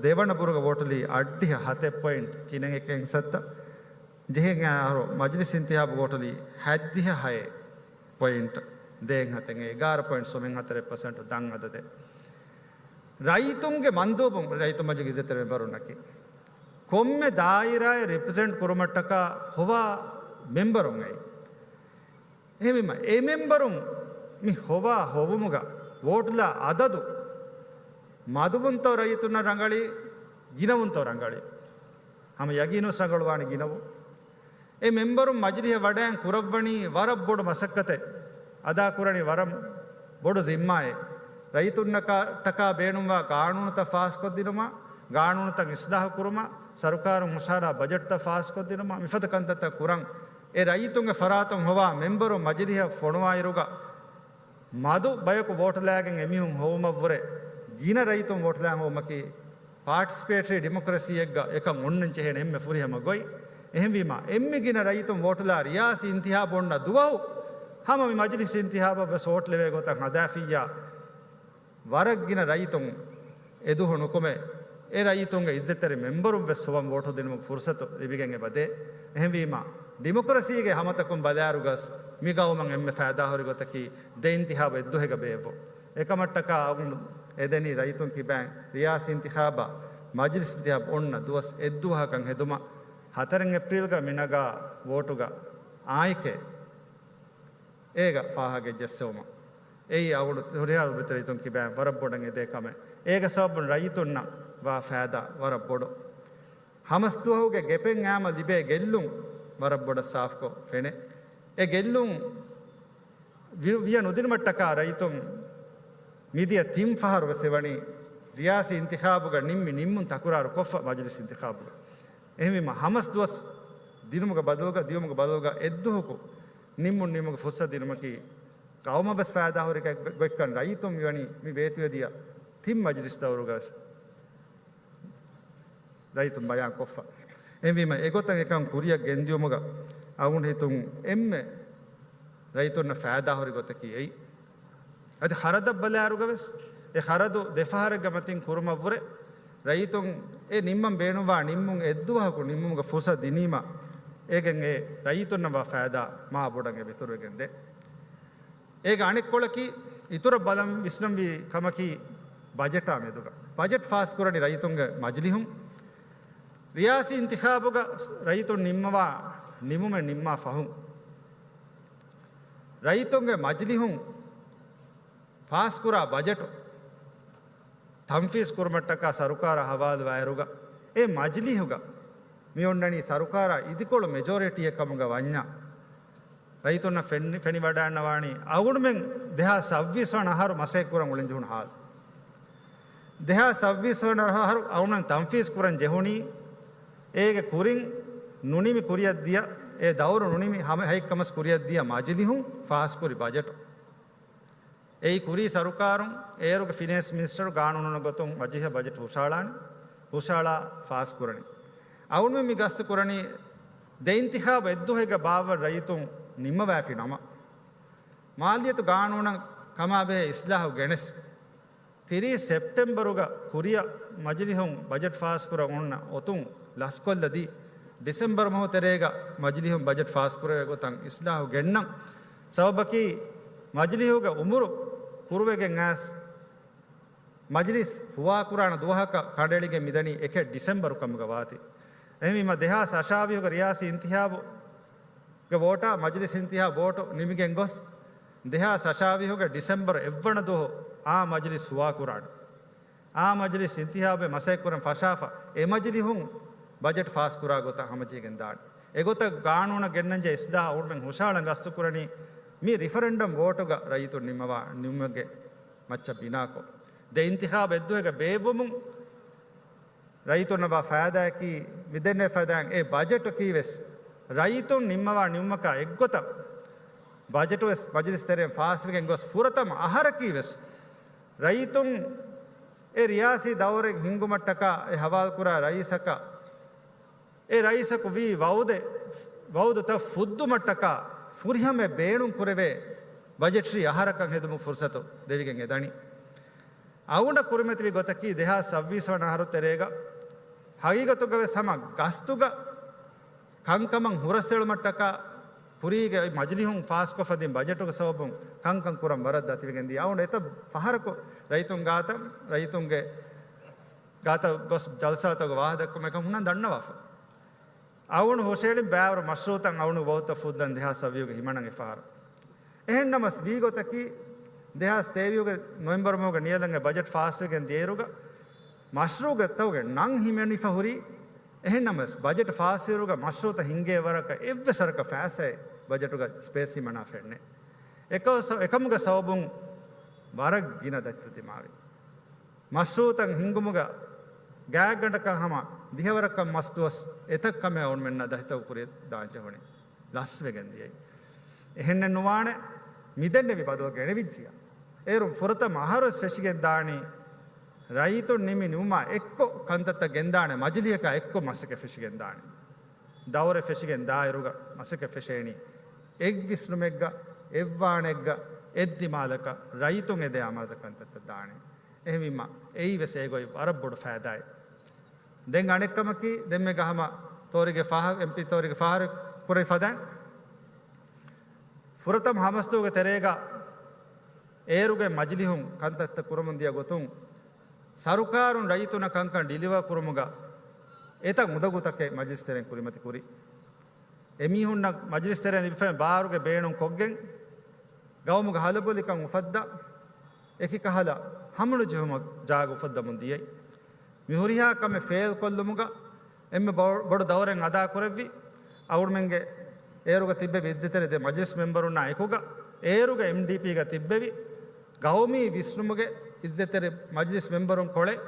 ދެވަނަ ބުރުގަ ވޯޓުލީ އަށްޑިހަ ހަތެއް ޕޮއިންޓް ތިނެއް އެކެއް އިންސައްތަ. ޖެހިގެން އައި އަހަރު މަޖިލިސް އިންތިޚާބު ވޯޓުލީ ހަތްދިހަ ހައެއް ޕޮއިންޓް ދޭއް ހަތެއް، އެ އެގާރަ ޕޮއިންޓް ސުމެއް ހަތަރެއް ޕަސެންޓް ދަށް އަދަދެއް. ރައްޔިތުންގެ މަންދޫބުން، ރައްޔިތުން މަޖިލީހުގެ އިއްޒަތްތެރި މެމްބަރުންނަކީ ކޮންމެ ދާއިރާއެއް ރެޕްރެޒެންޓް ކުރުމަށްޓަކާ ހޮވާ މެމްބަރުން އެއީ. އެހެންވީމަ، އެ މެމްބަރުން މި ހޮވާ ހޮވުމުގަ ވޯޓުލާ އަދަދު މަދުވުންތޯ ރައްޔިތުންނަށް ރަނގަޅީ، ގިނަވުންތޯ ރަނގަޅީ؟ ހަމަ ޔަގީނުވެސް ރަނގަޅުވާނެ ގިނަވުން. އެ މެމްބަރުން މަޖިލީހަށް ވަޑައިން ކުރައްވަނީ ވަރަށް ބޮޑު މަސައްކަތެއް، އަދާކުރަނީ ވަރަށް ބޮޑު ޒިންމާއެއް. ރައްޔިތުންނަކަށް ޓަކާ ބޭނުންވާ ގާނޫނުތައް ފާސްކޮށްދިނުމަށް، ގާނޫނުތައް އިސްލާހު ކުރުމަށް، ސަރުކާރުން ހުށަހަޅާ ބަޖެޓްތައް ފާސްކޮށްދިނުމަށް، މިފަދަ ކަންތައްތައް ކުރަން އެ ރައްޔިތުންގެ ފަރާތުން ހޮވާ މެމްބަރުން މަޖިލީހަށް ފޮނުވާއިރުގަ، މަދު ބަޔަކު ވޯޓުލާގެން އެމީހުން ހޮވުމަށްވުރެ، ގިނަ ރައްޔިތުން ވޯޓުލާ ހޮވުމަކީ ޕާޓިސިޕޭޓަރީ ޑިމޮކްރަސީއެއްގަ އެކަން އޮންނަން ޖެހޭނެ އެންމެ ފުރިހަމަ ގޮތް. އެހެންވީމަ، އެންމެ ގިނަ ރައްޔިތުން ވޯޓުލާ ރިޔާސީ އިންތިހާބު އޮންނަ ދުވަހު ހަމަ މި މަޖިލިސް އިންތިހާބަށް ވެސް ވޯޓު ލެވޭ ގޮތަށް ހަދާފިއްޔާ، ވަރަށް ގިނަ ރައްޔިތުން އެދުވަހު ނުކުމެ، އެ ރައްޔިތުންގެ އިއްޒަތްތެރި މެމްބަރުން ވެސް ހޮވަން ވޯޓު ދިނުމުގެ ފުރުސަތު ލިބިގެން އެބަދޭ. އެހެންވީމަ، ޑިމޮކްރަސީގެ ހަމަތަކުން ބަލާއިރުގަސް މި ގައުމަށް އެންމެ ފައިދާހުރި ގޮތަކީ ދެ އިންތިހާބު އެއްދުވަހެއްގަ ބޭއްވުން. އެކަމަށްޓަކާ އަޅުގަނޑު އެދެނީ ރައްޔިތުން ކިބައިން ރިޔާސީ އިންތިޚާބާ މަޖިލިސް އިންތިޚާބު އޮންނަ ދުވަސް އެއްދުވަހަކަށް ހެދުމަށް ހަތަރެއް އޭޕްރީލްގަ މިނަގާ ވޯޓުގަ އާނއެކޭ އޭގަ ފާހަގަ ޖެއްސެވުމަށް. އެއީ އަޅުގަނޑު ހުރިހާ ރުޅިތެރިތުން ކިބައިން ވަރަށް ބޮޑަށް އެދޭ ކަމެއް. އޭގެ ސަބަބުން ރައްޔިތުންނަށް ވާ ފައިދާ ވަރަށް ބޮޑު. ހަމަސް ދުވަހުގެ ގެޕެއް އައިމަ ލިބޭ ގެއްލުން ވަރަށް ބޮޑަށް ސާފުކޮށް ފެނޭ. އެ ގެއްލުން ވި-، ވިޔަ ނުދިނުމަށްޓަކާ ރައްޔިތުން މިދިޔަ ތިން ފަހަރު ވެސް އެވަނީ ރިޔާސީ އިންތިޚާބުގަ ނިންމި ނިންމުން ތަކުރާރު ކޮށްފަ މަޖިލިސް އިންތިޚާބުގަ. އެހެންވީމަ ހަމަސް ދުވަސް ދިނުމުގެ ބަދަލުގަ، ދިޔުމުގެ ބަދަލުގަ އެއްދުވަހަކު ނިންމުން ނިންމުގެ ފުރުސަތު ދިނުމަކީ ގައުމަށް ވެސް ފައިދާހުރި ގޮތްކަން ރައްޔިތުން މިވަނީ މި ވޭތުވެދިޔަ ތިން މަޖިލިސް ދައުރުގަ ވެސް ރައްޔިތުން ބަޔާން ކޮށްފަ. އެހެންވީމަ އެގޮތަށް އެކަން ކުރިއަށް ގެންދިޔުމުގަ އަޅުގަނޑު ހިތުން އެންމެ ރައްޔިތުންނަށް ފައިދާހުރި ގޮތަކީ އެއީ. އަދި ޚަރަދަށް ބަލާއިރުގަ ވެސް އެ ޚަރަދު ދެ ފަހަރެއްގެ މަތިން ކުރުމަށްވުރެ ރައްޔިތުން އެ ނިންމަން ބޭނުންވާ ނިންމުން އެއްދުވަހަކު ނިންމުމުގެ ފުރުސަތު ދިނީމަ އޭގެން އެ ރައްޔިތުންނަށް ވާ ފައިދާ މާ ބޮޑަށް އެބަ އިތުރުވެގެން ދޭ. އޭގެ އަނެއްކޮޅަކީ، އިތުރަށް ބަލަން ވިސްނަންވީ ކަމަކީ، ބަޖެޓާ މެދުގަ. ބަޖެޓް ފާސްކުރަނީ ރައްޔިތުންގެ މަޖިލިހުން. ރިޔާސީ އިންތިޚާބުގަ ރައްޔިތުން ނިންމަވާ ނިންމުމެއް ނިންމާ ފަހުން، ރައްޔިތުންގެ މަޖިލިހުން ފާސްކުރާ ބަޖެޓު ތަންފީޒް ކުރުމަށްޓަކާ ސަރުކާރަށް ހަވާލުވާއިރުގަ، އެ މަޖިލީހުގަ މި އޮންނަނީ ސަރުކާރާ އިދިކޮޅު މެޖޯރިޓީއެއް ކަމުގަ ވަންޏާ، ރައްޔިތުންނަށް ފެން-، ފެނިވަޑައިގަންނަވާނީ އަޅުގަނޑުމެން ދެހާސް ސައްބީސް ވަނަ އަހަރު މަސައްކަތްކުރަން އުޅެންޖެހުނު ހާލު. ދެހާސް ސައްބީސް ވަނަ އަހަރު އަޅުގަނޑުމެން ތަންފީޒް ކުރަން ޖެހުނީ، އޭގެ ކުރިން ނުނިމި ކުރިއަށްދިޔަ، އެ ދައުރު ނުނިމި ހަމަ ހަތްކަމަސް ކުރިއަށްދިޔަ މަޖިލިހުން ފާސްކުރި ބަޖެޓު. އެއީ ކުރީ ސަރުކާރުން އޭރުގެ ފިނޭންސް މިނިސްޓަރު ގާނޫނު ގޮތުން މަޖިލިހަށް ބަޖެޓް ހުށަހަޅާނެ، ހުށަހަޅާ ފާސްކުރަނީ. އަޅުގަނޑުމެން މި ގަސްތު ކުރަނީ ދެ އިންތިޚާބު އެއްދުވަހެއްގަ ބާއްވަން ރައްޔިތުން ނިންމަވައިފި ނަމަ، މާލިއްޔަތު ގާނޫނަށް ކަމާބެހޭ އިސްލާހު ގެނެސް، ތިރީސް ސެޕްޓެމްބަރުގަ ކުރިއަށް މަޖިލިހުން ބަޖެޓް ފާސްކުރަން އޮންނަ އޮތުން ލަސްކޮށްލަދީ، ޑިސެމްބަރު މަހު ތެރޭގަ މަޖިލިހުން ބަޖެޓް ފާސްކުރެވޭ ގޮތަށް އިސްލާހު ގެންނަން. ސަބަބަކީ، މަޖިލިހުގެ އުމުރު ކުރުވެގެން އައިސް، މަޖިލިސް ހުވާކުރާނެ ދުވަހަކަށް ކަނޑައެޅިގެން މިދަނީ އެކެއް ޑިސެމްބަރު ކަމުގަ ވާތީ. އެހެންވީމަ، ދެހާސް އަށާވީހުގެ ރިޔާސީ އިންތިޚާބު ގެ ވޯޓާ މަޖިލިސް އިންތިޚާބު ވޯޓު ނިމިގެން ގޮސް، ދެހާސް އަށާވީހުގެ ޑިސެމްބަރު އެއްވަނަ ދުވަހު އާ މަޖިލިސް ހުވާކުރާނެ. އާ މަޖިލިސް އިންތިޚާބެއް މަސައްކަތްކުރަން ފަށާފަ، އެ މަޖިލިހުން ބަޖެޓް ފާސްކުރާ ގޮތަށް ހަމަޖެހިގެން ދާނެ. އެގޮތަށް ގާނޫނަށް ގެންނަންޖެހޭ އިސްލާހު އަޅުގަނޑުމެން ހުށަހަޅަން ގަސްތުކުރަނީ، މި ރިފަރެންޑަމް ވޯޓުގަ ރައްޔިތުން ނިންމަވާ ނިންމުމެއްގެ މައްޗަށް ބިނާކޮށް، ދެ އިންތިޚާބު އެއްދުވަހެއްގަ ބޭއްވުމުން ރައްޔިތުންނަށް ވާ ފައިދާއަކީ، މިދެންނެވި ފައިދާއިން އެ ބަޖެޓަކީ ވެސް ރައްޔިތުން ނިންމަވާ ނިންމުމަކާ އެއްގޮތަށް، ބަޖެޓު ވެސް މަޖިލިސް ތެރެއިން ފާސްވެގެން ގޮސް ފުރަތަމަ އަހަރަކީ ވެސް ރައްޔިތުން އެ ރިޔާސީ ދައުރެއް ހިންގުމަށްޓަކާ އެ ހަވާލުކުރާ ރައީސަކަށް، އެ ރައީސަކު ވީ ވައުދެއް، ވައުދުތައް ފުއްދުމަށްޓަކާ ފުރިހަމައެއް ބޭނުން ކުރެވޭ ބަޖެޓްރީ އަހަރަކަށް ހެދުމުގެ ފުރުސަތު ދެވިގެން އެދަނީ. އަޅުގަނޑަށް ކުރިމަތިވި ގޮތަކީ، ދެހާސް ސައްބީސް ވަނަ އަހަރު ތެރޭގަ ހަގީގަތުގަ ވެސް ހަމަ ގަސްތުގަ ކަންކަމަށް ހުރަސްއެޅުމަށްޓަކާ ކުރީގެ މަޖިލިހުން ފާސްކޮށްފަ ދިން ބަޖެޓުގެ ސަބަބުން ކަންކަން ކުރަން ވަރަށް ދަތިވެގެން ދިޔަ. އަޅުގަނޑު އެތައް ފަހަރަކު ރައްޔިތުން ގާތަށް، ރައްޔިތުންގެ ގާތަށް ގޮސް ޖަލްސާތަކުގަ ވާހަކަ ދައްކުމަކަށް ހުންނަން ދަންނަވާފަ. އަޅުގަނޑު ހުށައެޅިން ބައިވަރު މަޝްރޫއުތައް އަޅުގަނޑު ވަގުތަށް ފުއްދަން ދެހާސް ސައްވީހުގެ ހިމަނަން އެފަހަރު. އެހެންނަމަސް ވީގޮތަކީ، ދެހާސް ތޭވީހުގެ ނޮވެމްބަރު މަހުގެ ނިޔަލަންގެ ބަޖެޓް ފާސްވެގެން ދިޔައިރުގަ މަޝްރޫއުގެ ތަކުގެ ނަން ހިމެނިފަ ހުރީ. އެހެންނަމަސް ބަޖެޓް ފާސްވިއިރުގަ މަޝްރޫއުތައް ހިންގޭ ވަރަކަށް އެއްވެސް ވަރަކަށް ފައިސާއެއް ބަޖެޓުގަ ސްޕޭސް ހިމަނާފައެއް ނެތް. އެކަމު ސަ-، އެކަމުގެ ސަބަބުން ވަރަށް ގިނަ ދަތިތައް ދިމާވި. މަޝްރޫއުތައް ހިންގުމުގަ ގާތްގަނޑަކަށް ހަމަ ދިހަވަރަކަށް މަސްދުވަސް އެތައް ކަމެއް އަޅުގަނޑުމެންނަށް ދަތިތަކު ކުރިއަށް ދާން ޖެހުނީ. ލަސްވެގެން ދިޔައީ. އެހެންނެއް ނުވާނެ، މިދެންނެވި ބަދަލު ގެނެވިއްޖިއްޔާ. އޭރުން ފުރަތަމަ އަހަރުވެސް ފެށިގެން ދާނީ، ރައްޔިތުން ނިމި ނިމުމާ އެއްކޮށް ކަންތައްތައް ގެންދާނެ މަޖިލީހަކާ އެއްކޮށް މަސައްކަތް ފެށިގެން ދާނީ. ދައުރެއް ފެށިގެން ދާއިރުގަ މަސައްކަތް ފެށޭނީ އެއް ވިސްނުމެއްގަ، އެއްވާނެއްގަ، އެއްދިމާލަކަށް ރައްޔިތުން އެދޭ އަމާޒަށް ކަންތައްތައް ދާނެ. އެހެންވީމަ އެއީ ވެސް އޭގޮތް ވަރަށް ބޮޑު ފައިދާއެއް. ދެން އަނެއްކަމަކީ، ދެންމެ ގަހަމަ ތޯރީގެ ފާހަ-، އެމްޕީ ތޯރީގެ ފާހަރު ކުރެވި ފަދައިން، ފުރަތަމަ ހަމަސްދުވަހުގެ ތެރޭގަ އޭރުގެ މަޖިލީހުން ކަންތައްތައް ކުރަމުން ދިޔަ ގޮތުން، ސަރުކާރުން ރައްޔިތުންނަށް ކަންކަން ޑިލިވަރ ކުރުމުގަ އެތައް އުނދަގޫތަކެއް މަޖިލިސް ތެރެއިން ކުރިމަތި ކުރި. އެމީހުންނަށް މަޖިލިސް ތެރެއިން ލިބިފައި ބާރުގެ ބޭނުން ކޮށްގެން، ގައުމުގެ ހަލަބޮލިކަން އުފައްދާ، އެކި ކަހަލަ ހަމަނުޖެހުމަށް ޖާގަ އުފައްދަމުން ދިޔައީ. މި ހުރިހާ ކަމެއް ފެއިލް ކޮށްލުމުގަ އެންމެ ބޮ-، ބޮޑު ދައުރެއް އަދާ ކުރެއްވި އަޅުގަނޑުމެންގެ އޭރުގަ ތިއްބެވި އިއްޒަތްތެރި ދެ މަޖިލިސް މެމްބަރުންނާ އެކުގަ، އޭރުގެ އެމްޑީޕީގަ ތިއްބެވި ގައުމީ ވިސްނުމުގެ އިއްޒަތްތެރި މަޖިލިސް މެމްބަރުން ކޮޅެއް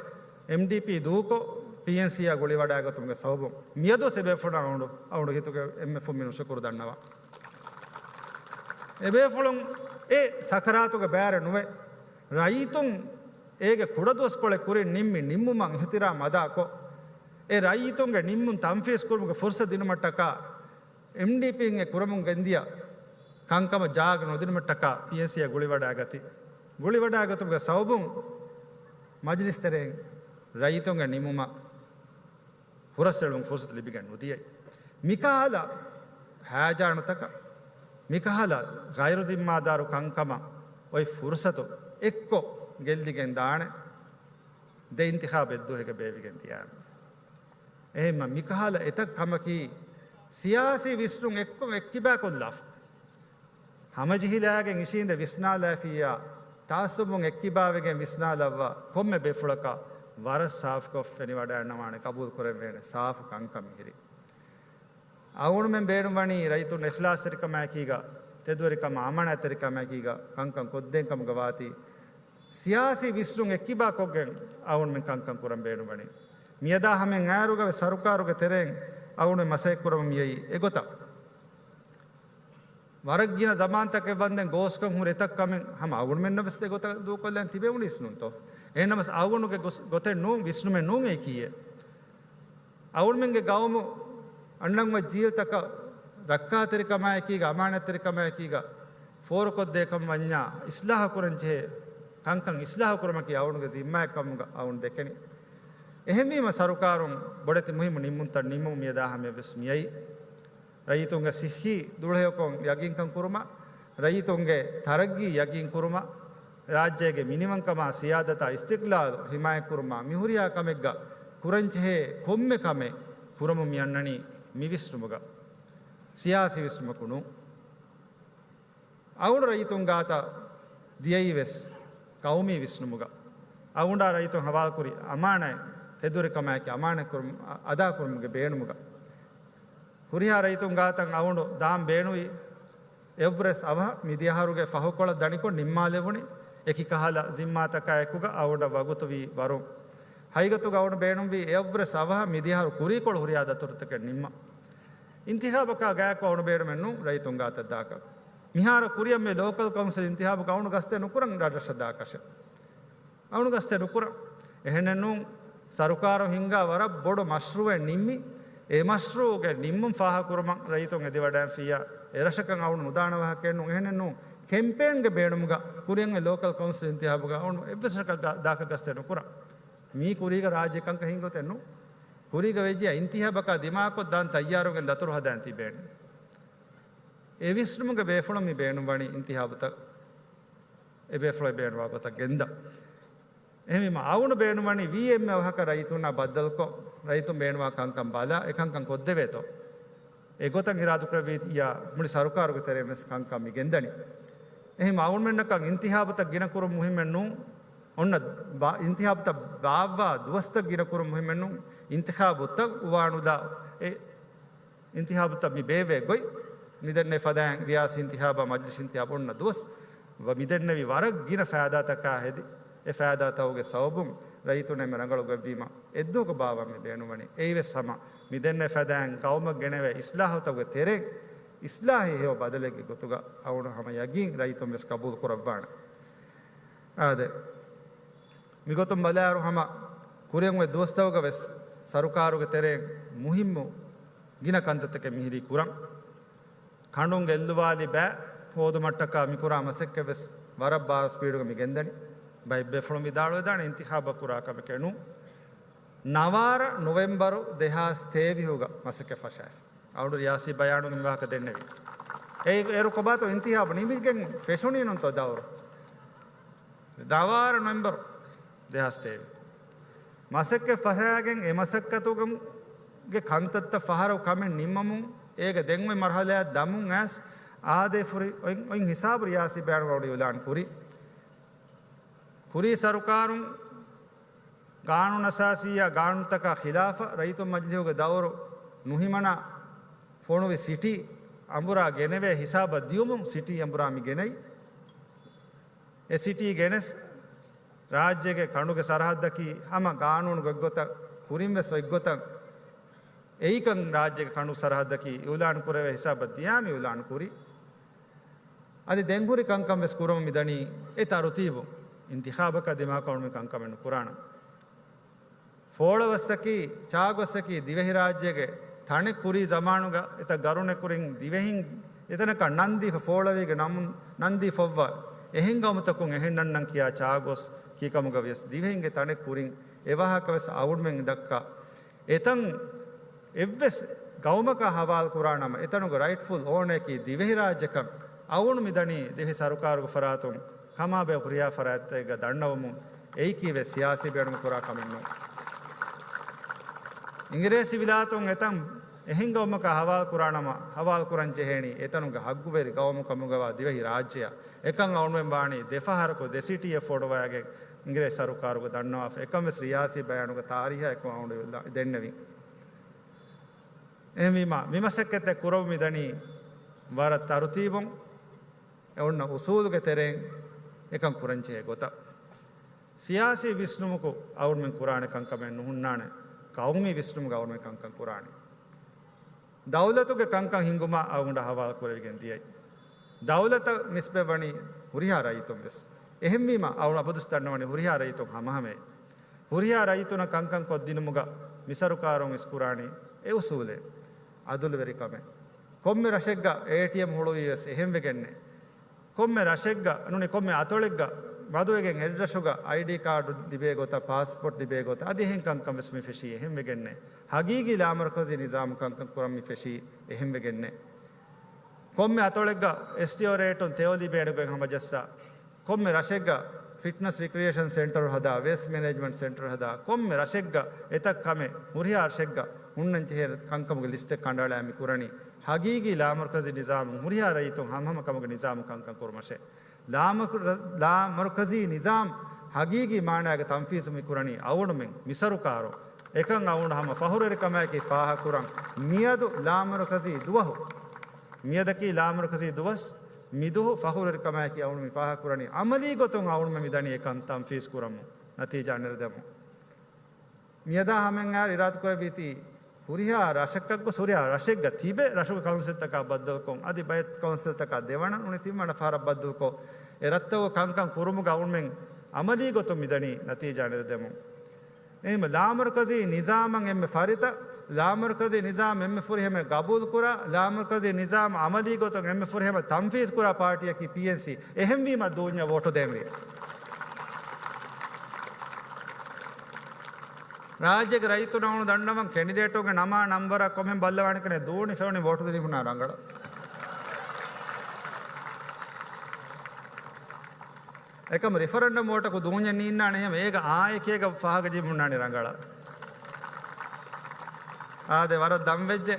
އެމްޑީޕީ ދޫކޮށް، ޕީއެންސީއާ ގުޅިވަޑައިގަތުމުގެ ސަބަބުން މިއަދުވެސް އެބޭފުޅުންނަށް އަޅުގަނޑު، އަޅުގަނޑު ހިތުގެ އެންމެ ފުންމިން ޝުކުރު ދަންނަވާ. އެބޭފުޅުން އެ ސަކަރާތުގެ ބައިވަރެއް ނުވެ، ރައްޔިތުން އޭގެ ކުޑަދުވަސްކޮޅެއް ކުރިން ނިންމި ނިންމުމަށް އިޙްތިރާމް އަދާކޮށް، އެ ރައްޔިތުންގެ ނިންމުން ތަންފީޒް ކުރުމުގެ ފުރުޞަތު ދިނުމަށްޓަކާ، އެމްޑީޕީން އެ ކުރަމުން ގެންދިޔަ ކަންކަމަށް ޖާގަ ނުދިނުމަށްޓަކާ ޕީއެންސީއާ ގުޅިވަޑައިގަތީ. ގުޅިވަޑައިގަތުމުގެ ސަބަބުން މަޖިލިސް ތެރެއިން ރައްޔިތުންގެ ނިމުމަށް ހުރަސްއެޅުމުގެ ފުރުޞަތު ލިބިގެން ނުދިޔައީ. މިކަހަލަ ހައިޖާނުތަކަށް، މިކަހަލަ ޣައިރު ޒިންމާދާރު ކަންކަމަށް އޮތް ފުރުޞަތު އެއްކޮށް ގެއްލިގެން ދާނެ ދެ އިންތިޚާބު އެއްދުވަހެއްގަ ބޭއްވިގެން ދިޔައިމަ. އެހެންމަ މިކަހަލަ އެތައް ކަމަކީ، ސިޔާސީ ވިސްނުން އެއްކޮށް އެއްކިބާކޮށްލާފަ، ހަމަޖެހިލާގެން އިށީނދެ ވިސްނާލައިފިއްޔާ، ތާއްސުބުން އެއްކިބާވެގެން ވިސްނާލައްވާ ކޮންމެ ބޭފުޅަކަށް ވަރަށް ސާފުކޮށް ފެނިވަޑައިގަންނަވާނެ، ޤަބޫލު ކުރެވޭނެ ސާފު ކަންކަން މިހިރީ. އަޅުގަނޑުމެން ބޭނުންވަނީ ރައްޔިތުން އިޚްލާޞްތެރިކަމާއެކީގަ، ތެދުވެރިކަމާ، އަމާނާތްތެރިކަމާއެކީގަ ކަންކަން ކޮށްދޭން ކަމުގަ ވާތީ، ސިޔާސީ ވިސްނުން އެއްކިބާ ކޮށްގެން އަޅުގަނޑުމެން ކަންކަން ކުރަން ބޭނުންވަނީ. މިއަދާ ހަމައިން އައިރުގަ ވެސް ސަރުކާރުގެ ތެރެއިން އަޅުގަނޑުމެން މަސައްކަތް ކުރަމުން މިއައީ އެގޮތަށް. ވަރަށް ގިނަ ޒަމާންތަކެއް ވަންދެން ގޯސްކަން ހުރި އެތައް ކަމެއް ހަމަ އަޅުގަނޑުމެންނަށް ވެސް އެގޮތަށް ދޫކޮށްލަން ތިބެވުނީސް ނޫންތޯ؟ އެހެންނަމަސް އަޅުގަނޑުގެ ގޮސް-، ގޮތެއް ނޫން، ވިސްނުމެއް ނޫން އެއީކީއެއް. އަޅުގަނޑުމެންގެ ގައުމު އަންނަންވާ ޖީލްތަކަށް ރައްކާތެރިކަމާއެކީގަ، އަމާނާތްތެރިކަމާއެކީގަ ފޯރުކޮށްދޭ ކަމަށް ވަންޏާ، އިސްލާހު ކުރަން ޖެހޭ ކަންކަން އިސްލާހު ކުރުމަކީ އަޅުގަނޑުގެ ޒިންމާއެއް ކަމުގަ އަޅުގަނޑު ދެކެނީ. އެހެންވީމަ ސަރުކާރުން ބޮޑެތި މުހިއްމު ނިންމުންތައް ނިންމުމުން މިއަދާ ހަމަޔަށް ވެސް މިއައީ. ރައްޔިތުންގެ ސިއްހީ ދުޅަހެޔޮކަން ޔަގީންކަން ކުރުމަށް، ރައްޔިތުންގެ ތަރައްގީ ޔަގީން ކުރުމަށް، ރާއްޖޭގެ މިނިވަންކަމާ، ސިޔާދަތާ، އިސްތިޤްލާލު ހިމާޔަތްކުރުމަށް މިހުރިހާ ކަމެއްގަ ކުރަންޖެހޭ ކޮންމެ ކަމެއް ކުރަމުން މި އަންނަނީ މި ވިސްނުމުގަ. ސިޔާސީ ވިސްނުމަކު ނޫން. އަޅުގަނޑު ރައްޔިތުން ގާތަށް ދިޔައީ ވެސް ޤައުމީ ވިސްނުމުގަ. އަޅުގަނޑާ ރައްޔިތުން ހަވާލުކުރި އަމާނާތް ތެދުވެރިކަމާއެކީ އަމާނާތްކުރުމު-، އަ-، އަދާކުރުމުގެ ބޭނުމުގަ. ހުރިހާ ރައްޔިތުން ގާތަށް އަޅުގަނޑު ދާން ބޭނުވީ އެއަށްވުރެސް އަވަހަށް މިދިޔަ އަހަރުގެ ފަހުކޮޅަށް ދަނިކޮށް ނިންމާލެވުނީ އެކި ކަހަލަ ޒިންމާތަކާ އެކުގަ އަޅުގަނޑަށް ވަގުތުވީ ވަރުން. ހަގީގަތުގަ އަޅުގަނޑު ބޭނުންވީ އެއަށްވުރެސް އަވަހަށް މިދިޔަ އަހަރު ކުރީކޮޅު ހުރިހާ ދަތުރުތަކެއް ނިންމަން. އިންތިޚާބަކާ ގާތްކޮށް އަޅުގަނޑު ބޭނުމެއް ނޫން ރައްޔިތުން ގާތަށް ދާކަށް. މިހާރު ކުރިއަށް މި ލޯކަލް ކައުންސިލް އިންތިޚާބުގަ އަޅުގަނޑު ގަސްތެއް ނުކުރަން ރަށްރަށަށް ދާކަށެއް. އަޅުގަނޑު ގަސްތެއް ނުކުރަން. އެހެނެއް ނޫން، ސަރުކާރުން ހިންގާ ވަރަށް ބޮޑު މަޝްރޫއެއް ނިންމި، އެ މަޝްރޫއުގެ ނިންމުން ފާހަގަކުރުމަށް ރައްޔިތުން އެދިވަޑައިފިއްޔާ، އެ ރަށަކަށް އަޅުގަނޑު ނުދާނަ ވާހަކައެއް ނޫން. އެހެނެއް ނޫން، ކެމްޕޭންގެ ބޭނުމުގަ ކުރިއަށް އެ ލޯކަލް ކައުންސިލް އިންތިޚާބުގަ އަޅުގަނޑު އެއްވެސް ރަށަކަށް ގާ-، ދާކަށް ގަސްތެއް ނުކުރަން. މީ ކުރީގަ ރާއްޖެ ކަންކަން ހިނގި ގޮތެއް ނޫން. ކުރީގަ ވެއްޖެ އިންތިޚާބަކާ ދިމާކޮށް ދާން ތައްޔާރުވެގެން ދަތުރު ހަދާން ތިބޭނެ. އެ ވިސްނުމުގެ ބޭފުޅުން މި ބޭނުންވަނީ އިންތިޚާބުތައް އެ ބޭފުޅުން ބޭނުންވާ ގޮތަށް ގެންދަން. އެހެންވީމަ އަޅުގަނޑު ބޭނުންވަނީ ވީއެމްއެ ވާހަކަ ރައްޔިތުންނާ ބައްދަލުކޮށް، ރައްޔިތުން ބޭނުންވާ ކަންކަން ބަލާ، އެކަންކަން ކޮށްދެވޭތޯ. އެގޮތަށް އިރާދަކުރެއްވިއްޔާ، މުޅި ސަރުކާރުގެ ތެރެއިން ވެސް ކަންކަން މި ގެންދަނީ. އެހެން އަޅުގަނޑުމެންނަކަށް އިންތިހާބުތައް ގިނަކުރުން މުހިއްމެއް ނޫން. އޮންނަ ބާ-، އިންތިހާބުތައް ބާއްވާ ދުވަސްތައް ގިނަކުރުން މުހިއްމެއް ނޫން. އިންތިޚާބުތައް އުވާނުލާ އެ އިންތިހާބުތައް މި ބޭއްވޭ ގޮތް، މިދެންނެވި ފަދައިން ރިޔާސީ އިންތިހާބާ މަޖިލިސް އިންތިހާބު އޮންނަ ދުވަސް، ވަ މިދެންނެވި ވަރަށް ގިނަ ފައިދާތަކާ ހެދި، އެ ފައިދާތަކުގެ ސަބަބުން ރައްޔިތުން އެންމެ ރަނގަޅު ގޮތްވީމަ، އެއްދުވަހަކު ބާއްވަން މި ބޭނުންވަނީ. އެއީވެސް ހަމަ މިދެންނެވި ފަދައިން ގައުމަށް ގެނެވޭ އިސްލާހުތަކުގެ ތެރެއިން، އިސްލާހީ ހެޔޮ ބަދަލެއްގެ ގޮތުގަ އަޅުގަނޑު ހަމަ ޔަގީން ރައްޔިތުން ވެސް ގަބޫލު ކުރައްވާނެ. އާދެ، މިގޮތުން ބަލާއިރު ހަމަ ކުރިއަށް އޮތް ދުވަސްތަކުގަ ވެސް ސަރުކާރުގެ ތެރެއިން މުހިއްމު ގިނަ ކަންތައްތަކެއް މިހިރީ ކުރަން. ކަނޑުން ގެއްލުވާލި ބައި ހޯދުމަށްޓަކާ މިކުރާ މަސައްކަތް ވެސް ވަރަށް ބާރު ސްޕީޑުގަ މި ގެންދަނީ. ބައެއް ބޭފުޅުން ވިދާޅުވެދާނެ އިންތިޚާބަށް ކުރާ ކަމެކޭ ނޫން. ނަވާރަ ނޮވެމްބަރު ދެހާސް ތޭވީހުގަ މަސައްކަތް ފަށާފި. އަޅުގަނޑު ރިޔާސީ ބަޔާނުގަ މި ވާހަކަ ދެންނެވީ. އެ އޭރު ކޮބާތޯ އިންތިޚާބު ނިމިގެން ފެށުނީ ނޫންތޯ ދައުރު؟ ނަވާރަ ނޮވެމްބަރު ދެހާސް ތޭވީސް. މަސައްކަތް ފަށާގެން އެ މަސައްކަތުގެ ކަންތައްތައް ފަހަރަކު ކަމެއް ނިންމަމުން އޭގެ ދެން އޮތް މަރުހަލާއަށް ދަމުން އައިސް އާދޭ ފުރި އޮތް، އޮތް ހިސާބު ރިޔާސީ ބަޔާނުގަ އިއުލާން ކުރީ. ކުރީ ސަރުކާރުން ގާނޫނު އަސާސީއާ ގާނޫނުތަކާ ޚިލާފަށް ރައްޔިތުން މަޖިލީހުގެ ދައުރު ނުހިމަނާ ފޮނުވި ސިޓީ އަނބުރާ ގެނެވޭ ހިސާބަށް ދިޔުމުން ސިޓީ އަނބުރާ މި ގެނައީ. އެ ސިޓީ ގެނެސް ރާއްޖޭގެ ކަނޑުގެ ސަރަހައްދަކީ ހަމަ ގާނޫނުގެ އޮތްގޮތަށް ކުރިން ވެސް އޮތްގޮތަށް އެއީކަން ރާއްޖޭގެ ކަނޑު ސަރަހައްދަކީ އިއުލާނު ކުރެވޭ ހިސާބަށް ދިޔާ މި އިއުލާނު ކުރީ. އަދި ދެން ހުރި ކަންކަން ވެސް ކުރަމުން މިދަނީ އެ ތަރުތީބު. އިންތިޚާބަކާ ދިމާކޮށް މި ކަންކަމެއް ނުކުރާނަން. ފޯޅަވައްސަކީ، ޗާގޮއްސަކީ ދިވެހިރާއްޖޭގެ ތަނެއް ކުރީ ޒަމާނުގަ އެތައް ގަރުނެއް ކުރިން ދިވެހިން އެތަނަކަށް ނަންދީފަ ފޯޅަވީގެ ނަމުން ނަންދީފަ އޮއްވާ އެހެން ގައުމުތަކުން އެހެން ނަންނަން ކިޔާ ޗާގޮސް ކީ ކަމުގަ ވިޔަސް ދިވެހިންގެ ތަނެއް ކުރިން އެ ވާހަކަ ވެސް އަޅުގަނޑުމެން ދައްކާ. އެތަން އެއްވެސް ގައުމަކާ ހަވާލު ކުރާނަމަ، އެތަނުގެ ރައިޓްފުލް އޯނަރަކީ ދިވެހިރާއްޖެކަން އަޅުގަނޑު މިދަނީ ދިވެހި ސަރުކާރުގެ ފަރާތުން ކަމާބެހޭ ހުރިހާ ފަރާތްތަކެއްގަ ދަންނަވަމުން އެއީކީ ވެސް ސިޔާސީ ބޭނުމަށް ކުރާ ކަމެއް ނޫން. އިނގިރޭސި ވިލާތުން އެތަން އެހެން ގައުމަކާ ހަވާލު ކުރާނަމަ، ހަވާލު ކުރަން ޖެހޭނީ އެތަނުގެ ހައްގުވެރި ގައުމު ކަމުގަވާ ދިވެހި ރާއްޖެއަށް. އެކަން އަޅުގަނޑުމެން ވާނީ ދެފަހަރަކު ދެ ސިޓީއެއް ފޮޑުވައިގެން އިނގިރޭސި ސަރުކާރުގަ ދަންނަވާފަ. އެކަން ވެސް ރިޔާސީ ބަޔާނުގެ ތާރީހާ އެކު އަޅުގަނޑު ދެންނެވިން. އެހެންވީމާ، މި މަސައްކަތްތައް ކުރަމުން މިދަނީ ވަރަށް ތަރުތީބުން އެ އޮންނަ އުސޫލުގެ ތެރެއިން އެކަން ކުރަންޖެހޭ ގޮތަށް. ސިޔާސީ ވިސްނުމަކު އަޅުގަނޑުމެން ކުރާނެ ކަންކަމެއް ނުހުންނާނެ. ޤައުމީ ވިސްނުމުގަ އަޅުގަނޑުމެން ކަންކަން ކުރާނީ. ދައުލަތުގެ ކަންކަން ހިންގުމަށް އަޅުގަނޑަށް ހަވާލު ކުރެވިގެން ދިޔައީ. ދައުލަތަށް ނިސްބަތްވަނީ ހުރިހާ ރައްޔިތުން ވެސް. އެހެންވީމަ، އަޅުގަނޑު އަބަދުވެސް ދަންނަވަނީ ހުރިހާ ރައްޔިތުން ހަމަހަމައޭ. ހުރިހާ ރައްޔިތުންނަށް ކަންކަން ކޮށްދިނުމުގަ މި ސަރުކާރުން އިސްކުރާނީ އެ އުސޫލެއް. އަދުލުވެރިކަމެއް. ކޮންމެ ރަށެއްގަ އޭޓީއެމް ހުޅުވީ ވެސް އެހެންވެގެންނޭ. ކޮންމެ ރަށެއްގަ ނޫނީ ކޮންމެ އަތޮޅެއްގަ މަދުވެގެން އެޑްރަށުގަ އައިޑީ ކާޑު ލިބޭ ގޮތަށް، ޕާސްޕޯޓް ލިބޭ ގޮތަށް، އަދި އެހެން ކަންކަން ވެސް މި ފެށީ އެހެންވެގެންނޭ. ހަގީގީ ލާމަރުކަޒީ ނިޒާމު ކަންކަން ކުރަން މި ފެށީ އެހެންވެގެންނޭ. ކޮންމެ އަތޮޅެއްގަ އެސްޓީއޯ ރޭޓުން ތެޔޮ ލިބޭނެ ގޮތް ހަމަޖައްސާ. ކޮންމެ ރަށެއްގަ ފިޓްނަސް ރިކްރިއޭޝަން ސެންޓަރު ހަދާ، ވޭސްޓް މެނޭޖްމަންޓް ސެންޓަރު ހަދާ، ކޮންމެ ރަށެއްގަ އެތައް ކަމެއް ހުރިހާ ރަށެއްގަ ހުންނަން ޖެހޭ ކަންކަމުގެ ލިސްޓެއް ކަނޑައަޅާ މި ކުރަނީ. ހަގީގީ ލާމަރުކަޒީ ނިޒާމުން ހުރިހާ ރައްޔިތުން ހަމަހަމަ ކަމުގެ ނިޒާމު ކަންކަން ކުރުމަށޭ. ލާމަރު-، ލާމަރުކަޒީ ނިޒާމް ހަގީގީ މާނާގެ ތަންފީޒު މި ކުރަނީ އަޅުގަނޑުމެން މި ސަރުކާރު. އެކަން އަޅުގަނޑު ހަމަ ފަހުރުވެރިކަމާއެކީ ފާހަގަކުރަން. މިއަދު ލާމަރުކަޒީ ދުވަހު، މިއަދަކީ ލާމަރުކަޒީ ދުވަސް، މިދުވަހު ފަހުރުވެރިކަމާއެކީ އަޅުގަނޑު މި ފާހަގަކުރަނީ އަމަލީ ގޮތުން އަޅުގަނޑުމެން މިދަނީ އެކަން ތަންފީޒު ކުރަމުން، ނަތީޖާ ނެރެދެމުން. މިއަދާ ހަމައަށް އައިރު އިރާދަކުރެއްވީތީ، ހުރިހާ ރަށަކަށް ގޮސް، ހުރިހާ ރަށެއްގަ ތިބެ، ރަށުގެ ކައުންސިލްތަކާ ބައްދަލުކޮށް، އަދި ބައެއް ކައުންސިލްތަކާ ދެވަނަ ނޫނީ ތިންވަނަ ފަހަރަށް ބައްދަލުކޮށް، އެ ރަށްތަކުގެ ކަންކަން ކުރުމުގަ އަޅުގަނޑުމެން އަމަލީ ގޮތުން މިދަނީ ނަތީޖާ ނެރެދެމުން. އެހެންވެ، ލާމަރުކަޒީ ނިޒާމަށް އެންމެ ފަރިތަ، ލާމަރުކަޒީ ނިޒާމް އެންމެ ފުރިހަމަ ގަބޫލުކުރާ، ލާމަރުކަޒީ ނިޒާމް އަމަލީ ގޮތުން އެންމެ ފުރިހަމަ ތަންފީޒު ކުރާ ޕާޓީއަކީ ޕީއެންސީ. އެހެންވީމަ ދޫންޏަށް ވޯޓު ދޭންވީ. ރާއްޖޭގެ ރައްޔިތުން އަޅުގަނޑު ދަންނަވަން ކެންޑިޑޭޓުގެ ނަމާ ނަންބަރާ ކޮމެންޓް ބައްލަވާނެ ކަން ދޫނި ފެނުނީ ވޯޓު ދިނީ ހުންނާ ރަނގަޅަށް. އެކަމް ރިފަރެންޑަމް ވޯޓަކު ދޫންޏެއް ނީންނާނެ އެހެން އޭގަ އާއެކޭގަ ފާހަގަޖެހި ހުންނާނީ ރަނގަޅަށް. އާދެ، ވަރަށް ދަންވެއްޖެ.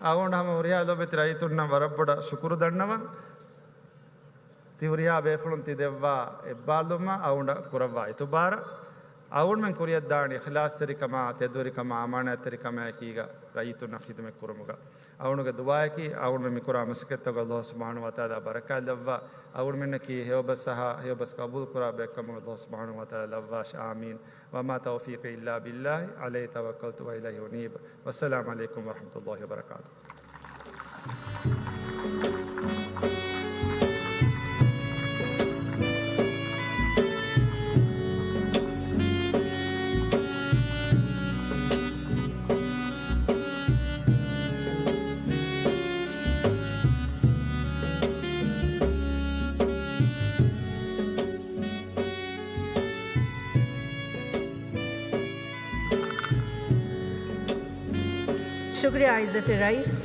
އަޅުގަނޑު ހަމަ ހުރިހާ ލޯބިވެތި ރައްޔިތުންނަށް ވަރަށް ބޮޑަށް ޝުކުރު ދަންނަވަން. ތި ހުރިހާ ބޭފުޅުން ތި ދެއްވާ އެއްބާރުލުމަށް އަޅުގަނޑަށް ކުރައްވާ އިތުބާރަށް. އަޅުގަނޑުމެން ކުރިއަށްދާނީ އިޚްލާޞްތެރިކަމާ، ތެދުވެރިކަމާ، އަމާނާތްތެރިކަމާއެކީގަ ރައްޔިތުންނަށް ޚިދުމަތް ކުރުމުގަ. އަޅުގަނޑުގެ ދުޢާއަކީ، އަޅުގަނޑުމެން މިކުރާ މަސައްކަތްތަކުގަ ﷲ ސުބްޙާނަހޫ ވަތަޢާލާ ބަރަކާތް ލައްވާ، އަޅުގަނޑުމެންނަކީ ހެޔޮބަސް އަހާ، ހެޔޮބަސް ޤަބޫލުކުރާ ބައެއްކަމުގަ ﷲ ސުބްޙާނަހޫ ވަތަޢާލާ ލައްވާށި. އާމީން. وما توفيقي إلا بالله، عليه توكلت وإليه أنيب. والسلام عليكم ورحمة الله وبركاته. ޝުކުރިއްޔާ ޢިއްޒަތް ރައީސް.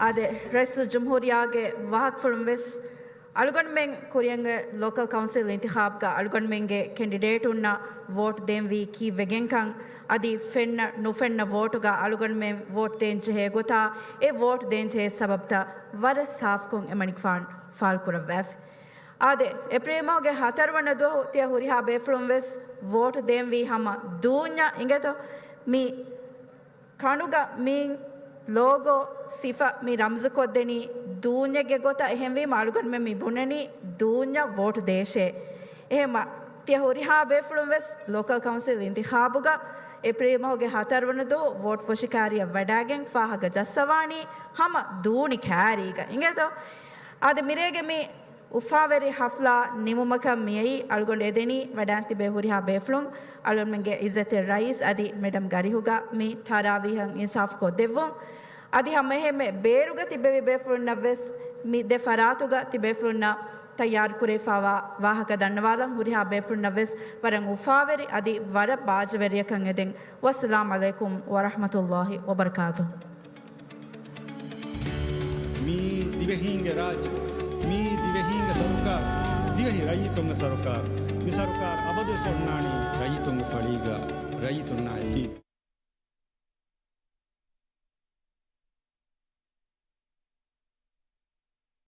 އާދެ، ރައީސުލްޖުމްހޫރިއްޔާގެ ވާހަކަފުޅުން ވެސް އަޅުގަނޑުމެން ކުރިއަށް ލޯކަލް ކައުންސިލް އިންތިޚާބްގަ އަޅުގަނޑުމެންގެ ކެންޑިޑޭޓުންނަށް ވޯޓް ދޭންވީ ކީއްވެގެންކަން އަދި ފެންނަ ނުފެންނަ ވޯޓުގަ އަޅުގަނޑުމެން ވޯޓް ދޭން ޖެހޭ ގޮތާ، އެ ވޯޓް ދޭން ޖެހޭ ސަބަބްތައް ވަރަށް ސާފުކޮށް އެމަނިކުފާނު ފާޅުކުރައްވާފި. އާދެ، އޭޕްރީލް މަހުގެ ހަތަރު ވަނަ ދުވަހު ތިޔަ ހުރިހާ ބޭފުޅުން ވެސް ވޯޓް ދޭންވީ ހަމަ ދޫންޏަށް އިނގޭތޯ؟ މި ކަނޑުގަ މި ލޯގޯ ސިފަ މި ރަމްޒުކޮށްދެނީ ދޫންޏެއްގެ ގޮތަށް. އެހެންވީމަ އަޅުގަނޑުމެން މި ބުނަނީ ދޫންޏަށް ވޯޓް ދޭށޭ. އެހެންމަ ތިޔަ ހުރިހާ ބޭފުޅުން ވެސް ލޯކަލް ކައުންސިލް އިންތިޚާބުގަ އޭޕްރީލް މަހުގެ ހަތަރު ވަނަ ދުވަހު ވޯޓް ފޮށިކާރިއަށް ވަޑާގެން ފާހަގަ ޖައްސަވާނީ ހަމަ ދޫނި ކާރީގަ އިނގޭތޯ؟ އާދެ، މިރޭގެ މި އުފާވެރި ހަފްލާ ނިމުމަކަށް މިއައީ، އަޅުގަނޑު އެދެނީ ވަޑާން ތިބޭ ހުރިހާ ބޭފުޅުން އަޅުގަނޑުމެންގެ ޢިއްޒަތެއް ރައީސް އަދި މެޑަމް ގަރިހުގަ މި ތަރާވީހަށް އިންސާފު ކޮށްދެއްވުން. އަދި ހަމައެހެންމެ ބޭރުގަ ތިބެވި ބޭފުޅުންނަށް ވެސް މި ދެ ފަރާތުގަ ތިބޭފުޅުންނަށް ތައްޔާރު ކުރެވިފައިވާ ވާހަކަ ދަންނަވާލަން. ހުރިހާ ބޭފުޅުންނަށް ވެސް ވަރަށް އުފާވެރި އަދި ވަރަށް ބާއްޖަވެރިއަކަށް އެދެން. ވައްސަލާމް ޢަލައިކުމް ވަރަޙްމަތުﷲި ވަބަރަކާތުހު. މީ ދިވެހީންގެ ރާއްޖެ. މީ ދިވެހީންގެ ސަރުކާރު. ދިވެހި ރައްޔިތުންގެ ސަރުކާރު. މި ސަރުކާރު އަބަދުވެސް އޮންނާނީ ރައްޔިތުންގެ ފަޅީގަ ރައްޔިތުންނާއެކީ.